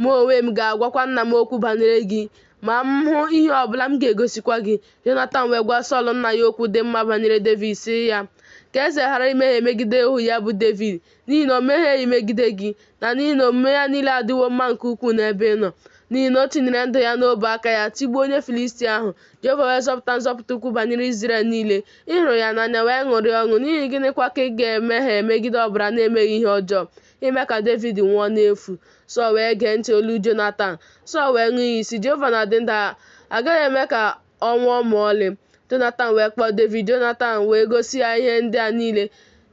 Mụ onwe m ga-agwakwa nna m okwu banyere gị. Ma m hụ ihe ọ bụla, m ga-egosikwa gị. Jonatan wee gwa Sọl nna ya okwu dị mma banyere Devid, sị ya, Ka eze ghara imehie megide ohu ya bụ Devid, n'ihi na o mehieghị megide gị, na n'ihi na omume ya niile adịwo mma nke ukwuu n'ebe ị nọ. N'ihi na o tinyere ndụ ya n'ọbụ aka ya, tigbuo onye Filistia ahụ. Jehova wee zọpụta nzọpụta ukwu banyere Izrel niile. Ị hụrụ ya n'anya wee ṅụrịa ọṅụ. N'ihi gịnịkwa ka ị ga-emehie megide ọbara na-emeghị ihe ọjọọ, ime ka Devid nwụọ n'efu? Sọl wee gee ntị olu Jonatan. Sọl wee ṅụọ iyi, sị, Jehova na-adị ndụ, agaghị eme ka ọ nwụọ ma ọlị. Jonatan wee kpọọ Devid, Jonatan wee gosi ya ihe ndị a niile.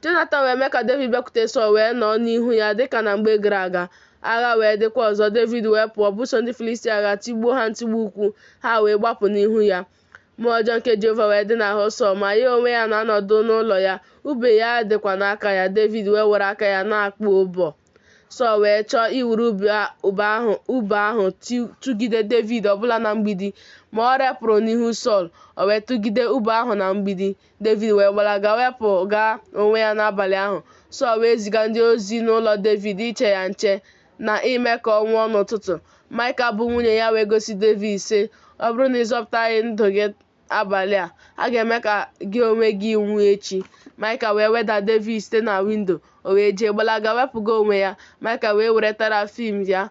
Jonatan wee mee ka Devid bịakwute Sọl wee nọọ n'ihu ya dịka na mgbe gara aga. Agha wee dịkwa ọzọ, Devid wee pụọ buso ndị Filistia agha, tigbuo ha ntigbu ukwu, ha wee gbapụ n'ihu ya. Mmụọ ọjọọ nke Jehova wee dị n'ahụ Sọl, ma ya onwe ya na-anọdụ n'ụlọ ya, ube ya dịkwa n'aka ya. Devid wee were aka ya na-akpọ ụbọ. Sọl wee chọọ iwere ube ahụ tụgide Devid ọbụla na mgbidi, ma ọ repụrụ n'ihu Sọl, o wee tụgide ube ahụ na mgbidi. Devid wee gbalaga wepụga onwe ya n'abalị ahụ. Sọl wee ziga ndị ozi n'ụlọ Devid iche ya nche na ime ka ọ nwụọ n'ụtụtụ. Maịkal bụ nwunye ya wee gosi Devid, sị, Ọ bụrụ na ị zọpụtaghị ndụ gị abalị a, a ga-eme ka gị onwe gị nwụọ echi. Maịkal wee weda Devid site na windo, o wee jee gbalaga wepụga onwe ya. Maịkal wee were terafim ya,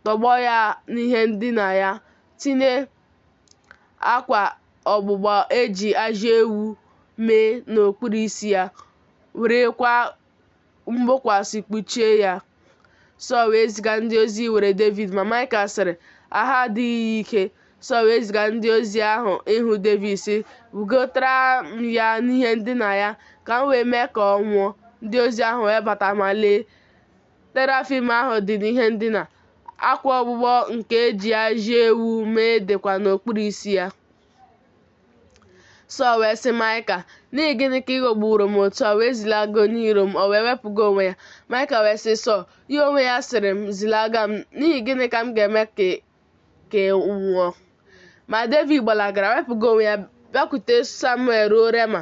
tọgbọ ya n'ihe ndina ya, tinye akwa ọgbụgba e ji ajị ewu mee n'okpuru isi ya, werekwa mgbokwasị kpuchie ya. Sọl wee ziga ndị ozi iwere Devid, ma Maịkal sịrị, Ahụ adịghị ya ike. Sọl wee ziga ndị ozi ahụ ịhụ Devid, sị, Bugotara m ya n'ihe ndina ya, ka m wee mee ka ọ nwụọ. Ndị ozi ahụ wee bata, ma lee, terafim ahụ dị n'ihe ndina, akwa ọgbụgbọ nke e ji ajị ewu mee dịkwa n'okpuru isi ya. Sọl wee sị Maịkal, N'ihi gịnị ka ị ghọgbuworo m otu a, wee zilaga onye iro m? O wee wepụga onwe ya. Maịkal wee sị Sọl, Ya onwe ya sịrị m, Zilaga m, n'ihi gịnị ka m ga-eme ka ị nwụọ? Ma Devid gbalagara, wepụga onwe ya, bịakwute Samuel ruo Rema,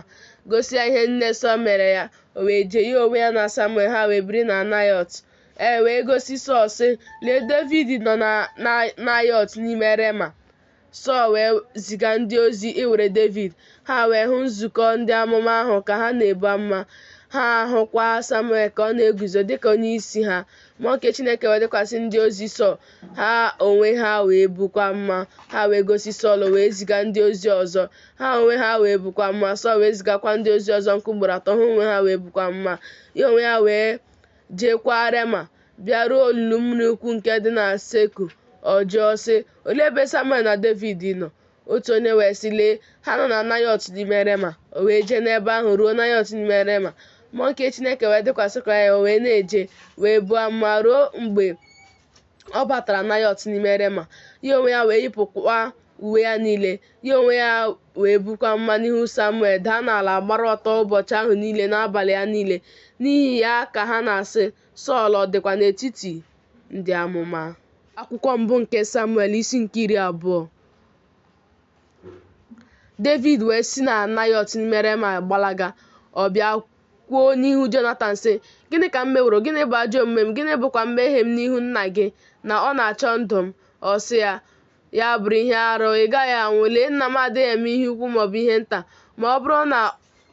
gosi ya ihe niile Sọl mere ya. O wee jee, ya onwe ya na Samuel, ha wee biri na Nayọt. E wee gosi Sọl, sị, Lee, Devid nọ na Nayọt n'ime Rema. Sọl wee ziga ndị ozi iwere Devid. Ha wee hụ nzukọ ndị amụma ahụ ka ha na-ebu amụma, ha ahụkwa Samuel ka ọ na-eguzo dịka onyeisi ha. Mmụọ nke Chineke wee dịkwasị ndị ozi Sọl, ha onwe ha wee bukwa amụma. Ha wee gosi Sọl, o wee ziga ndị ozi ọzọ, ha onwe ha wee bukwa amụma. Sọl wee zigakwa ndị ozi ọzọ nke ugboro atọ, ha onwe ha wee bukwa amụma. Ya onwe ya wee jeekwa Rema, bịaruo olulu mmiri ukwu nke dị na Seku. Ọ jụọ sị, Olee ebe Samuel na Devid nọ? Otu onye wee sị, Lee, ha nọ na Nayọt n'ime Rema. O wee jee n'ebe ahụ ruo Nayọt n'ime Rema. Mmụọ nke Chineke wee dịkwasịkwa ya, o wee na-eje, wee buo amụma ruo mgbe ọ batara Nayọt n'ime Rema. Ya onwe ya wee yipụkwa uwe ya niile, ya onwe ya wee bukwa amụma n'ihu Samuel, daa n'ala gbara ọtọ ụbọchị ahụ niile na abalị ya niile. N'ihi ya ka ha na-asị, Sọl ọ dịkwa n'etiti ndị amụma? Akwụkwọ mbụ nke Samuel isi nke 20. Devid wee si na Nayọt n'ime Rema gbalaga. Ọ bịa kwuo n'ihu Jonatan sị, Gịnị ka m meworo? Gịnị bụ ajọ omume m? Gịnị bụkwa mmehie m n'ihu nna gị, na ọ na-achọ ndụ m? Ọ sị ya, Ya bụrụ ihe arụ, ị gaghị anwụ. Lee, nna m adịghị eme ihe ukwu maọbụ ihe nta, ma ọ bụrụ na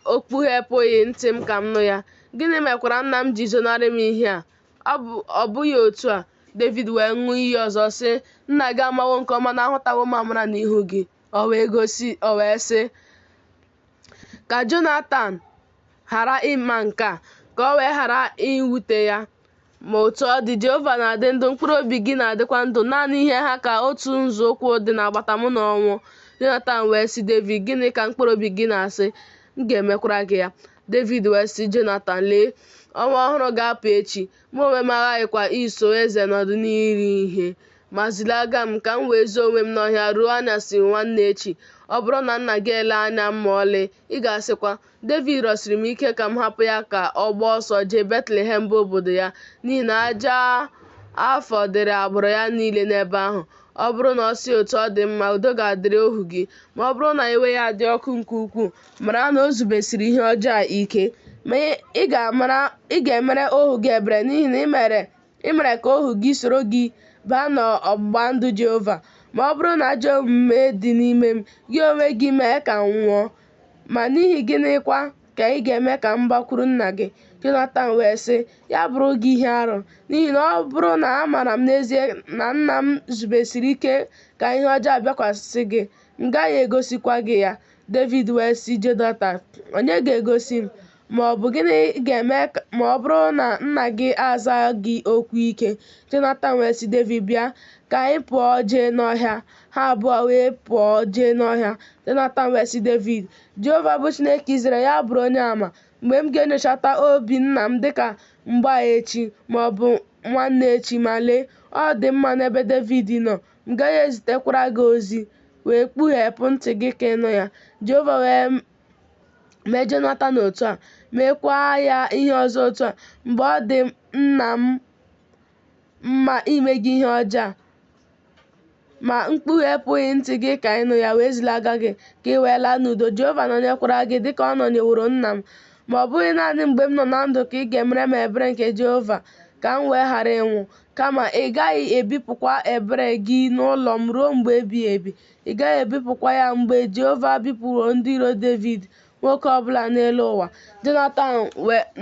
o kpughepụghị ntị m ka m nụ ya. Gịnị mekwara nna m ji zonarị m ihe a? Ọ bụghị otu a. Devid wee ṅụọ iyi ọzọ sị, Nna gị amawo nke ọma na ahụtawo m amara n'ihu gị. O wee sị, Ka Jonatan ghara ịma nke a, ka o wee ghara iwute ya. Ma otu ọ dị, Jehova na-adị ndụ, mkpụrụ obi gị na-adịkwa ndụ, naanị ihe ha ka otu nzọụkwụ dị n'agbata mụ na ọnwụ. Jonatan wee sị Devid, Gịnị ka mkpụrụ obi gị na-asị? M ga-emekwara gị ya. Devid wee sị Jonatan, Lee, ọnwa ọhụrụ ga-apụ echi, mụ onwe m aghaghịkwa iso eze nọdụ n'iri ihe. Ma zilaga m, ka m wee zoo onwe m n'ọhịa ruo anyasị nwanne echi. Ọ bụrụ na nna gị elee anya m ma ọlị, ị ga-asịkwa, Devid rịọsiri m ike ka m hapụ ya ka ọ gbaa ọsọ jee Betlehem bụ obodo ya, n'ihi na ajọ afọ dịrị agbụrụ ya niile n'ebe ahụ. Ọ bụrụ na ọ sị otu ọ dị mma, udo ga-adịrị ohu gị. Ma ọ bụrụ na iwe ya dị ọkụ nke ukwuu, mara na o zubesiri ihe ọjọọ a ike. Ma ị ga-emere ohu gị ebere, n'ihi na i mere ka ohu gị soro gị baa n'ọgbụgba ndụ Jehova. Ma ọ bụrụ na ajọ omume dị n'ime m, gị onwe gị mee ka m nwụọ. Ma n'ihi gịnịkwa ka ị ga-eme ka m gbakwuru nna gị? Jonatan wee sị, Ya bụrụ gị ihe arụ, n'ihi na ọ bụrụ na amaara m n'ezie na nna m zubesiri ike ka ihe ọjọọ bịakwasị gị, m gaghị egosikwa gị ya. Devid wee sị Jonatan, Onye ga-egosi m? Ma ọ bụ gịnị ga-eme ma ọ bụrụ na nna gị aza gị okwu ike? Jonatan wee sị Devid, Bịa, ka anyị pụọ jee n'ọhịa. Ha abụọ wee pụọ jee n'ọhịa. Jonatan wee sị Devid, Jehova bụ Chineke Izrel, ya bụrụ onye ama, mgbe m ga-enyochata obi nna m dịka mgbe a echi, ma ọ bụ nwanne echi, ma lee, ọ dị mma n'ebe Devid nọ, m gaghị ezitekwara gị ozi, wee kpughepụ ntị gị ka ị nụ ya. Jehova wee mee Jonatan otu a, meekwa ya ihe ọzọ otu a, mgbe ọ dị nna m mma ime gị ihe ọjọọ a, ma m kpughepụghị ntị gị ka ị nụ ya, wee zilaga gị, ka ị wee laa n'udo. Jehova nọnyekwara gị dịka ọ nọnyeworo nna m. Ma ọ bụghị naanị mgbe m nọ na ndụ ka ị ga-emere m ebere nke Jehova, ka m wee ghara ịnwụ. Kama ị gaghị ebipụkwa ebere gị n'ụlọ m ruo mgbe ebighị ebi, ị gaghị ebipụkwa ya mgbe Jehova bipụworo ndị iro Devid, nwoke ọ bụla n'elu ụwa. Jonatan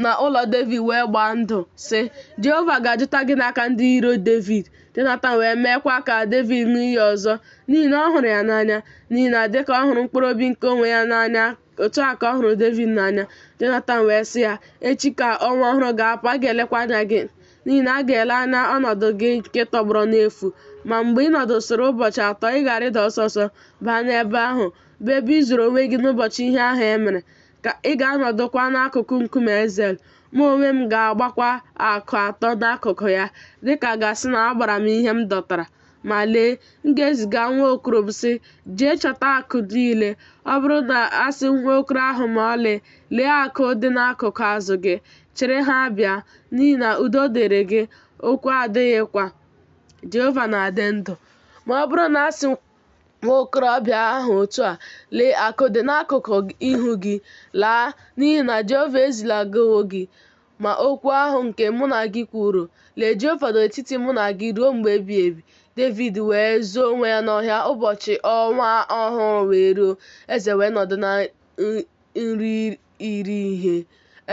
na ụlọ Devid wee gbaa ndụ, sị, Jehova ga-ajụta gị n'aka ndị iro Devid. Jonatan wee meekwa ka Devid ṅụọ iyi ọzọ, n'ihi na ọ hụrụ ya n'anya, n'ihi na dị ka ọ hụrụ mkpụrụ obi nke onwe ya n'anya, otu a ka ọ hụrụ Devid n'anya. Jonatan wee sị ya, Echi ka ọnwa ọhụrụ ga-apụ, a ga-elekwa anya gị, n'ihi na a ga-ele anya ọnọdụ gị nke tọgbọrọ n'efu. Ma mgbe ị nọdụsịrị ụbọchị atọ, ị ga-arịda ọsọ ọsọ baa n'ebe ahụ, bụ ebe i zoro onwe gị n'ụbọchị ihe ahụ e mere, ka ị ga-anọdụkwa n'akụkụ nkume Ezel. Mụ onwe m ga-agbakwa akụ atọ n'akụkụ ya, dị ka a ga-asị na agbara m ihe m dọtara. Ma lee, m ga-eziga nwa okoro m, sị, Jee chọta akụ niile. Ọ bụrụ na a sị nwa okoro ahụ ma ọlị, Lee akụ dị n'akụkụ azụ gị, chịrị ha bịa, n'ihi na udo dịrị gị, okwu adịghịkwa. Jehova na-adị ndụ. Ma ọ bụrụ na a sị nwa okorobịa ahụ otu a, Lee, akụ dị n'akụkụ ihu gị, laa, n'ihi na Jehova ezilagawo gị. Ma okwu ahụ nke mụ na gị kwuru, lee, Jehova nọ n'etiti mụ na gị ruo mgbe ebighị ebi. Devid wee zoo onwe ya n'ọhịa, ụbọchị ọnwa ọhụrụ wee ruo, eze wee nọdụ na nri iri ihe.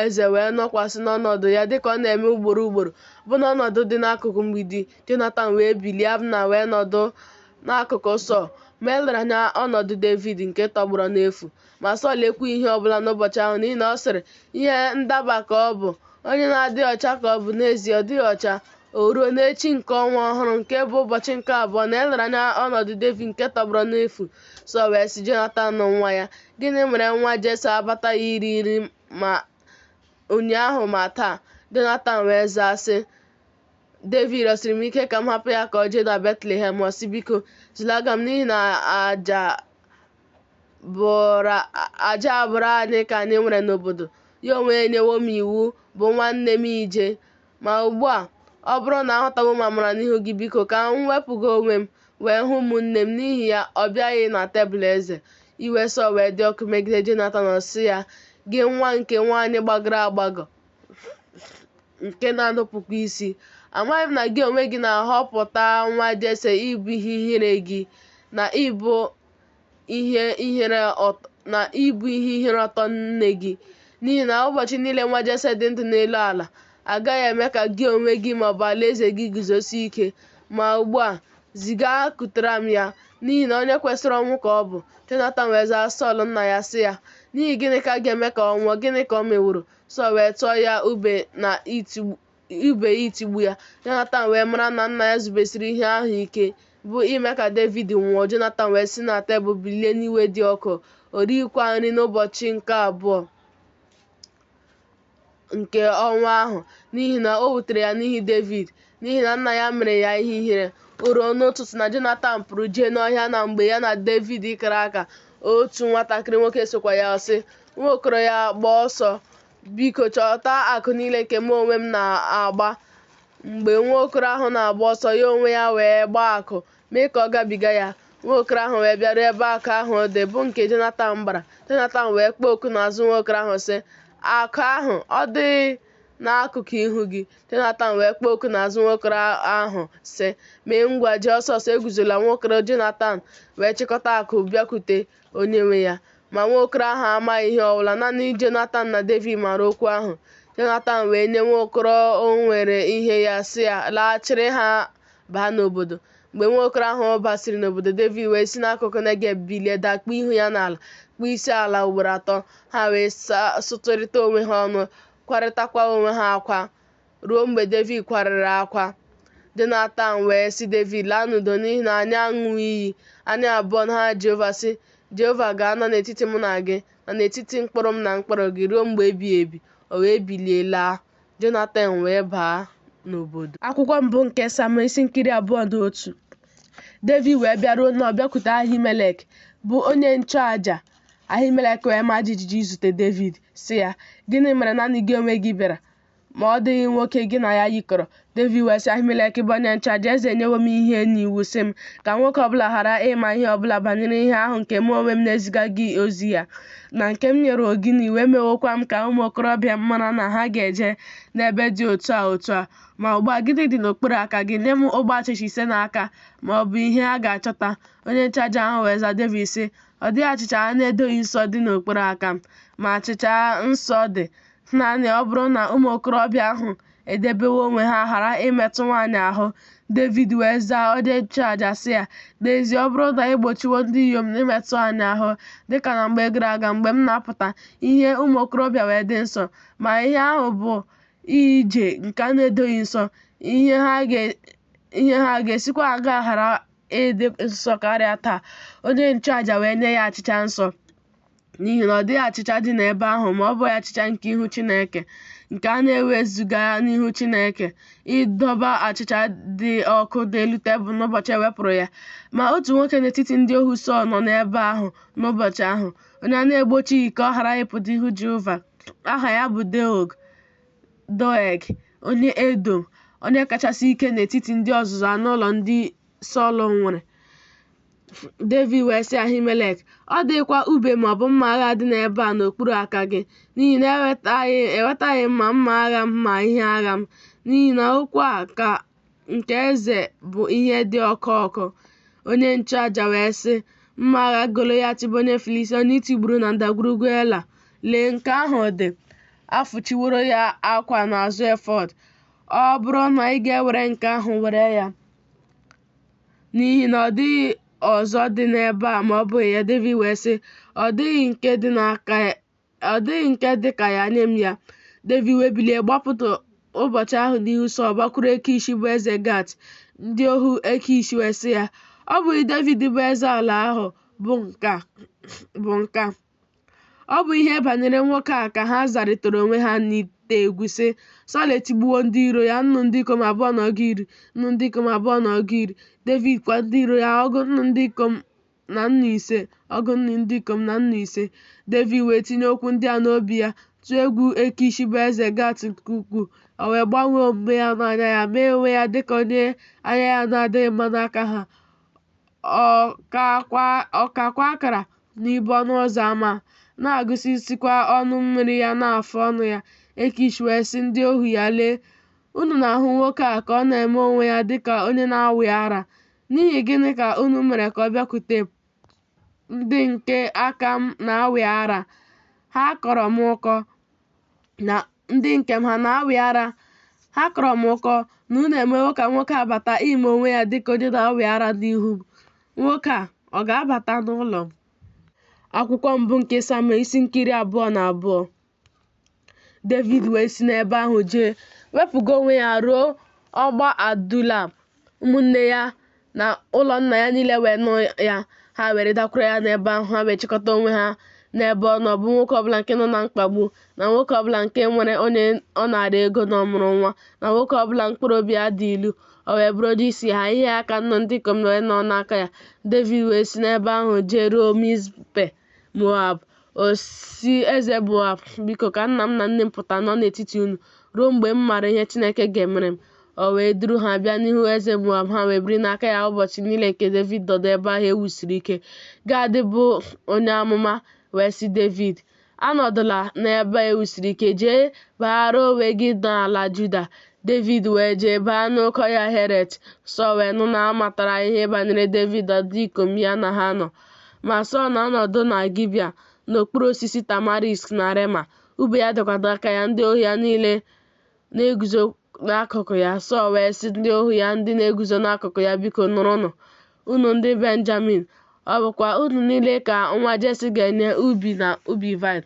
Eze wee nọkwasị n'ọnọdụ ya dịka ọ na-eme ugboro ugboro, bụ n'ọnọdụ dị n'akụkụ mgbidi. Jonatan wee bilie, Abna wee nọdụ n'akụkụ Sọl. Ma e lere anya ọnọdụ Devid nke tọgbọrọ n'efu. Ma Sọl ekwughị ihe ọbụla n'ụbọchị ahụ, n'ihi na ọ sịrị, Ihe ndaba ka ọ bụ, onye na-adịghị ọcha ka ọ bụ, n'ezie, ọ dịghị ọcha. O ruo n'echi nke ọnwa ọhụrụ, nke bụ ụbọchị nke abụọ, na e lere anya ọnọdụ Devid nke tọgbọrọ n'efu. Sọl wee sị Jonatan nwa ya, Gịnị mere nwa Jese abataghị iri nri ma ụnyaahụ ma taa? Jonatan wee zaa sị, Devid rịọsiri m ike ka m hapụ ya ka o jee na Betlehem. Ọ sị, Biko, zilaga m n'ihi na aja bụrụ anyị ka anyị nwere n'obodo. Ya onwe ya enyewo m iwu, bụ nwanne m ije. Ma ugbu a, ọ bụrụ na ahụtawo m amara n'ihu gị, biko, ka m wepụga onwe m, wee hụ ụmụnne m. N'ihi ya, ọ bịaghị na tebụl eze. Iwe Sọl wee dị ọkụ megide Jonatan, ọ sị ya, Gị nwa nke nwaanyị gbagọrọ agbagọ, nke na-anupụkwa isi, amaghị m na gị onwe gị na-ahọpụta nwa Jese ịbụ ihe ihere gị, na ịbụ ihe ihere ọtọ nne gị, n'ihi na ụbọchị niile nwa Jese dị ndụ n'elu ala, a gaghị eme ka gị onwe gị maọbụ alaeze gị guzosie ike. Ma ugbu a, ziga kutere m ya, n'ihi na onye kwesịrị ọnwụ ka ọ bụ. Jonatan wee zaa Sọl nna ya sị ya, N'ihi gịnị ka a ga-eme ka ọ nwụọ? Gịnị ka o meworo? Sọl wee tụọ ya ube itigbu ya. Jonatan wee mara na nna ya zubesiri ihe ahụ ike, bụ ime ka Devid nwụọ. Jonatan wee si na tebụl bilie n'iwe dị ọkụ, o righịkwa nri n'ụbọchị nke abụọ nke ọnwa ahụ, n'ihi na o wutere ya n'ihi Devid, n'ihi na nna ya mere ya ihe ihere. O ruo n'ụtụtụ na Jonatan pụrụ jee n'ọhịa, na mgbe ya na Devid kara aka, otu nwatakịrị nwoke sokwa ya, ọ sị nwa okoro ya gbaa ọsọ, Biko chọta akụ niile nke mụ onwe m na-agba. Mgbe nwa okoro ahụ na-agba ọsọ, ya onwe ya wee gbaa akụ, mee ka ọ gabiga ya. Nwa okoro ahụ wee bịaruo ebe akụ ahụ dị, bụ nke Jonatan gbara. Jonatan wee kpọọ oku n'azụ nwa okoro ahụ, sị, Akụ ahụ, ọ dịghị n'akụkụ ihu gị? Jonatan wee kpọọ oku n'azụ nwa okoro ahụ, sị, Mee ngwa, jee ọsọ ọsọ, eguzola. Nwa okoro Jonatan wee chịkọta akụ bịakwute onye nwe ya. Ma nwa okoro ahụ amaghị ihe ọbụla, naanị Jonatan na Devid maara okwu ahụ. Jonatan wee nye nwa okoro o nwere ihe ya, sị ya, Laa, chịrị ha baa n'obodo. Mgbe nwa okoro ahụ basịrị n'obodo, Devid wee si n'akụkụ Negeb bilie, dakpuo ihu ya n'ala, kpọọ isi ala ugboro atọ. Ha wee sụtụrịta onwe ha ọnụ, kwarịtakwa onwe ha akwa, ruo mgbe Devid kwarịrị akwa. Jonatan wee sị Devid, Laa n'udo, n'ihi na anyị aṅụwo iyi, anyị abụọ n'aha Jehova, sị, Jehova ga-anọ n'etiti mụ na gị, na n'etiti mkpụrụ m na mkpụrụ gị ruo mgbe ebighị ebi. O wee bilie laa. Jonatan wee baa n'obodo. Akwụkwọ mbụ nke Samuel isi nke 21. Devid wee bịaruo Nọb bịakwute Ahimelek, bụ onye nchụaja. Ahimelek wee maa jijiji izute Devid, sị ya, Gịnị mere naanị gị onwe gị bịara? ma ọ dịghị nwoke gị na ya yikọrọ. Devid wee sị Ahimelek bụ onye nchụaja, Eze enyewo m ihe n'iwu, sị m, Ka nwoke ọbụla ghara ịma ihe ọbụla banyere ihe ahụ nke mụ onwe m na-eziga gị ozi ya, na nke m nyere gị n'iwu, emewokwa m ka ụmụ okorobịa m mara na ha ga-eje n'ebe dị otu a otu a. Ma ugbu a, gịnị dị n'okpuru aka gị? Nye m ogbe achịcha ise n'aka, ma ọ bụ ihe a ga-achọta. Onye nchụaja ahụ wee zaa Devid sị, Ọ dịghị achịcha a na-edoghị nsọ dị n'okpuru aka m, ma achịcha nsọ dị. Naanị ọ bụrụ na ụmụ okorobịa ahụ edebewo onwe ha ghara imetụ nwaanyị ahụ. Devid wee zaa onye nchụaja sị ya, N'ezie, ọ bụrụ na e gbochiwo ndị inyom imetụ anyị ahụ, dịka na mgbe gara aga mgbe m na-apụta, ihe ụmụ okorobịa wee dị nsọ, ma ihe ahụ bụ ije nke a na-edoghị nsọ, ihe ha ga-esikwa aṅaa ghara ịdị nsọ karịa taa? Onye nchụaja wee nye ya achịcha nsọ, n'ihi na ọ dịghị achịcha dị n'ebe ahụ ma ọ bụghị achịcha nke ihu Chineke, nke a na-ewezuga n'ihu Chineke, ịdọba achịcha dị ọkụ n'elu tebụl n'ụbọchị e wepụrụ ya. Ma otu nwoke n'etiti ndị ohu Sọl nọ n'ebe ahụ n'ụbọchị ahụ, onye a na-egbochighị ka ọ ghara ịpụ n'ihu Jehova. Aha ya bụ Doeg, onye Edọm, onye kachasị ike n'etiti ndị ọzụzụ anụ ụlọ ndị Sọl nwere. Devid wee sị Ahimelek, Ọ dịghịkwa ube ma ọ bụ mma agha dị n'ebe a n'okpuru aka gị, n'ihi na ewetaghị m ma mma agha m ma ihe agha m, n'ihi na okwu a ka nke eze bụ ihe dị oke ọkụ. Onye nchụaja wee sị, Mma agha Goloyat bụ onye Filistia, onye i tigburu na ndagwurugwu Ela, lee, nke ahụ dị, a fụchiworo ya akwa n'azụ efọd. Ọ bụrụ na ị ga-ewere nke ahụ, were ya, n'ihi na ọ dịghị ọzọ dị n'ebe a ma ọ bụghị ya. Devid wee sị, Ọ dịghị nke dị ka ya, nye m ya. Devid wee bilie gbapụ ụbọchị ahụ n'ihu Sọl, gbakwuru Ekish bụ eze Gat. Ndị ohu Ekish wee sị ya, Ọ bụghị Devid bụ eze ala ahụ bụ nke a? Ọ bụ ihe banyere nwoke a ka ha zarịtara onwe ha n'ite egwu, sị, Sọl etigbuwo ndị iro ya nnu ndị ikom abụọ na ọgụ iri, nnu ndị ikom abụọ na ọgụ iri, Devid kwa ndị iro ya ọgụ nnu ndị ikom na nnu ise, ọgụ nnu ndị ikom na nnu ise. Devid wee tinye okwu ndị a n'obi ya, tụọ egwu Ekish bụ eze Gat nke ukwuu. O wee gbanwee omume ya n'anya ya, mee onwe ya dịka onye anya ya na-adịghị mma n'aka ha. Ọ kakwa akara n'ibo ọnụ ụzọ ama, na-agụsịsịkwa ọnụ mmiri ya n'afụ ọnụ ya. Ekish wee sị ndị ohu ya, Lee, unu na-ahụ nwoke a ka ọ na-eme onwe ya dị ka onye na-awị ara. N'ihi gịnị ka unu mere ka ọ bịakwute m? Ndị nke aka m na-awị ara, ha kọrọ m ụkọ na ndị nke m ha na-awị ara, ha kọrọ m ụkọ na unu emewo ka nwoke a bata ime onwe ya dịka onye na-awị ara n'ihu m. Nwoke a, ọ ga-abata n'ụlọ m? Akwụkwọ mbụ nke Samuel isi nke 22. Devid wee si n'ebe ahụ jee, wepụga onwe ya ruo ọgba Adulam. Ụmụnne ya na ụlọ nna ya niile wee nụ ya, ha wee rịdakwuru ya n'ebe ahụ, ha wee chịkọta onwe ha n'ebe ọ nọ, bụ nwoke ọbụla nke nọ na mkpagbu, na nwoke ọbụla nke nwere onye ọ nara ego na ọmụrụ nwa, na nwoke ọbụla mkpụrụ obi ya dị ilu. O wee bụrụ onye isi ha, ihe ya ka nnu ndị ikom wee nọ n'aka ya. Devid wee si n'ebe ahụ jee ruo Mizpe Moab. Ọ sị eze Moab, Biko, ka nna m na nne m pụta nọ n'etiti unu ruo mgbe m maara ihe Chineke ga-emere m. O wee duru ha bịa n'ihu eze Moab, ha wee biri n'aka ya ụbọchị niile nke Devid nọ n'ebe ahụ e wusiri ike. Gad bụ onye amụma wee sị Devid, Anọdụla n'ebe e wusiri ike, jee baara onwe gị n'ala Juda. Devid wee jee baa n'oke ọhịa Heret. Sọl wee nụ na a matara ihe banyere Devid na ndị ikom ya na ha nọ. Ma Sọl na-anọdụ na Gibea n'okpuru osisi tamarisk na Rema, ube ya dịkwa n'aka ya, ndị ohu ya niile na-eguzo n'akụkụ ya. Sọl wee sị ndị ohu ya ndị na-eguzo n'akụkụ ya, Biko nụrụnụ, unu ndị Benjamin, ọ bụkwa unu niile ka nwa Jesi ga-enye ubi na ubi vaịn?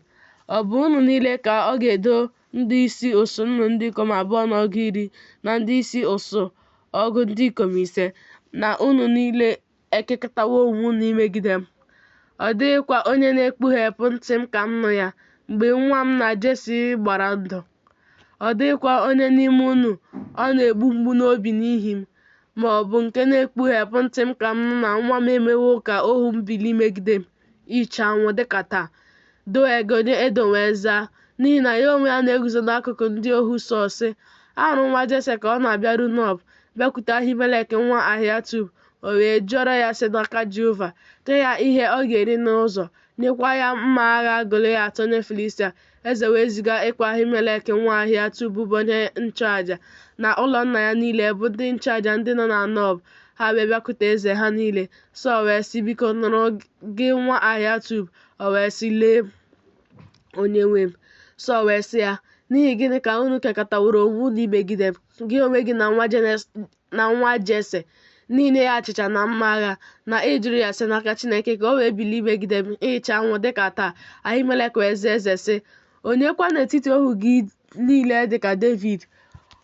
Ọ bụ unu niile ka ọ ga-edo ndị isi ụsụ nnu ndị ikom abụọ na ọgụ iri na ndị isi ụsụ ọgụ ndị ikom ise, na unu niile ekekọtawo onwe unu imegide m? Ọ dịghịkwa onye na-ekpughepụ ntị m ka m nụ ya, mgbe nwa m na Jesi gbara ndụ. Ọ dịghịkwa onye n'ime unu ọ na-egbu mgbu n'obi n'ihi m, ma ọ bụ nke na-ekpughepụ ntị m ka m nụ na nwa m emewo ka ohu m bilie imegide m, iche anwụ dịka taa. Doeg onye Edọm wee zaa N'ihi na ya onwe ya na-eguzo n'akụkụ ndị ohu Sọl, sị, Ahụrụ m nwa Jese ka ọ na-abịaru Nọb, bịakwute Ahimelek nwa Ahaịtub. O wee jụọrọ ya ase n'aka Jehova, nye ya ihe ọ ga-eri n'ụzọ, nyekwa ya mma agha Golaịat onye Filistia. Eze wee ziga ịkpọ Ahimelek nwa Ahaịtub bụ onye nchụaja, na ụlọ nna ya niile, bụ ndị nchụaja ndị nọ na Nọb. Ha wee bịakwute eze, ha niile. Sọl wee sị, Biko, nụrụ, gị nwa Ahaịtub. O wee sị, Lee, onyenwe m. Sọl wee sị ya, N'ihi gịnị ka unu kekọtaworo onwe unu imegide m, gị onwe gị na nwa Jese, n'inye ya achịcha na mma agha, na ịjụrụ ya ase n'aka Chineke, ka o wee bilie imegide m ịchọ anwụ dị ka taa? Ahimelek wee zaa eze, sị, Onyekwa n'etiti ohu gị niile dị ka Devid?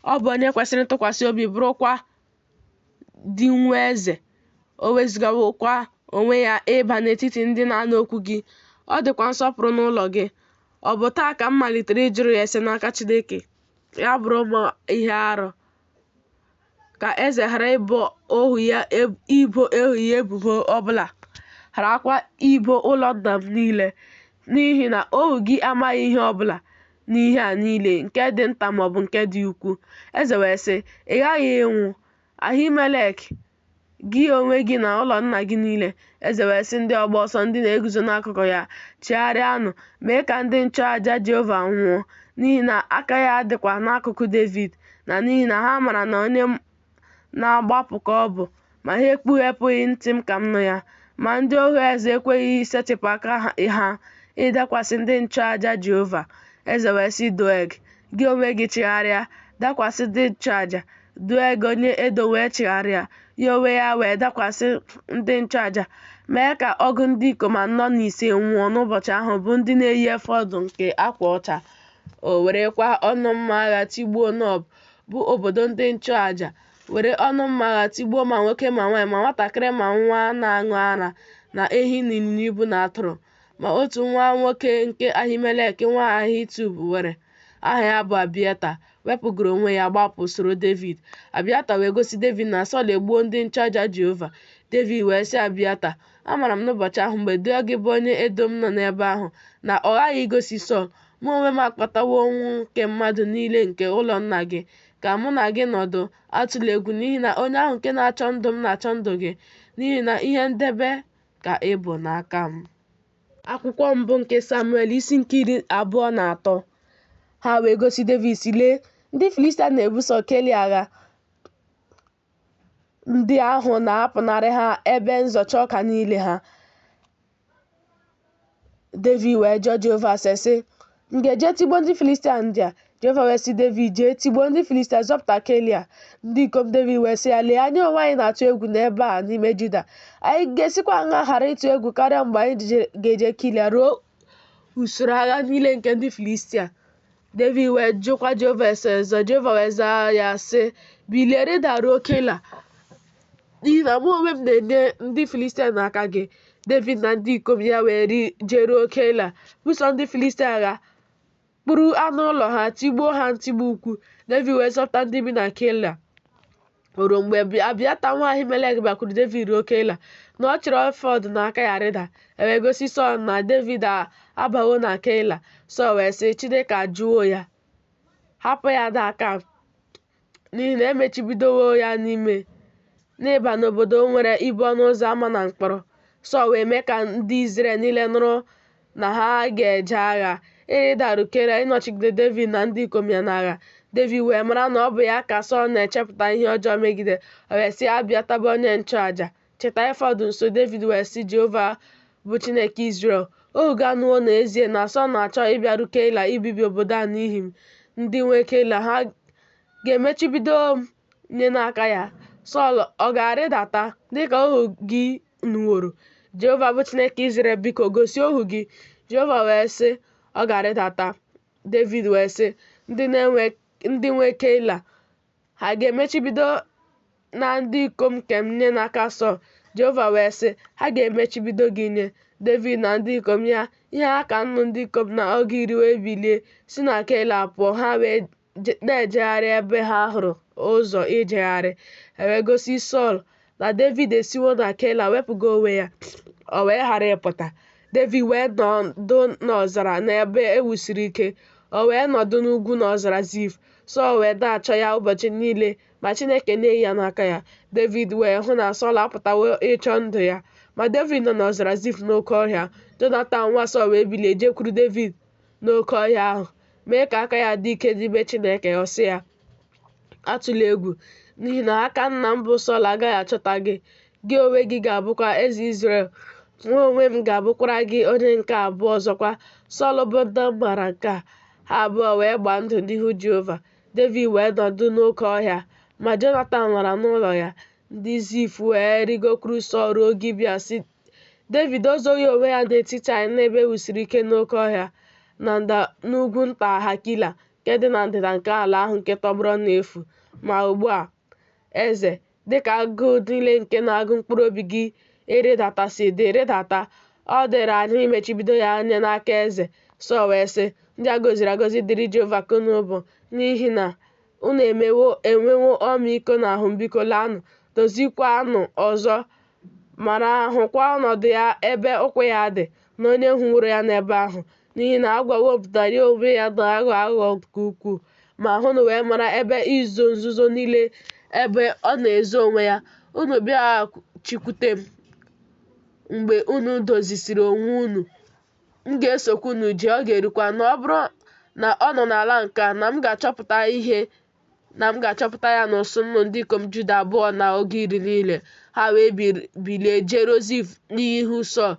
Ọ bụ onye kwesịrị ntụkwasị obi, bụrụkwa di nwa eze, o wezugawokwa onwe ya ịba n'etiti ndị na-anụ okwu gị, ọ dịkwa nsọpụrụ n'ụlọ gị. Ọ bụ taa ka m malitere ịjụrụ ya ase n'aka Chineke? Ya bụrụ m ihe arụ. Ka eze ghara ibo ohu ya ebubo ọ bụla, gharakwa ibo ụlọ nna m niile, n'ihi na ohu gị amaghị ihe ọ bụla n'ihe a niile, nke dị nta ma ọ bụ nke dị ukwuu. Eze wee sị, Ị ghaghị ịnwụ, Ahimelek, gị onwe gị na ụlọ nna gị niile. Eze wee sị ndị ọgba ọsọ ndị na-eguzo n'akụkụ ya, Chigharịanụ, mee ka ndị nchụaja Jehova nwụọ, n'ihi na aka ya dịkwa n'akụkụ Devid, na n'ihi na ha maara na onye na-agbapụ ka ọ bụ, ma ha ekpughepụghị ntị m ka m nụ ya. Ma ndị ohu eze ekweghị isetịpụ aka ha ịdakwasị ndị nchụaja Jehova. Eze wee sị Doeg, Gị onwe gị chigharịa, dakwasị ndị nchụaja. Doeg onye Edọm wee chigharịa, ya onwe ya wee dakwasị ndị nchụaja, mee ka ọgụ ndị ikom anọ na ise nwụọ n'ụbọchị ahụ, bụ ndị na-eyi efọd nke akwa ọcha. O werekwa ọnụ mma agha tigbuo Nọb, bụ obodo ndị nchụaja, were ọnụ mma agha tigbuo ma nwoke ma nwaanyị, ma nwatakịrị ma nwa na-aṅụ ara, na ehi na ịnyịnya ibu na atụrụ. Ma otu nwa nwoke nke Ahimelek nwa Ahitub nwere, aha ya bụ Abiata, wepụgara onwe ya gbapụ soro Devid. Abiata wee gosi Devid na Sọl egbuo ndị nchụaja Jehova. Devid wee sị Abiata, Amara m n'ụbọchị ahụ mgbe Doeg bụ onye Edọm nọ n'ebe ahụ, na ọ ghaghị igosi Sọl. Mụ onwe m akpatawo ọnwụ nke mmadụ niile nke ụlọ nna gị. Ka mụ na gị nọdụ, atụla egwu, n'ihi na onye ahụ nke na-achọ ndụ m na-achọ ndụ gị, n'ihi na ihe ndebe ka ị bụ n'aka m. Akwụkwọ mbụ nke Samuel isi nke 23. Ha wee gosi Devid, sị, Lee, ndị Filistia na-ebuso Keila agha, ndị ahụ na-apụnara ha ebe nzọcha ọka niile ha. Devid wee jụọ Jehova ase, sị, M ga-eje tigbuo ndị Filistia ndị a? Jehova wee sị Devid, Jee tigbuo ndị Filistia, zọpụta Keila. Ndị ikom Devid wee sị ya, Lee, anyị onwe anyị na-atụ egwu n'ebe a n'ime Juda. Anyị ga-esikwa aṅaa ghara ịtụ egwu karịa mgbe anyị ga-eje Keila ruo usoro agha niile nke ndị Filistia? Devid wee jụkwa Jehova ase ọzọ. Jehova wee zaa ya sị, Bilie, rịdaruo Keila, n'ihi na mụ onwe m na-enye ndị Filistia n'aka gị. Devid na ndị ikom ya wee jeruo Keila, buso ndị Filistia agha, kpụrụ anụ ụlọ ha, tigbuo ha ntigbu ukwu. Devid wee zọpụta ndị bi na Keila. O ruo mgbe Abiata nwa Ahimelek bịakwuru Devid ruo Keila, na ọ chịrị efọd n'aka ya rịda. E wee gosi Sọl na Devid abawo na Keila. Sọl wee sị, Chineke ajụwo ya, hapụ ya n'aka m, n'ihi na emechibidowo ya n'ime n'ịba n'obodo nwere ibo ọnụ ụzọ ama na mkpọrọ. Sọl wee mee ka ndị Izrel niile nụrụ na ha ga-eje agha, ịrịdaru Keila ịnọchigide Devid na ndị ikom ya n'agha. Devid wee mara na ọ bụ ya ka Sọl na-echepụta ihe ọjọọ megide. O wee sị Abiata bụ onye nchụaja, Chịta efọd nso. Devid wee sị Jehova bụ Chineke Izrel, Ohu gị anụwo n'ezie na Sọl na-achọ ịbịaru Keila ibibi obodo a n'ihi m. Ndị nwe Keila ha ga-emechibido m nye n'aka ya? Sọl ọ ga-arịdata dịka ohu gị nụworo? Jehova bụ Chineke Izrel, biko gosi ohu gị. Jehova wee sị, Ọ ga-arịdata. Devid wee sị, Ndị nwe Keila ha ga-emechibido na ndị ikom nke m nye n'aka Sọl? Jehova wee sị, Ha ga-emechibido gị nye. Devid na ndị ikom ya ihe ha ka nnu ndị ikom na ọgụ iri wee bilie si na Keila pụọ, ha wee na-ejegharị ebe ha hụrụ ụzọ ijegharị. E wee gosi Sọl na Devid esiwo na Keila wepụga onwe ya, o wee ghara ịpụta. Devid wee nọdụ n'ọzara n'ebe e wusiri ike. O wee nọdụ n'ugwu n'ọzara Zif. Sọl wee na-achọ ya ụbọchị niile, ma Chineke enyeghị ya n'aka ya. Devid wee hụ na Sọl apụtawo ịchọ ndụ ya. Ma Devid nọ n'ọzara Zif n'oke ọhịa. Jonatan nwa Sọl wee bilie jekwuru Devid n'oke ọhịa ahụ, mee ka aka ya dị ike n'ime Chineke. Ọ sị ya, Atụla egwu, n'ihi na aka nna m bụ Sọl agaghị achọta gị. Gị onwe gị ga-abụkwa eze Izrel, mụ onwe m ga-abụkwara gị onye nke abụọ. Ọzọkwa, Sọl bụ nna m maara nke a. Ha abụọ wee gbaa ndụ n'ihu Jehova. Devid wee nọdụ n'oke ọhịa, ma Jonatan lara n'ụlọ ya. Ndị Zif wee rịgokwuru Sọl ruo Gibea, sị, Devid o zoghị onwe ya n'etiti anyị n'ebe e wusiri ike n'oke ọhịa, na n'ugwu nta Hakila, nke dị na ndịda nke ala ahụ nke tọgbọrọ n'efu? Ma ugbu a, eze, dịka agụụ niile nke na-agụ mkpụrụ obi gị ịrịdata si dị, rịdata. Ọ dịrị anyị imechibido ya anya n'aka eze. Sọl wee sị, Ndị a gọziri agọzi dịrị Jehova ka unu bụ, n'ihi na unu enwewo ọmịiko n'ahụ m. Biko laanụ, dozikwanụ ọzọ, mara hụkwa ọnọdụ ya ebe ụkwụ ya dị, na onye hụworo ya n'ebe ahụ, n'ihi na agwawo m na ya onwe ya na-aghọ aghụghọ nke ukwuu. Ma hụnụ wee mara ebe izo nzuzo niile ebe ọ na-ezo onwe ya. Unu bịaghachikwute m mgbe unu dozisịrị onwe unu, m ga-esokwa unu jee. Ọ ga-erukwa na ọ bụrụ na ọ nọ n'ala nke a, na m ga-achọpụta ihe na m ga-achọpụta ya n'ụsụ nnu ndị ikom Juda abụọ na ọgụ iri niile. Ha wee bilie jeruo Zif n'ihu Sọl.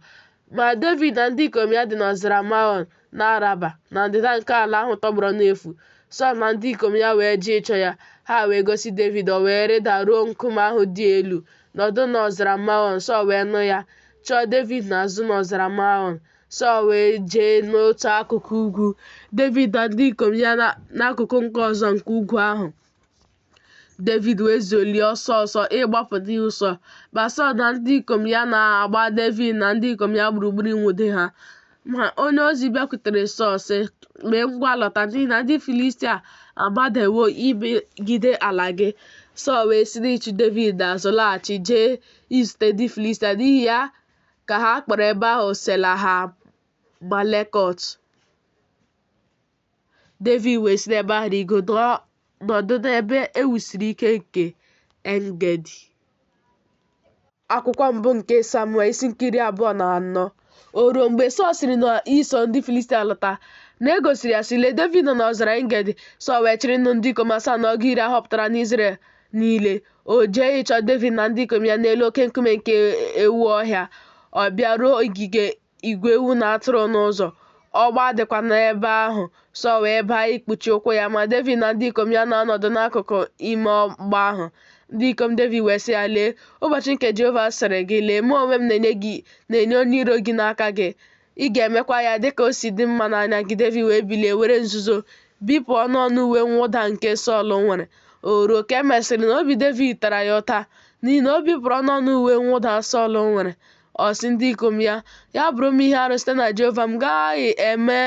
Ma Devid na ndị ikom ya dị n'ọzara Maon na Araba, na ndịda nke ala ahụ tọgbọrọ n'efu. Sọl na ndị ikom ya wee jee ịchọ ya. Ha wee gosi Devid, o wee rịda ruo nkume ahụ dị elu, nọdụ n'ọzara Maon. Sọl wee nụ ya, chọọ Devid n'azụ n'ọzara Maon. Sọl wee jee n'otu akụkụ ugwu, Devid na ndị ikom ya n'akụkụ nke ọzọ nke ugwu ahụ. Devid wee zolie ọsọ ọsọ ịgbapụ n'ihu Sọl. Ma Sọl na ndị ikom ya na-agba Devid na ndị ikom ya gburugburu ịnwụde ha. Ma onye ozi bịakwutere Sọl sị, Mee ngwa lọta, n'ihi na ndị Filistia amadewo imegide ala gị. Sọl wee si n'ịchụ Devid n'azụ laghachi jee izute ndị Filistia. N'ihi ya ka ha kpọrọ ebe ahụ Sela-ha-Malekot. Devid wee si n'ebe ahụ rịgo nọdụ n'ebe e wusiri ike nke Engedi. Akwụkwọ mbụ nke Samuel isi nke 24. O ruo mgbe Sọl siri n'iso ndị Filistia lọta, na e gosiri ya sị, Lee, Devid nọ n'ọzara Engedi. Sọl wee chịrị nnu ndị ikom asaa na ọgụ iri a họpụtara n'Izrel niile. O jee ịchọ Devid na ndị ikom ya n'elu oke nkume nke ewu ọhịa. Ọ bịa ruo ogige igwe ewu na atụrụ n'ụzọ, ọgba dịkwa n'ebe ahụ. Sọl wee baa ikpuchi ụkwụ ya, ma Devid na ndị ikom ya na-anọdụ n'akụkụ ime ọgba ahụ. Ndị ikom Devid wee sị ya, Lee, ụbọchị nke Jehova sịrị gị, Lee, mụ onwe m na-enye onye iro gị n'aka gị, ị ga-emekwa ya dịka o si dị mma n'anya gị. Devid wee bilie were nzuzo bipụ ọnụ ọnụ uwe mwụda nke Sọl nwere. O ruo ka e mesịrị na obi Devid tara ya ụta n'ihi na o bipụrụ ọnụ ọnụ uwe mwụda Sọl nwere. Ọ sị ndị ikom ya, Ya bụrụ m ihe arụ site na Jehova, m gaghị eme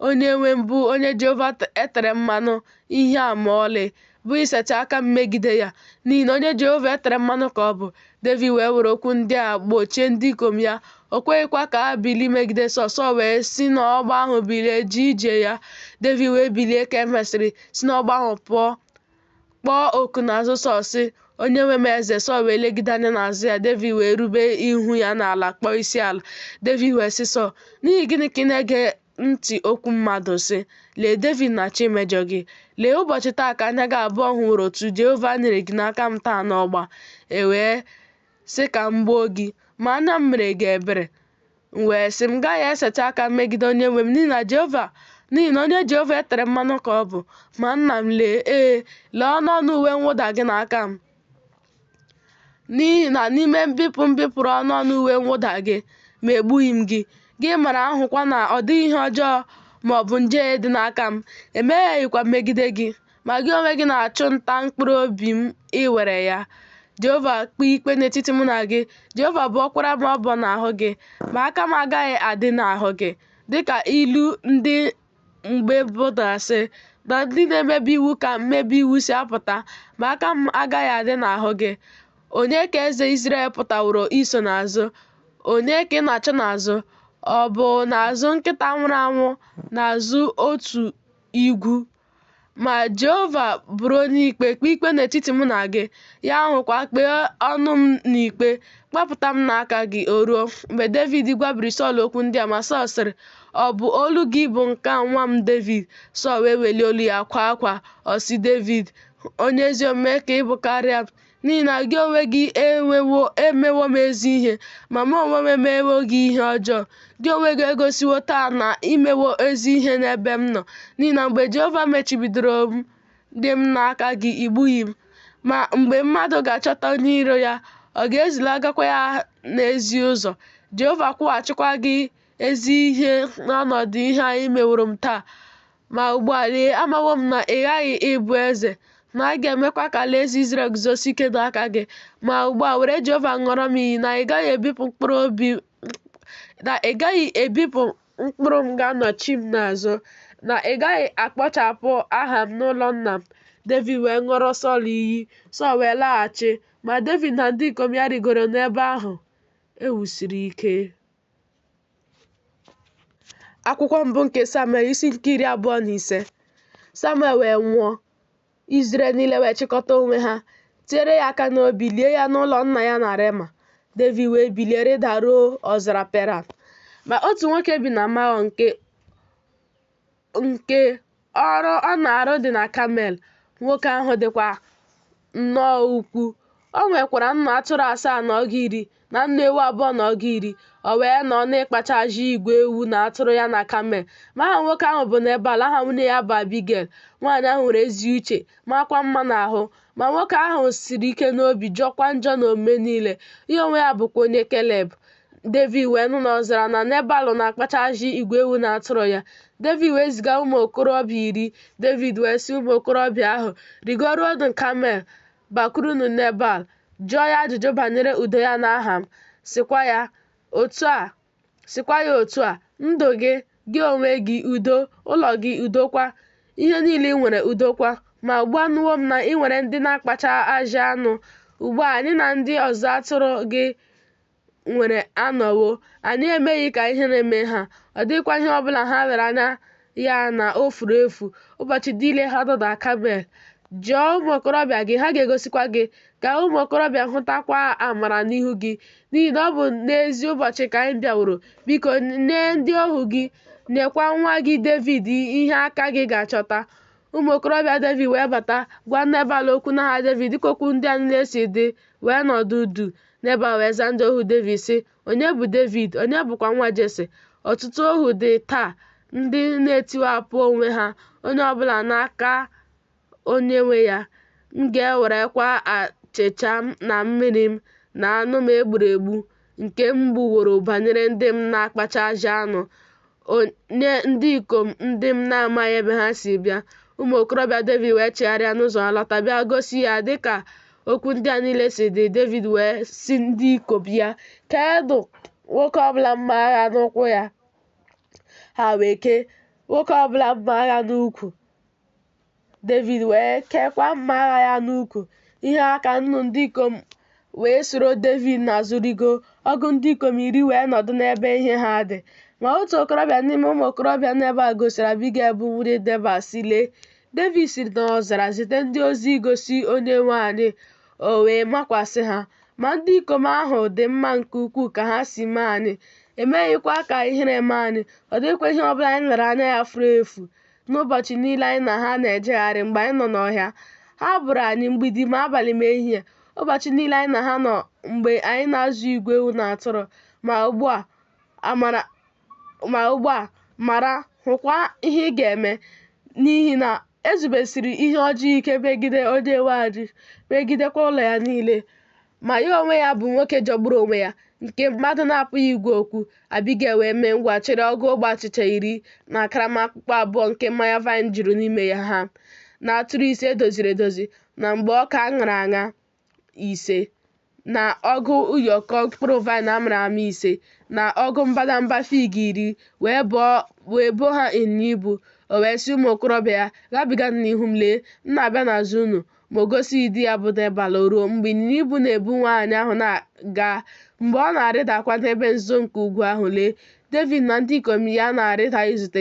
onye nwe m bụ onye Jehova etere mmanụ ihe a ma ọlị, bụ isetị aka m megide ya, n'ihi na onye Jehova etere mmanụ ka ọ bụ. Devid wee were okwu ndị a gbochie ndị ikom ya, o kweghịkwa ka ha bilie megide Sọl. Sọl wee si n'ọgba ahụ bilie jee ije ya. Devid wee bilie ka e mesịrị, si n'ọgba ahụ pụọ, kpọọ oku n'azụ Sọl, sị, Onyenwe m eze! Sọl wee legide anya n'azụ ya, Devid wee rube ihu ya n'ala kpọọ isi ala. Devid wee sị Sọl, N'ihi gịnị ka ị na-ege ntị okwu mmadụ, sị, Lee, Devid na-achọ imejọ gị? Lee, ụbọchị taa ka anya gị abụọ hụworo otu Jehova nyere gị n'aka m taa n'ọgba, e wee sị ka m gbuo gị, ma anya m mere gị ebere. M wee sị, M gaghị esetị aka m megide onye nwe m, n'ihi na Jehova, n'ihi na onye Jehova e tere mmanụ ka ọ bụ. Ma nna m, lee, ee, lee ọnụ ọnụ uwe mwụda gị n'aka m. N'ihi na n'ime mbipụ m bipụrụ ọnụ ọnụ uwe mwụda gị, ma egbughị m gị. Gị mara hụkwa na ọ dịghị ihe ọjọọ ma ọ bụ njehie dị n'aka m, emehieghịkwa m megide gị. Ma gị onwe gị na-achụ nta mkpụrụ obi m iwere ya. Jehova kpee ikpe n'etiti mụ na gị, Jehova bọọkwara m ọbọ n'ahụ gị, ma aka m agaghị adị n'ahụ gị. Dịka ilu ndị mgbe mbụ na-asị, na ndị na-emebi iwu ka mmebi iwu si apụta, ma aka m agaghị adị n'ahụ gị. Onye ka eze Izrel pụtaworo iso n'azụ? Onye ka ị na-achọ n'azụ? Ọ bụ n'azụ nkịta nwụrụ anwụ, n'azụ otu igwu. Ma Jehova bụrụ onye ikpe, kpee ikpe n'etiti mụ na gị, ya ahụkwa kpee ọnụ m n'ikpe, gbapụta m n'aka gị. O ruo, mgbe Devid gwabiri Sọl okwu ndị a, ma Sọl sịrị, Ọ bụ olu gị bụ nke a, nwa m Devid? Sọl wee welie olu ya kwaa akwa. Ọ sị Devid, Onye ezi omume ka ị bụ karịa m, n'ihi na gị onwe gị emewo m ezi ihe, ma mụ onwe m emewo gị ihe ọjọọ. Gị onwe gị egosiwo taa na i mewo ezi ihe n'ebe m nọ, n'ihi na mgbe Jehova mechibidoro m dị m n'aka gị, i gbughị m. Ma mgbe mmadụ ga-achọta onye iro ya, ọ ga-ezilagakwa ya n'ezi ụzọ. Jehova kwụghachikwa gị ezi ihe n'ọnọdụ ihe a i meworo m taa. Ma ugbu a, lee, amawo m na ị ghaghị ịbụ eze, na a ga-emekwa ka alaeze Izrel guzosie ike n'aka gị. Ma ugbu a, were Jehova ṅụọrọ m iyi na ị gaghị ebipụ mkpụrụ obi na ị gaghị ebipụ mkpụrụ m ga-anọchi m n'azụ, na ị gaghị akpọchapụ aha m n'ụlọ nna m. Devid wee ṅụọrọ Sọl iyi, Sọl wee laghachi, ma Devid na ndị ikom ya rigoro n'ebe ahụ e wusiri ike. Akwụkwọ mbụ nke Samuel isi nke 25. Samuel wee nwụọ, Izrel niile wee chịkọta onwe ha, tiere ya aka n'obi, lie ya n'ụlọ nna ya na Rema. Devid wee bilie rịdaruo ọzara Peran. Ma otu nwoke bi na Maon nke ọrụ ọ na-arụ dị na Kamel. Nwoke ahụ dịkwa nnọọ ukwu. O nwekwara nnu atụrụ 7 na ọgụ 10, na nnu ewu 2 na ọgụ 10. O wee nọ n'ịkpacha ajị igwe ewu na atụrụ ya na Kamel. Ma aha nwoke ahụ bụ Nebal, aha nwunye ya bụ Abigel. Nwaanyị ahụ nwere ezi uche, maakwa mma n'ahụ. Ma nwoke ahụ siri ike n'obi, jọọkwa njọ n'omume niile. Ya onwe ya bụkwa onye Keleb. Devid wee nụ n'ọzara na Nebal na-akpacha ajị igwe ewu na atụrụ ya. Devid wee ziga ụmụ okorobịa 10. Devid wee sị ụmụ okorobịa ahụ, Rịgoruonụ Kamel, bakwurunụ Nebal, jụọ ya ajụjụ banyere udo ya n'aha m. Sịkwa ya otu a, Ndụ gị, gị onwe gị, udo, ụlọ gị, udo kwa, ihe niile i nwere, udo kwa. Ma ugbu a anụwo m na i nwere ndị na-akpacha ajị anụ. Ugbu a anyị na ndị ọzụzụ atụrụ gị nwere anọwo, anyị emeghị ka ihere mee ha, ọ dịghịkwa ihe ọ bụla ha lere anya ya na o furu efu ụbọchị niile ha nọ na Kamel. Jụọ ụmụ okorobịa gị, ha ga-egosikwa gị, ka ụmụ okorobịa hụtakwa amara n'ihu gị, n'ihi na ọ bụ n'ezi ụbọchị ka anyị bịaworo. Biko, nye ndị ohu gị, nyekwa nwa gị Devid ihe aka gị ga-achọta. Ụmụ okorobịa Devid wee bata gwa Nebal okwu n'aha Devid dịka okwu ndị a niile si dị, wee nọdụ duu. Nebal wee zaa ndị ohu Devid, sị, Onye bụ Devid, onye bụkwa nwa Jesi? Ọtụtụ ohu dị taa ndị na-etiwapụ onwe ha, onye ọ bụla n'aka onye nwe ya. M ga-ewerekwa achịcha m na mmiri m na anụ m e gburu egbu nke m gbuworo banyere ndị m na-akpacha ajị anụ, nye ndị ikom ndị m na-amaghị ebe ha si bịa. Ụmụ okorobịa Devid wee chigharịa n'ụzọ ha lọta, bịa gosi ya dịka okwu ndị a niile si dị. Devid wee sị ndị ikom ya, Keenụ nwoke ọbụla mma agha n'ụkwụ ya. Ha wee kee nwoke ọbụla mma agha n'ukwu. Devid wee keekwa mma agha ya n'ukwu. Ihe ka nnu ndị ikom wee soro Devid n'azụ rigo, ọgụ ndị ikom 10 wee nọdụ n'ebe ihe ha dị. Ma otu okorobịa n'ime ụmụ okorobịa Nebal gosiri Abigel bụ nwunye Nebal, sị, Lee, Devid siri n'ọzara zite ndị ozi igosi onye nwe anyị, o wee makwasị ha. Ma ndị ikom ahụ dị mma nke ukwuu ka ha si mee anyị, emeghịkwa ka ihere mee anyị, ọ dịghịkwa ihe ọ bụla anyị lere anya ya furu efu n'ụbọchị niile anyị na ha na-ejegharị mgbe anyị nọ n'ọhịa. Ha bụrụ anyị mgbidi ma abalị ma ehihie, ụbọchị niile anyị na ha nọ mgbe anyị na-azụ igwe ewu na atụrụ. Ma ugbu a, mara, hụkwa ihe ị ga-eme, n'ihi na e zubesiri ihe ọjọọ ike megide onye nwe anyị, megidekwa ụlọ ya niile. Ma ya onwe ya bụ nwoke jọgburu onwe ya, nke mmadụ na-apụghị ịgwa okwu. Abigel wee mee ngwa chịrị ọgụ ogbe achịcha 10 na karama akpụkpọ abụọ nke mmanya vaịn juru n'ime ha, na atụrụ 5 e doziri edozi, na mgbe ọka a ṅara aṅa 5, na ọgụ ụyọkọ mkpụrụ vaịn a mịrị amị 5, na ọgụ mbadamba fig 10, wee boo ha ịnyịnya ibu. O wee sị ụmụ okorobịa ya, Gabiganụ n'ihu m, lee, m na-abịa n'azụ unu. Ma o gosighị di ya bụ Nebal. O ruo, mgbe ịnyịnya ibu na-ebu nwaanyị ahụ na-aga, mgbe ọ na-arịdakwa n'ebe nzuzo nke ugwu ahụ, lee, Devid na ndị ikom ya na-arịda izute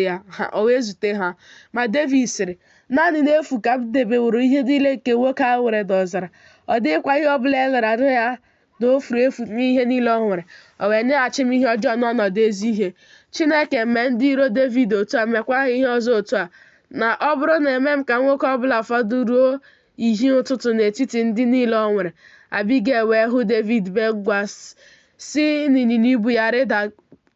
ya, o wee zute ha. Ma Devid sịrị, Naanị n'efu ka m debeworo ihe niile nke nwoke a nwere n'ọzara, ọ dịghịkwa ihe ọ bụla e lere anya ya na o furu efu n'ihe niile o nwere, o wee nyeghachi m ihe ọjọọ n'ọnọdụ ezi ihe. Chineke mee ndị iro Devid otu a, meekwa ha ihe ọzọ otu a, na ọ bụrụ na emeghị m ka nwoke ọ bụla fọdụ ruo ìhè ụtụtụ n'etiti ndị niile o nwere. Abigail wee hụ Devid mee ngwa si n'ịnyịnya ibu ya rịda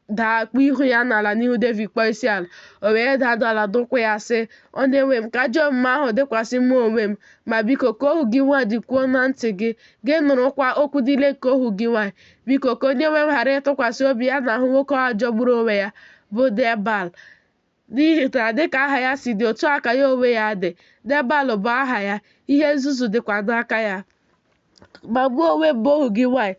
daa kpuo ihu ya n'ala n'ihu Devid kpọọ isi ala. O wee daa n'ala n'ụkwụ ya sị, Onyenwe m, ka ajọ omume ahụ dịkwasị mụ onwe m, ma biko ka ohu gị nwaanyị kwuo na ntị gị, gị nụrụkwa okwu niile nke ohu gị nwaanyị. Biko ka onyenwe m ghara ịtụkwasị obi ya n'ahụ nwoke a jọgburu onwe ya, bụ Nebal. N'ihi na dịka aha ya si dị, otu a ka ya onwe ya dị. Nebal bụ aha ya, ihe nzuzu dịkwa n'aka ya. Ma mụ onwe m bụ ohu gị nwaanyị,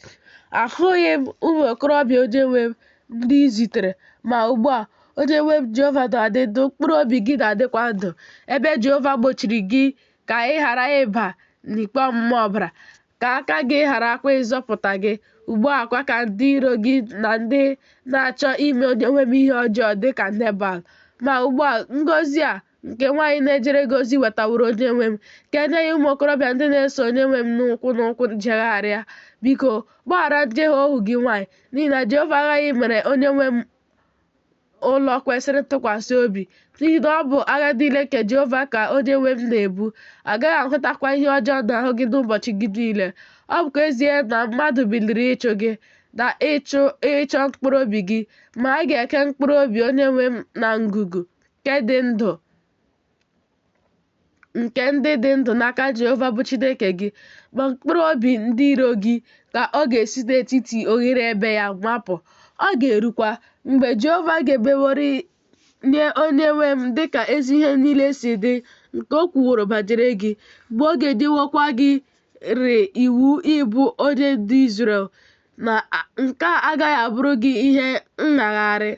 ahụghị m ụmụ okorobịa onyenwe m ndị i zitere. Ma ugbu a, onyenwe m Jehova na-adị ndụ, mkpụrụ obi gị na-adịkwa ndụ, ebe Jehova gbochiri gị ka ị ghara ịba n'ikpe ọmụma ọbara, ka aka gị gharakwa ịzọpụta gị. Ugbu a kwa ka ndị iro gị na ndị na-achọ ime onyenwe m ihe ọjọọ dị ka Nebal. Ma ugbu a, ngọzi a nke nwaanyị na-ejere gị ozi wetaworo onyenwe m, ka e nye ya ụmụ okorobịa ndị na-eso onyenwe m n'ụkwụ n'ụkwụ jegharịa. Biko, gbaghara njehie ohu gị nwaanyị, n'ihi na Jehova aghaghị imere onyenwe m ụlọ kwesịrị ntụkwasị obi, n'ihi na ọ bụ agha niile nke Jehova ka onyenwe m na-ebu, a gaghị ahụtakwa ihe ọjọọ n'ahụ gị n'ụbọchị gị niile. Ọ bụkwa ezie na mmadụ biliri ịchụ gị na ịchọ mkpụrụ obi gị, ma a ga-eke mkpụrụ obi onyenwe m na ngụgụ nke dị ndụ nke ndị dị ndụ n'aka Jehova bụ Chineke gị, ma mkpụrụ obi ndị iro gị ka ọ ga-esi n'etiti oghere ebe ya mapụ. Ọ ga-erukwa, mgbe Jehova ga-emeworị nye onyenwe m dịka ezi ihe niile si dị nke o kwuworo banyere gị, mgbe ọ ga-enyewokwa gị rị iwu ịbụ onye ndu Izrel, na nke a agaghị abụrụ gị ihe nṅagharị,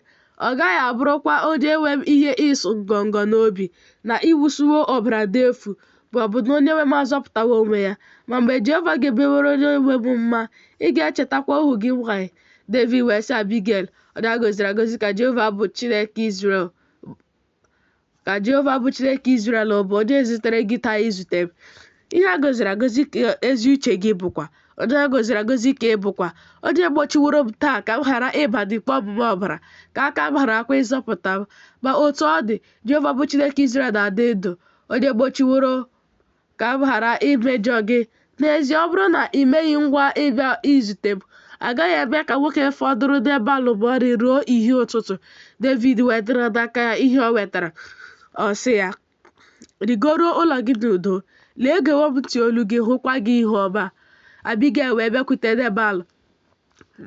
ọ gaghị abụrụkwa onyenwe m ihe ịsụ ngọngọ n'obi, na ị wụsịwo ọbara n'efu, ma ọ bụ na onyenwe m azọpụtawo onwe ya. Ma mgbe Jehova ga-emeworo onyenwe m mma, ị ga-echetakwa ohu gị nwanyị. Devid wee sị Abigail, Onye a gọziri agọzi ka Jehova bụ Chineke Izrel Ka Jehova bụ Chineke Izrel bụ onye zitere gị taa izute m. Ihe a gọziri agọzi ka ezi uche gị bụkwa, onye a gọziri agọzi ka ị bụkwa, onye gbochiworo m taa ka m ghara ịba n'ikpe ọmụma ọbara, ka aka m gharakwa ịzọpụta m. Ma otu ọ dị, Jehova bụ Chineke Izrel na-adị ndụ, onye gbochiworo ka m ghara imejọ gị. N'ezie, ọ bụrụ na i meghị ngwa ịbịa izute m, a gaghị eme ka nwoke fọdụrụ Nebal ma ọlị ruo ìhè ụtụtụ. Devid wee nara n'aka ya ihe o wetara. Ọ sị ya, Rịgoruo ụlọ gị n'udo. Lee, egewo m ntị olu gị, hụkwa gị ihu ọma. Abigail wee bịakwute Nebal.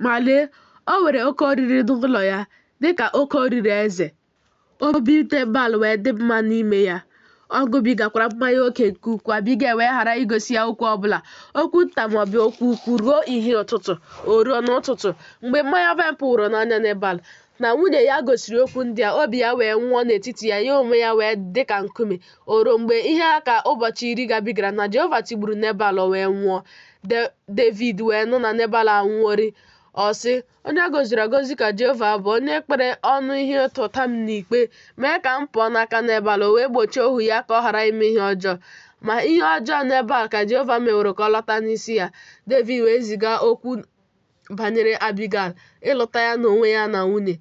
Ma lee, o nwere oke oriri n'ụlọ ya, dị ka oke oriri eze. Obi Nebal wee dị mma n'ime ya. Ọ ṅụbigakwara mmanya oke nke ukwuu. Abigail wee ghara igosi ya okwu ọbụla, okwu nta maọbụ okwu ukwu, ruo ìhè ụtụtụ. O ruo n'ụtụtụ, mgbe mmanya vaịn pụworo n'anya Nebal, na nwunye ya gosiri okwu ndị a, obi ya wee nwụọ n'etiti ya, ya onwe ya wee dị ka nkume. O ruo mgbe ihe ha ka ụbọchị 10 gabigara na Jehova tigburu Nebal, o wee nwụọ. Devid wee nụ na Nebal anwụworị. Ọ sị, Onye a gọziri agọzi ka Jehova bụ, onye kpere ọnụ ihe ịta ụta m n'ikpe, mee ka m pụọ n'aka Nebal, o wee gbochie ohu ya ka ọ ghara ime ihe ọjọọ. Ma ihe ọjọọ Nebal ka Jehova meworo ka ọ lọta n'isi ya. Devid wee ziga okwu banyere Abigail ịlụta ya n'onwe ya na nwunye.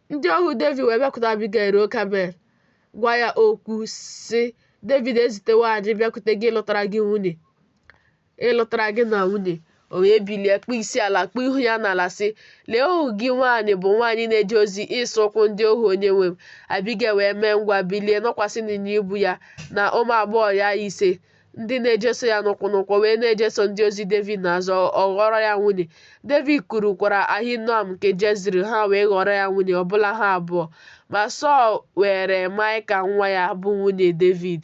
Ndị ohu Devid wee bịakwute Abigail ruo Kamel, gwa ya okwu, sị, Devid ezitewo anyị bịakwute gị ịlụtara gị nwunye. Ịlụtara gị na nwunye. O wee bilie kpọọ isi ala, kpuo ihu ya n'ala, sị, Lee, ohu gị nwaanyị bụ nwaanyị na-eje ozi ịsa ụkwụ ndị ohu onyenwe m. Abigail wee mee ngwa bilie nọkwasị n'ịnyịnya ibu ya na ụmụ agbọghọ ya ise ndị na-ejeso ya n'ụkwụ n'ụkwụ wee na-ejeso ndị ozi Devid n'azụ, ọ ghọrọ ya nwunye. Devid kurukwara Ahinoam nke Jezril, ha wee ghọrọ ya nwunye, ọbụla ha abụọ. Ma Sọl weere Maịkal nwa ya, bụ nwunye Devid,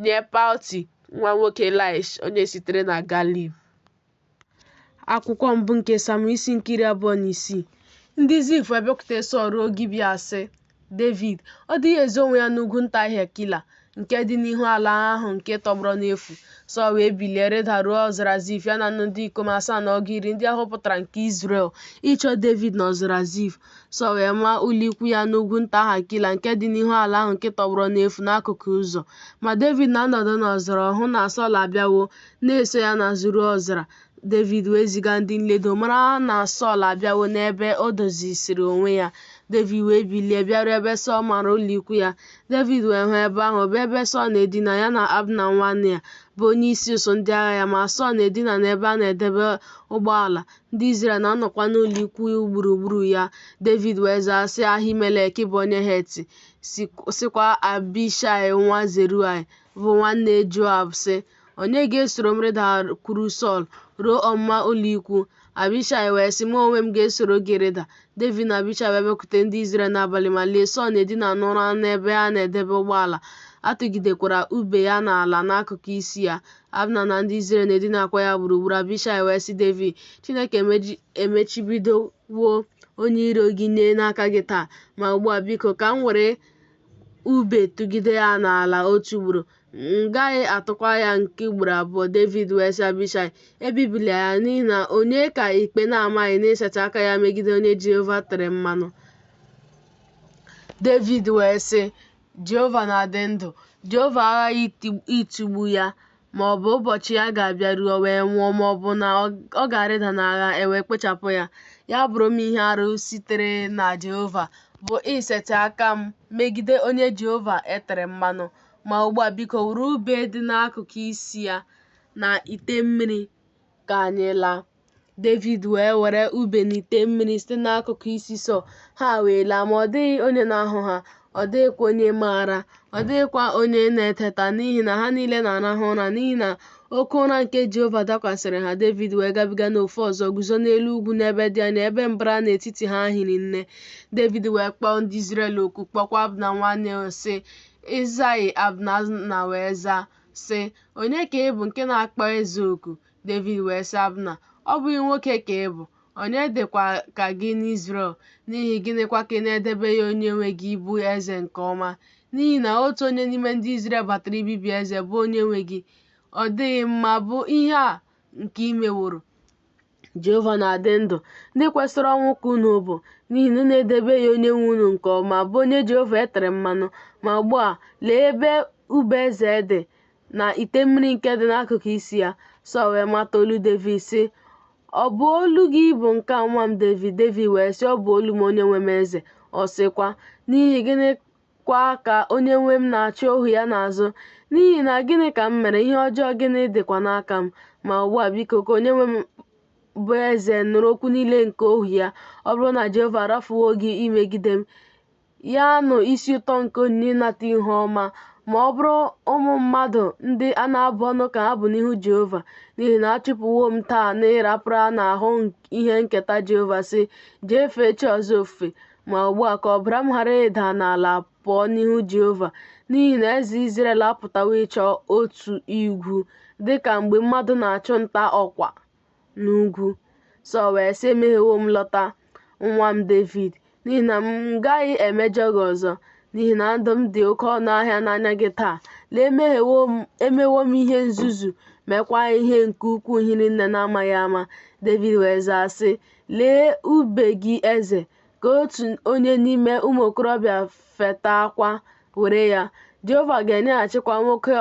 nye Palti nwa nwoke Laish, onye sitere na Galim. Akwụkwọ mbụ nke Samuel isi nke 26. Ndị Zif wee bịakwute Sọl ruo Gibea sị Devid, Ọ dịghị ezo onwe ya n'ugwu nta Hakila? nke dị n'ihu ala ahụ nke tọgbọrọ n'efu. Sọl wee bilie rịda ruo ọzara Zif, ya na nnu ndị ikom asaa na ọgụ iri ndị a họpụtara nke Izrel, ịchọ Devid n'ọzara Zif. Sọl wee maa ụlọikwu ya n'ugwu nta Hakila nke dị n'ihu ala ahụ nke tọgbọrọ n'efu n'akụkụ ụzọ. Ma Devid na-anọdụ n'ọzara, ọ hụ na Sọl abịawo, na-eso ya n'azụ ruo ọzara. Devid wee ziga ndị nledo, mara na Sọl abịawo n'ebe o dozisịrị onwe ya. Devid wee bilie bịaruo ebe Sọl mara ụlọikwu ya. Devid wee hụ ebe ahụ, bụ ebe Sọl na-edina, ya na Abna nwa Nea, bụ onyeisi ụsụụ ndị agha ya. Ma Sọl na-edina n'ebe a na-edebe ụgbọala, ndị Izrel na-anọkwa n'ụlọikwu gburugburu ya. Devid wee zaa sị Ahimelek bụ onye Het, sịkwa Abishaị nwa Zeruaya, bụ nwanne Joab, sị, Onye ga-esoro m rịdakwuru Sọl ruo ọmụma ụlọikwu? Abishaị wee sị, Mụ onwe m ga-esoro gị rịda. Devid na Abishaị wee bịakwute ndị Izrel n'abalị, ma lee, Sọl na-edina n'ụra n'ebe a na-edebe ụgbọala, a tụgidekwara ube ya n'ala n'akụkụ isi ya. Abna na ndị Izrel na-edinakwa ya gburugburu. Abishaị wee sị Devid, Chineke emechibidowo onye iro gị nye n'aka gị taa. Ma ugbu a, biko, ka m were ube tụgide ya n'ala otu ugboro, m gaghị atụkwa ya nke ugboro abụọ. Devid wee sị Abishaị, Ebibila ya, n'ihi na onye ka ikpe na-amaghị n'isetị aka ya megide onye Jehova tere mmanụ? Devid wee sị, Jehova na-adị ndụ, Jehova aghaghị ịtụgbu ya, ma ọ bụ ụbọchị ya ga-abịaru o wee nwụọ, ma ọ bụ na ọ ga-arịda n'agha, e wee kpochapụ ya. Ya bụrụ m ihe arụ sitere na Jehova, bụ isetị aka m megide onye Jehova e tere mmanụ. Ma ugbu a, biko, were ube dị n'akụkụ isi ya na ite mmiri ka anyị laa. Devid wee were ube na ite mmiri site n'akụkụ isi Sọl, ha wee laa, ma ọ dịghị onye na-ahụ ha, ọ dịghịkwa onye maara, ọ dịghịkwa onye na-eteta, n'ihi na ha niile na-arahụ ụra, n'ihi na oke ụra nke Jehova dakwasịrị ha. Devid wee gabiga n'ofe ọzọ, guzo n'elu ugwu n'ebe dị anya, ebe mbara n'etiti ha hiri nne. Devid wee kpọọ ndị Izrel oku, kpọkwa Abna nwa Nea, sị, Ị zaghị. Abna wee zaa, sị, Onye ka ị bụ nke na-akpọ eze oku? Devid wee sị Abna, Ọ bụghị nwoke ka ị bụ? Onye dịkwa ka gị n'Izrel? N'ihi gịnịkwa ka ị na-edebeghị onyenwe gị bụ eze nke ọma? N'ihi na otu onye n'ime ndị Izrel batara ibibi eze, bụ onyenwe gị. Ọ dịghị mma bụ ihe a nke i meworo. Jehova na-adị ndụ, ndị kwesịrị ọnwụ ka unu bụ, n'ihi na unu edebeghị onyenwe unu nke ọma, bụ onye Jehova e tere mmanụ. Ma ugbu a, lee ebe ube eze dị, na ite mmiri nke dị n'akụkụ isi ya. Sọl wee mata olu Devid, sị, Ọ bụ olu gị bụ nke a, nwa m Devid? Devid wee sị, Ọ bụ olu m, onyenwe m eze. Ọ sịkwa, N'ihi gịnị kwa ka onyenwe m na-achụ ohu ya n'azụ? N'ihi na gịnị ka m mere? Ihe ọjọọ gịnị dịkwa n'aka m? Ma ugbu a, biko, ka onyenwe m bụ eze nụrụ okwu niile nke ohu ya. Ọ bụrụ na Jehova arafuwo gị imegide m, ya nụ isi ụtọ nke onyinye ịnata ihu ọma, ma ọ bụrụ ụmụ mmadụ ndị a na-abụ ọnụ ka ha bụ n'ihu Jehova, n'ihi na achụpụwo m taa n'ịrapara n'ahụ ihe nketa Jehova, sị, Jee fee chi ọzọ ofufe. Ma ugbu a ka ọbara m ghara ịda n'ala pụọ n'ihu Jehova, n'ihi na eze Izrel apụtawo ịchọ otu igwu, dị ka mgbe mmadụ na-achụ nta ọkwa n'ugwu. Sọl wee sị, Emehiewo m, lọta, nwa m Devid, n'ihi na m gaghị emejọ gị ọzọ, n'ihi na ndụ m dị oke ọnụ ahịa n'anya gị taa. Lee, emewo m ihe nzuzu, meekwa ihe nke ukwuu hiri nne n'amaghị ama. Devid wee zaa sị, Lee ube gị eze, ka otu onye n'ime ụmụ okorobịa fetakwa were ya. Jehova ga-enyeghachikwa nwoke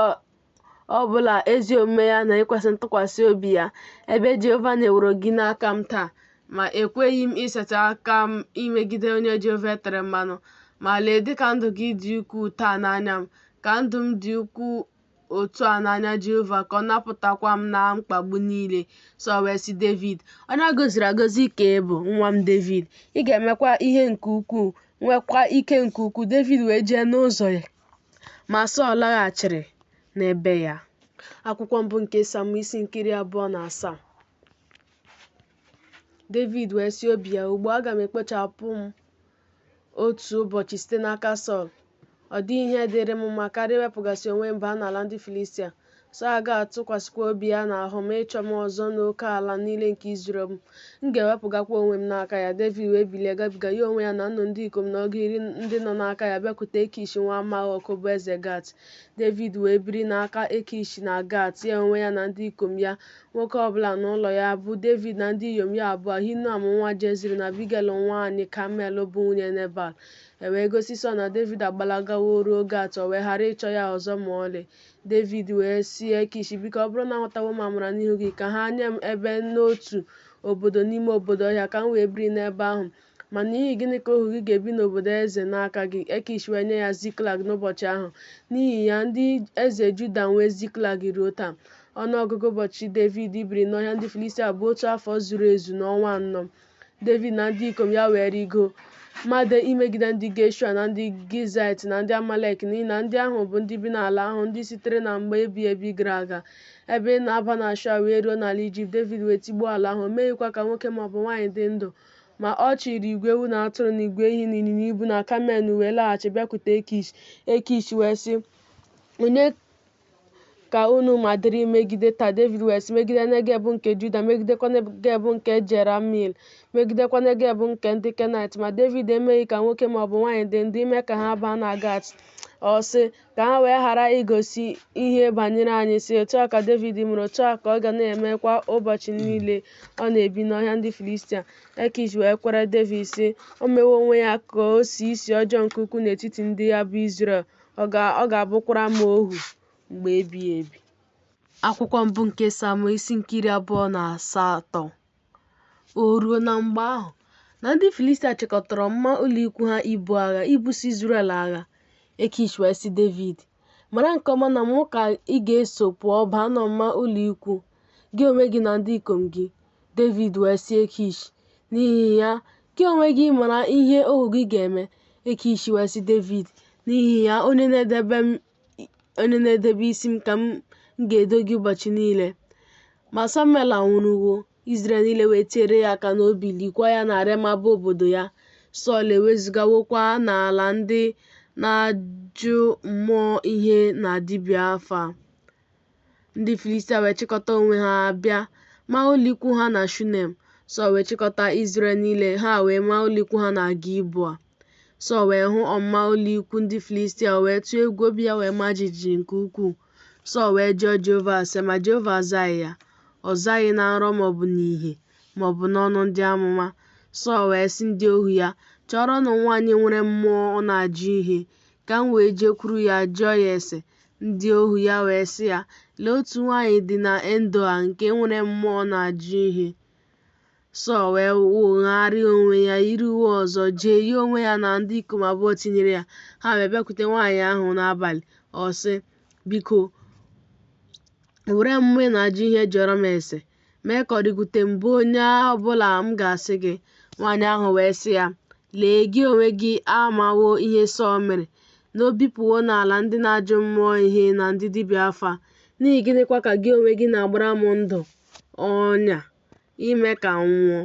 ọ bụla ezi omume ya na ikwesị ntụkwasị obi ya, ebe Jehova nyeworo gị n'aka m taa. Ma ekweghị m isetị aka m imegide onye Jehova e tere mmanụ. Ma lee, dịka ndụ gị dị ukwuu taa n'anya m, ka ndụ m dị ukwuu otu a n'anya Jehova, ka ọ napụtakwa m na mkpagbu niile. Sọl wee sị Devid, Onye a gọziri agọzi ka ị bụ, nwa m Devid. Ị ga-emekwa ihe nke ukwuu, nwekwa ike nke ukwuu. Devid wee jee n'ụzọ ya, ma Sọl laghachiri n'ebe ya. Akwụkwọ mbụ nke Samuel isi nke 27. Devid wee sị obi ya, Ugbu a aga m ekpochapụ m otu ụbọchị site n'aka Sọl. Ọ dịghị ihe dịrị m mma karịa iwepụgasị onwe m baa n'ala ndị Filistia. Sọl agaghị atụkwasịkwa obi ya n'ahụ m ịchọ m ọzọ n'oke ala niile nke Izrel, m ga-ewepụgakwa onwe m n'aka ya. Devid wee bilie gabiga, ya onwe ya na nnu ndị ikom na ọgụ iri ndị nọ n'aka ya, bịakwute Ekish nwa Maok, bụ eze Gat. Devid wee biri n'aka Ekish na Gat, ya onwe ya na ndị ikom ya, nwoke ọ bụla n'ụlọ ya, bụ Devid na ndị inyom ya abụọ, Ahinoam nwa Jezril na Abigel nwaanyị Kamel bụ nwunye Nebal. E wee gosi Sọl na Devid agbalagawo ruo Gat, o wee ghara ịchọ ya ọzọ ma ọlị. Devid wee sị Ekish, Biko, ọ bụrụ na ahụtawo m amara n'ihu gị, ka ha nye m ebe n'otu obodo n'ime obodo ọhịa, ka m wee biri n'ebe ahụ. Ma n'ihi gịnị ka ohu gị ga-ebi n'obodo eze n'aka gị? Ekish wee nye ya Ziklag n'ụbọchị ahụ. N'ihi ya, ndị eze Juda nwe Ziklag ruo taa. Ọnụ ọgụgụ ụbọchị Devid biri n'ọhịa ndị Filistia bụ otu afọ zuru ezu na ọnwa anọ. Devid na ndị ikom ya wee rịgoo made imegide ndị Geshua na ndị Gizaịt na ndị Amalek, n'ihi na ndị ahụ bụ ndị bi n'ala ahụ, ndị sitere na mgbe ebighị ebi gara aga, ebe ị na-aba na Shua wee ruo n'ala Ijipt. Devid wee tigbuo ala ahụ, o meghịkwa ka nwoke ma ọ bụ nwaanyị dị ndụ. Ma ọ chịịrị igwe ewu na atụrụ na igwe ehi na ịnyịnya ibu na kamel na wee laghachi bịakwute Ekish. Ekish wee sị, Onye ka unu madere imegide taa? Devid wee sị, Megide Negeb nke Juda, megidekwa Negeb nke Jeramiil, megidekwa Negeb nke ndị Kenaịt. Ma Devid emeghị ka nwoke ma ọ bụ nwaanyị dị ndụ ime ka ha baa na Gat. Ọ sị, Ka ha wee ghara igosi ihe banyere anyị, sị, Otu a ka Devid mere, otu a ka ọ ga na-emekwa ụbọchị niile ọ na-ebi n'ọhịa ndị Filistia. Ekish wee kwere Devid, sị, O mewo onwe ya ka o sie isi ọjọọ nke ukwuu n'etiti ndị ya bụ Izrel, ọ ga-abụkwara m ohu mgbe ebighị ebi. Akwụkwọ mbụ nke Samuel isi nke 28. O ruo na mgbe ahụ, na ndị Filistia chịkọtara ọmụma ụlọikwu ha ibu agha, ibuso Izrel agha. Ekish wee sị Devid, Mara nke ọma na mụ ka ị ga-eso pụọ baa n'ọmụma ụlọikwu, gị onwe gị na ndị ikom gị. Devid wee sị Ekish, N'ihi ya, gị onwe gị mara ihe ohu gị ga-eme. Ekish wee sị Devid, N'ihi ya, onye na-edebe isi m ka m ga-edo gị ụbọchị niile. Ma Samuel anwụrụwo, Izrel niile wee tiere ya aka n'obi, likwa ya na Rema bụ obodo ya. Sọl ewezugawokwa n'ala ndị na-ajụ mmụọ ihe na dibịa afa. Ndị Filistia wee chịkọta onwe ha bịa maa ụlọikwu ha na Shunem. Sọl wee chịkọta Izrel niile, ha wee maa ụlọikwu ha na Gilboa. Sọl wee hụ ọmụma ụlọikwu ndị Filistia, o wee tụọ egwu, obi ya wee maa jijiji nke ukwuu. Sọl wee jụọ Jehova ase, ma Jehova azaghị ya. Ọ zaghị na nrọ maọbụ n'ìhè maọbụ n'ọnụ ndị amụma. Sọl wee sị ndị ohu ya, Chọọrọnụ m nwaanyị nwere mmụọ ọ na-ajụ ihe, ka m wee jekwuru ya jụọ ya ase. Ndị ohu ya wee sị ya, Lee, otu nwaanyị dị na Endoa nke nwere mmụọ ọ na-ajụ ihe. Sọl wee wogharịa onwe ya, yiri uwe ọzọ, jee, ya onwe ya na ndị ikom abụọ tinyere ya. Ha wee bịakwute nwaanyị ahụ n'abalị. Ọ sị, Biko, were mmụọ ị na-ajụ ihe jụọrọ m ase. Mee ka ọ rịgute m, bụ onye ọ bụla m ga-asị gị. Nwaanyị ahụ wee sị ya, Lee, gị onwe gị amawo ihe Sọl mere, na o bipụwo n'ala ndị na-ajụ mmụọ ihe na ndị dibịa afa. N'ihi gịnịkwa ka gị onwe gị na-agbara m ndụ ọnya, ime ka m nwụọ?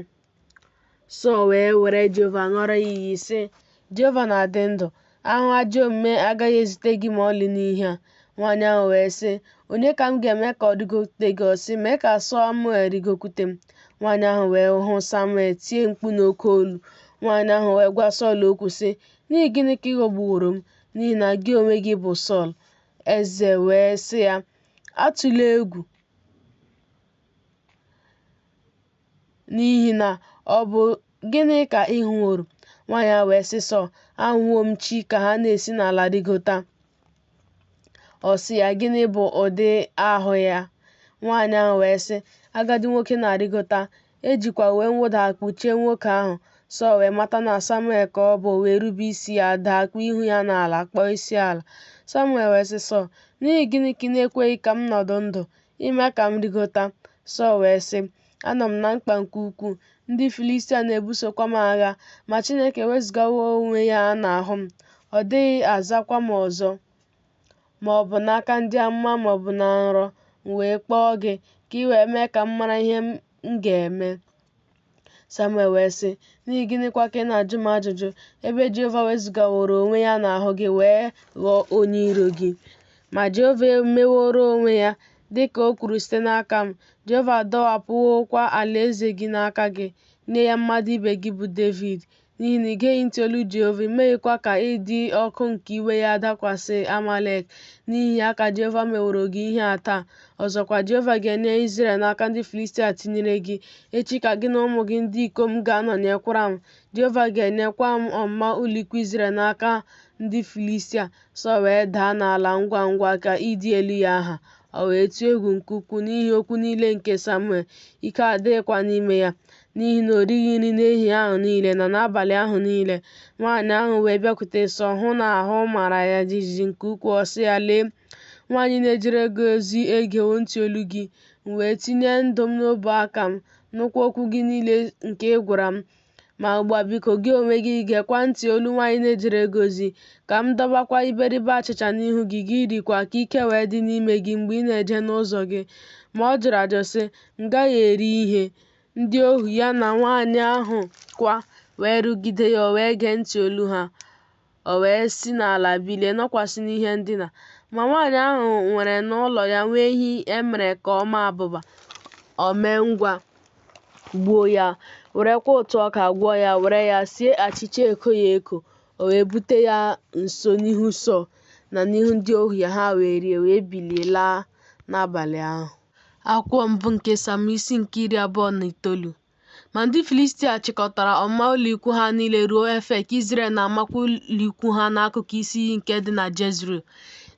Sọl wee were Jehova ṅụọrọ ya iyi, sị, Jehova na-adị ndụ, ahụhụ ajọ omume agaghị ezute gị ma ọlị n'ihe a. Nwaanyị ahụ wee sị, Onye ka m ga-eme ka ọ rịgokwute gị? Ọ sị, Mee ka Samuel rịgokwute m. Nwaanyị ahụ wee hụ Samuel, tie mkpu n'oke olu. Nwaanyị ahụ wee gwa Sọl okwu, sị, N'ihi gịnị ka ị ghọgbuworo m? N'ihi na gị onwe gị bụ Sọl. Eze wee sị ya, Atụla egwu, n'ihi na ọ bụ gịnị ka ị hụworo? Nwaanyị ahụ wee sị Sọl, Ahụwo m chi ka ha na-esi n'ala rịgota. Ọ sị ya, Gịnị bụ ụdị ahụ ya? Nwaanyị ahụ wee sị, Agadi nwoke na-arịgota, e jikwa uwe mwụda kpuchie nwoke ahụ. Sọl wee mata na Samuel ka ọ bụ, o wee rube isi ya, daa kpuo ihu ya n'ala, kpọọ isi ala. Samuel wee sị Sọl, N'ihi gịnị ka ị na-ekweghị ka m nọdụ ndụ, ime ka m rịgota? Sọl wee sị, Anọ m na mkpa nke ukwuu, ndị Filistia na-ebusokwa m agha, ma Chineke ewezụgawo onwe ya n'ahụ m, ọ dịghị azakwa m ọzọ, ma ọ bụ n'aka ndị amụma ma ọ bụ na nrọ. M wee kpọọ gị, ka ị wee mee ka m mara ihe m ga-eme. Samuel wee sị, N'ihi gịnịkwa ka ị na-ajụ m ajụjụ, ebe Jehova wezụgaworo onwe ya n'ahụ gị wee ghọọ onye iro gị? Ma Jehova emeworo onwe ya dị ka o kwuru site n'aka m. Jehova adọwapụwokwa alaeze gị n'aka gị, nye ya mmadụ ibe gị bụ Devid. N'ihi na i geghị ntị olu Jehova, i meghịkwa ka ịdị ọkụ nke iwe ya dakwasị Amalek, n'ihi ya ka Jehova meworo gị ihe a taa. Ọzọkwa, Jehova ga-enye Izrel n'aka ndị Filistia tinyere gị. Echi ka gị na ụmụ gị ndị ikom ga-anọnyekwara m, Jehova ga-enyekwa m ọmụma ụlọikwu Izrel n'aka ndị Filistia. Sọl wee daa n'ala ngwa ngwa ka ịdị elu ya ha. O wee tụọ egwu nke ukwuu n'ihi okwu niile nke Samuel, ike adịghịkwa n'ime ya, n'ihi na o righị nri n'ehihie ahụ niile na n'abalị ahụ niile. Nwaanyị ahụ wee bịakwute Sọl, hụ na ahụ mara ya jijiji nke ukwuu, ọ sị ya, Lee, nwaanyị na-ejere gị ozi egewo ntị olu gị, m wee tinye ndụ m n'ọbụ aka m, nụkwa okwu gị niile nke ị gwara m. Ma ugbu a, biko, gị onwe gị geekwa ntị olu nwaanyị na-ejere gị ozi, ka m dọbakwa iberibe achịcha n'ihu gị, gị rikwa, ka ike wee dị n'ime gị mgbe ị na-eje n'ụzọ gị. Ma ọ jụrụ ajụ, sị, M gaghị eri ihe. Ndị ohu ya na nwaanyị ahụ kwa wee rụgide ya, o wee gee ntị olu ha. O wee si n'ala bilie, nọkwasị n'ihe ndina. Ma nwaanyị ahụ nwere n'ụlọ ya nwa ehi e mere ka ọ maa abụba. O mee ngwa gbuo ya, werekwa ụtụ ọka gwọọ ya, were ya sie achịcha ekoghị eko. O wee bute ya nso n'ihu Sọl na n'ihu ndị ohu ya, ha wee rie, wee bilie laa n'abalị ahụ. Akwụkwọ mbụ nke Samuel isi nke 29. Ma ndị Filistia chịkọtara ọmụma ụlọikwu ha niile ruo Efek, Izrel na-amakwa ụlọikwu ha n'akụkụ isi iyi nke dị na Jezril.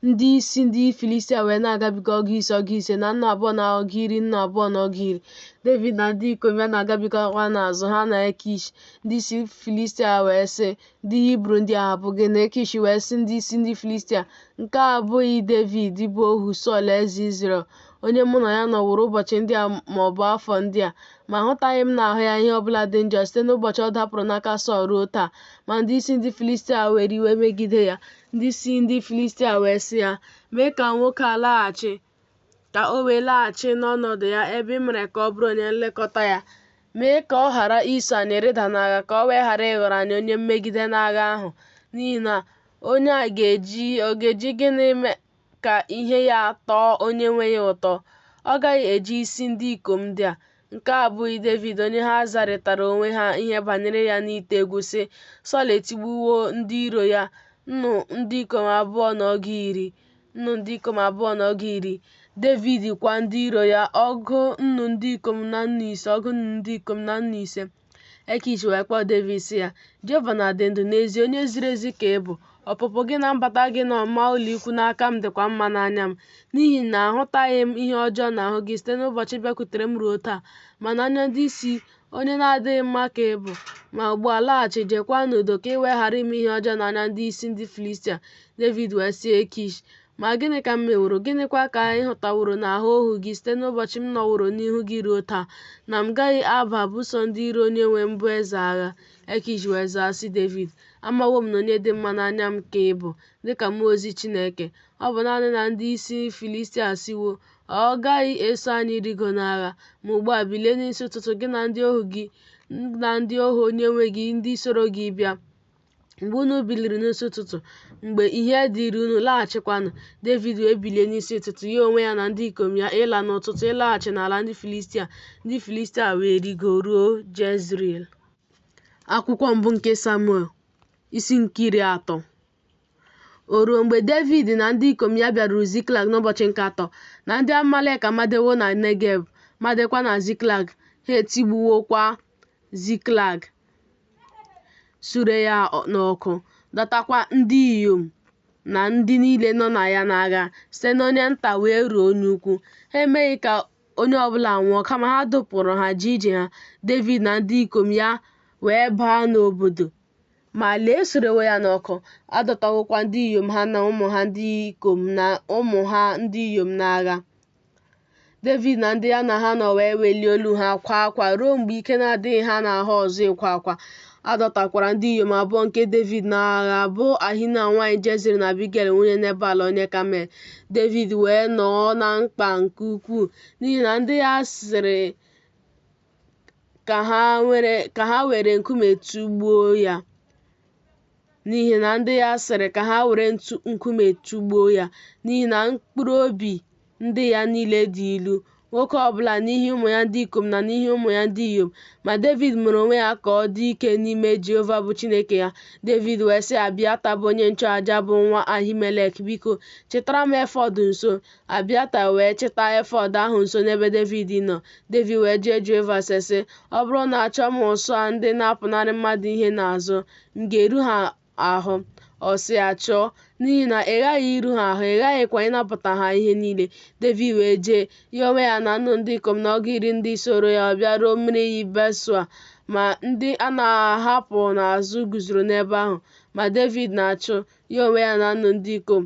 Ndị isi ndị Filistia wee na-agabiga 50 50, na 20 na 60 20 na 60. Devid na ndị ikom ya na-agabigakwa n'azụ, ha na Ekish. Ndị isi Filistia wee sị, Ndị Hibru ndị a ha bụ gịnị? Ekish wee sị ndị isi ndị Filistia, Nke a abụghị Devid, bụ ohu Sọl eze Izrel, onye mụ na ya nọworo ụbọchị ndị a ma ọ bụ afọ ndị a, ma ahụtaghị m n'ahụ ya ihe ọ bụla dị njọ site n'ụbọchị ọ dapụrụ n'aka Sọl ruo taa. Ma ndị isi ndị Filistia were iwe megide ya. Ndị isi ndị Filistia wee sị ya, Mee ka nwoke a laghachi, ka o wee laghachi n'ọnọdụ ya ebe i mere ka ọ bụrụ onye nlekọta ya. Mee ka ọ ghara iso anyị rịda n'agha, ka o wee ghara ịghọrọ anyị onye mmegide n'agha ahụ, n'ihi na onye a ọ ga-eji gịnị mee ka ihe ya tọọ onye nwe ya ụtọ? Ọ gaghị eji isi ndị ikom ndị a. Nke a abụghị Devid, onye ha zarịtara onwe ha ihe banyere ya n'ite egwu, sị, Sọl etigbuwo ndị iro ya, nnu ndị ikom abụọ na ọgụ iri, nnu ndị ikom abụọ na ọgụ iri, Devid kwa ndị iro ya ọgụ nnu ndị ikom na 5, ọgụ nnu ndị ikom na 5. Ekish wee kpọọ Devid sị ya, Jehova na-adị ndụ, n'ezie, onye ziri ezi ka ị bụ, ọpụpụ gị na mbata gị na ọmụma ụlọikwu n'aka m dịkwa mma n'anya m, n'ihi na ahụtaghị m ihe ọjọọ n'ahụ gị site n'ụbọchị ị bịakwutere m ruo taa, ma n'anya ndị isi onye na-adịghị mma ka ị bụ. Ma ugbu a, laghachi, jeekwa n'udo, ka ị wee ghara ime ihe ọjọọ n'anya ndị isi ndị Filistia. Devid wee sị Ekish, Ma gịnị ka m meworo, gịnịkwa ka ị hụtaworo n'ahụ ohu gị site n'ụbọchị m nọworo n'ihu gị ruo taa, na m gaghị aba buso ndị iro onyenwe m bụ eze agha? Ekish wee zaa sị Devid, Amawo m na onye dị mma n'anya m ka ị bụ, dị ka mmụọ ozi Chineke. Ọ bụ naanị na ndị isi Filistia asịwo, Ọ gaghị eso anyị rịgo n'agha. Ma ugbu a, bilie n'isi ụtụtụ, gị na ndị ohu gị na ndị ohu onyenwe gị ndị soro gị bịa. Mgbe unu biliri n'isi ụtụtụ, mgbe ihe dịrị unu, laghachikwanụ. Devid wee bilie n'isi ụtụtụ, ya onwe ya na ndị ikom ya, ịla n'ụtụtụ, ịlaghachi n'ala ndị Filistia. Ndị Filistia wee rigo ruo Jezril. Akwụkwọ mbụ nke Samuel, isi nke 30. O ruo mgbe Devid na ndị ikom ya bịaruru Ziklag n'ụbọchị nke atọ, na ndị Amalek amadewo na Negeb, madekwa na Ziklag, ha etigbuwokwa Ziklag, sure ya n'ọkụ, dọtakwa ndị inyom na ndị niile nọ na ya n'agha, site n'onye nta wee ruo onye ukwu. Ha emeghị ka onye ọbụla nwụọ, kama ha dọpụrụ ha jee ije ha. Devid na ndị ikom ya wee baa n'obodo, ma lee, esurewo ya n'ọkụ, a dọtawokwa ndị inyom ha na ụmụ ha ndị ikom na ụmụ ha ndị inyom n'agha. Devid na ndị ya na ha nọ wee welie olu ha kwaa akwa ruo mgbe ike na-adịghị ha n'ahụ ọzọ ịkwa akwa. A dọtakwara ndị inyom abụọ nke Devid n'agha, bụ Ahinoam nwaanyị Jezril na Abigail nwunye Nebal onye Kamel. Devid wee nọọ na mkpa nke ukwuu n'ihi na ndị ya sịrị ka ha were nkume tụgbuo ya. N'ihi na ndị ya sịrị ka ha were nkume tụgbuo ya, n'ihi na mkpụrụ obi ndị ya niile dị ilu, nwoke ọ bụla n'ihi ụmụ ya ndị ikom na n'ihi ụmụ ya ndị inyom. Ma Devid mere onwe ya ka ọ dị ike n'ime Jehova bụ Chineke ya. Devid wee sị Abiata bụ onye nchụaja bụ nwa Ahimelek, Biko, chịtara m efọd nso. Abiata wee chịta efọd ahụ nso n'ebe Devid nọ. Devid wee jụọ Jehova ase, sị, Ọ bụrụ na achọọ m ụsụụ ndị na-apụnarị mmadụ ihe n'azụ, m ga-eru ha ahụ? Ọ sị ya, Chọọ, n'ihi na ị ghaghị iru ha ahụ, ị ghaghịkwa ịnapụta ha ihe niile. Devid wee jee, ya onwe ya na nnu ndị ikom na ọgụ iri ndị soro ya, ọ bịaruo mmiri iyi Besọ, ma ndị a na-ahapụ n'azụ guzoro n'ebe ahụ. Ma Devid na-achụ, ya onwe ya na nnu ndị ikom,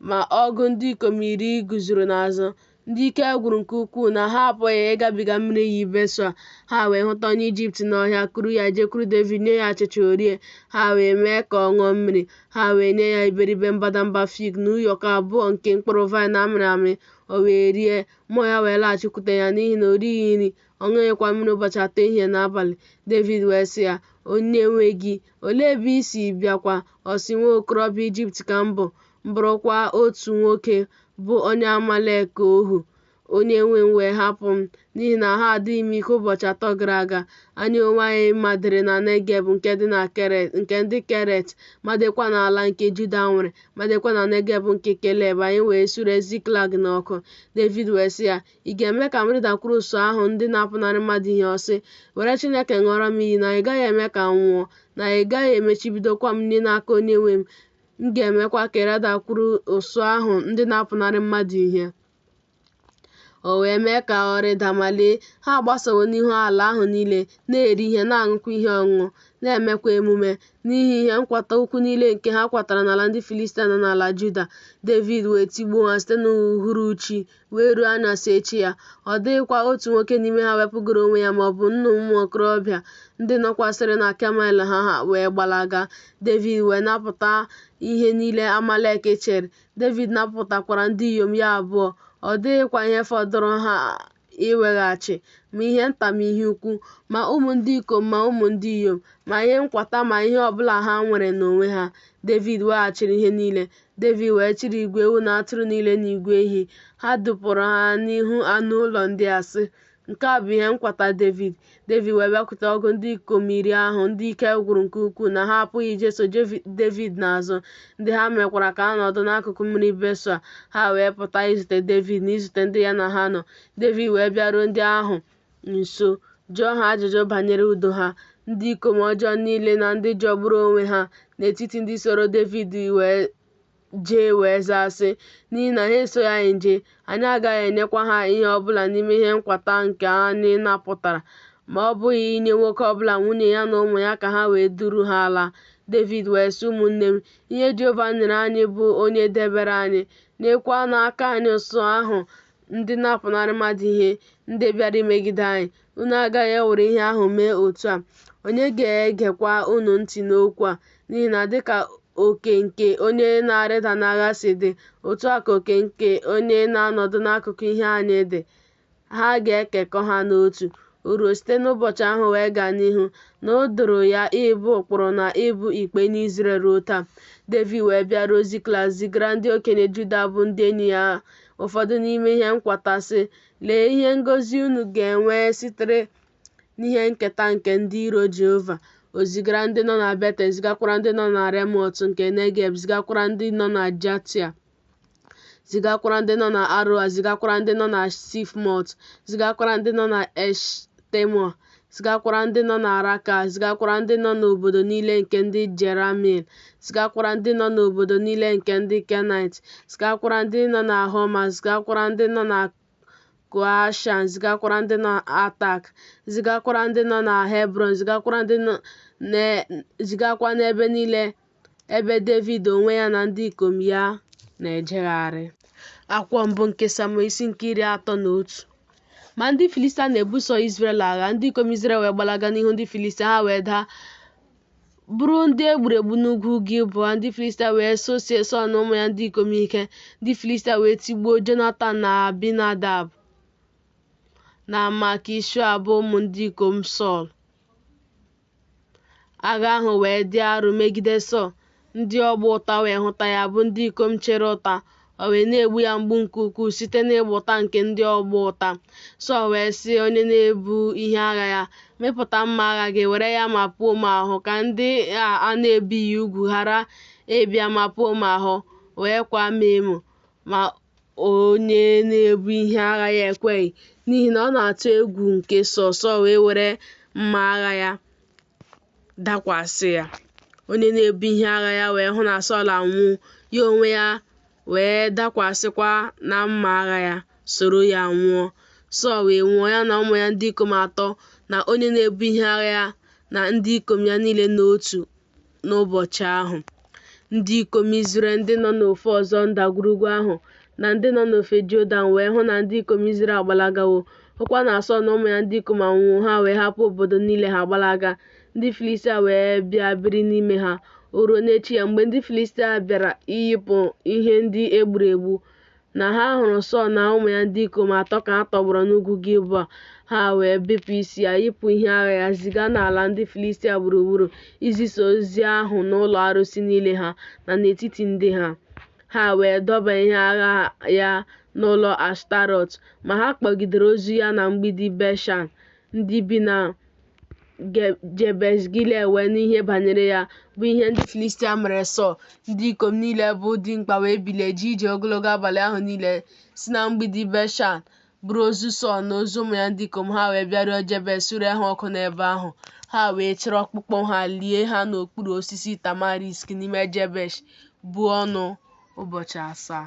ma ọgụ ndị ikom iri guzoro n'azụ, ndị ike gwụrụ nke ukwuu na ha apụghị ịgabiga mmiri iyi Besọ. Ha wee hụta onye Ijipt n'ọhịa, kuru ya jekwuru Devid, nye ya achịcha o rie. Ha wee mee ka ọ ṅụọ mmiri. Ha wee nye ya iberibe mbadamba fig na ụyọkọ abụọ nke mkpụrụ vaịn a mịrị amị. O wee rie, mmụọ ya wee laghachikwute ya, n'ihi na o righị nri, ọ ṅụghịkwa mmiri ụbọchị atọ ehihie na abalị. Devid wee sị ya, Onye nwe gị? Olee ebe i si bịakwa? Ọ sị, Nwa okorobịa Ijipt ka m bụ, m bụrụkwa otu nwoke bụ onye Amalek ohu. Onye nwe m wee hapụ m, n'ihi na ahụ adịghị m ike ụbọchị atọ gara aga. Anyị onwe anyị madere na Negeb nke dị na Keret, nke ndị Keret, madekwa n'ala nke Juda nwere, madekwa na Negeb nke Keleb. Anyị wee sure Ziklag n'ọkụ. Devid wee sị ya, Ị ga-eme ka m rịdakwuru ụsụụ ahụ ndị na-apụnarị mmadụ ihe? Ọ sị, Were Chineke ṅụọrọ m iyi na ị gaghị eme ka m nwụọ, na ị gaghị emechibidokwa m n'aka onye nwe m, m ga-emekwa ka ị rịdakwuru ụsụụ ahụ ndị na-apụnarị mmadụ ihe. O wee mee ka ọ rịda, ma lee, ha agbasawo n'ihu ala ahụ niile, na-eri ihe, na-aṅụkwa ihe ọṅụṅụ, na-emekwa emume, n'ihi ihe nkwata ukwu niile nke ha kwatara n'ala ndị Filistia na n'ala Juda. Devid wee tigbuo ha site n'uhuruchi wee ruo anyasị echi ya. Ọ dịghịkwa otu nwoke n'ime ha wepụgoro onwe ya, ma ọ bụ nnu ụmụ okorobịa ndị nọkwasịrị na kamel ha, ha wee gbalaga. Devid wee napụta ihe niile Amalek chịrị. Devid napụtakwara ndị inyom ya abụọ, ọ dịghịkwa ihe fọdụrụ ha iweghachi, ma ihe nta ma ihe ukwu, ma ụmụ ndị ikom ma ụmụ ndị inyom, ma ihe nkwata ma ihe ọbụla ha nwere n'onwe ha. Devid weghachiri ihe niile. Devid wee chịrị igwe ewu na atụrụ niile na igwe ehi. Ha dupụrụ ha n'ihu anụ ụlọ ndị a, sị, Nke a bụ ihe nkwata Devid. Devid wee bịakwute ọgụ ndị ikom iri ahụ, ndị ike gwụrụ nke ukwuu na ha apụghị ijeso Devid n'azụ, ndị ha mekwara ka ha nọdụ n'akụkụ mmiri Besọ. Ha wee pụta izute Devid na izute ndị ya na ha nọ. Devid wee bịaruo ndị ahụ nso, jụọ ha ajụjụ banyere udo ha. Ndị ikom ọjọọ niile na ndị jọgburu onwe ha n'etiti ndị soro Devid wee jee wee zaa sị, N'ihi na ha esoghị anyị jee, anyị agaghị enyekwa ha ihe ọ bụla n'ime ihe nkwata nke anyị napụtara, ma ọ bụghị inye nwoke ọ bụla nwunye ya na ụmụ ya ka ha wee duru ha laa. Devid wee sị, Ụmụnne m, ihe Jehova nyere anyị bụ onye debere anyị, nyekwa n'aka anyị ụsụụ ahụ ndị na-apụnarị mmadụ ihe, ndị bịara imegide anyị. Unu agaghị ewere ihe ahụ mee otu a, onye ga-egekwa unu ntị n'okwu a? N'ihi na dịka oke nke onye na-arịda n'agha si dị, otu a ka oke nke onye na-anọdụ n'akụkụ ihe anyị dị. Ha ga-ekekọ ha n'otu. O ruo site n'ụbọchị ahụ wee gaa n'ihu, na o doro ya ịbụ ụkpụrụ na ịbụ ikpe n'Izrel ruo taa. Devid wee bịaruo Ziklag, zigara ndị okenye Juda bụ ndị enyi ya ụfọdụ n'ime ihe nkwata, sị, Lee ihe ngọzi unu ga-enwe sitere n'ihe nketa nke ndị iro Jehova. O zigara ndị nọ na Betel, zigakwara ndị nọ na Remọt nke Negeb, zigakwara ndị nọ na Jatia, zigakwara ndị nọ na Aroa, zigakwara ndị nọ na Sifmọt, zigakwara ndị nọ na Eshtemoa, zigakwara ndị nọ na Raka, zigakwara ndị nọ n'obodo niile nke ndị Jeramil, zigakwara ndị nọ n'obodo niile nke ndị Kenaịt, zigakwara ndị nọ na Họma, zigakwara ndị nọ na Koashan, zigakwara ndị nọ Atak, zigakwara ndị nọ na Hebrọn, zigakwa n'ebe niile ebe Devid onwe ya na ndị ikom ya na-ejegharị. Akwụkwọ mbụ nke Samuel isi nke 31. Ma ndị Filistia na-ebuso Izrel agha, ndị ikom Izrel wee gbalaga n'ihu ndị Filistia, ha wee daa bụrụ ndị e gburu egbu n'ugwu Gilboa. Ndị Filistia wee sosie Sọl na ụmụ ya ndị ikom ike. Ndị Filistia wee tigbuo Jonatan na Abinadab na Malkishua bụ ụmụ ndị ikom Sọl. Agha ahụ wee dị arọ megide Sọl. Ndị ọgba ụta wee hụta ya, bụ ndị ikom chịrị ụta. O wee na-egbu ya mgbu nke ukwuu site n'ịgba ụta nke ndị ọgba ụta. Sọl wee sị onye na-ebu ihe agha ya, Mịpụta mma agha gị, were ya mapuo m ahụ, ka ndị a a na-ebighị ugwu ghara ịbịa mapuo m ahụ, wee kwaa m emo. Ma onye na-ebu ihe agha ya ekweghị, n'ihi na ọ na-atụ egwu nke Sọl. Sọl wee were mma agha ya dakwasị ya. Onye na-ebu ihe agha ya wee hụ na Sọl anwụwo, ya onwe ya wee dakwasịkwa na mma agha ya, soro ya nwụọ. Sọl wee nwụọ, ya na ụmụ ya ndị ikom atọ na onye na-ebu ihe agha ya na ndị ikom ya niile n'otu n'ụbọchị ahụ. Ndị ikom Izrel ndị nọ n'ofe ọzọ ndagwurugwu ahụ na ndị nọ n'ofe Jọdan wee hụ na ndị ikom Izrel agbalagawo, hụkwa na Sọl na ụmụ ya ndị ikom anwụwo, ha wee hapụ obodo niile ha gbalaga. Ndị Filistia wee bịa biri n'ime ha. O ruo n'echi ya, mgbe ndị Filistia bịara iyipụ ihe ndị e gburu egbu, na ha hụrụ Sọl na ụmụ ya ndị ikom atọ ka ha tọgbọrọ n'ugwu Gilboa. Ha wee bepụ isi ya, yipụ ihe agha ya, ziga n'ala ndị Filistia gburugburu, izisa ozi ahụ n'ụlọ arụsị niile ha, na n'etiti ndị ha. Ha wee dọba ihe agha ya n'ụlọ Ashtarọt, ma ha kpọgidere ozu ya na mgbidi Bet-shan. Ndị bi na Jebesh Gilead wee nụ ihe banyere ya, bụ ihe ndị Filistia mere Sọl. Ndị ikom niile bụ dimkpa wee bilie jee ije ogologo abalị ahụ niile si na mgbidi Bet-shan buru ozu Sọl na ozu ụmụ ya ndị ikom. Ha wee bịaruo Jebesh suree ha ọkụ n'ebe ahụ. Ha wee chịrị ọkpụkpụ ha lie ha n'okpuru osisi tamarisk n'ime Jebesh, buo ọnụ ụbọchị asaa.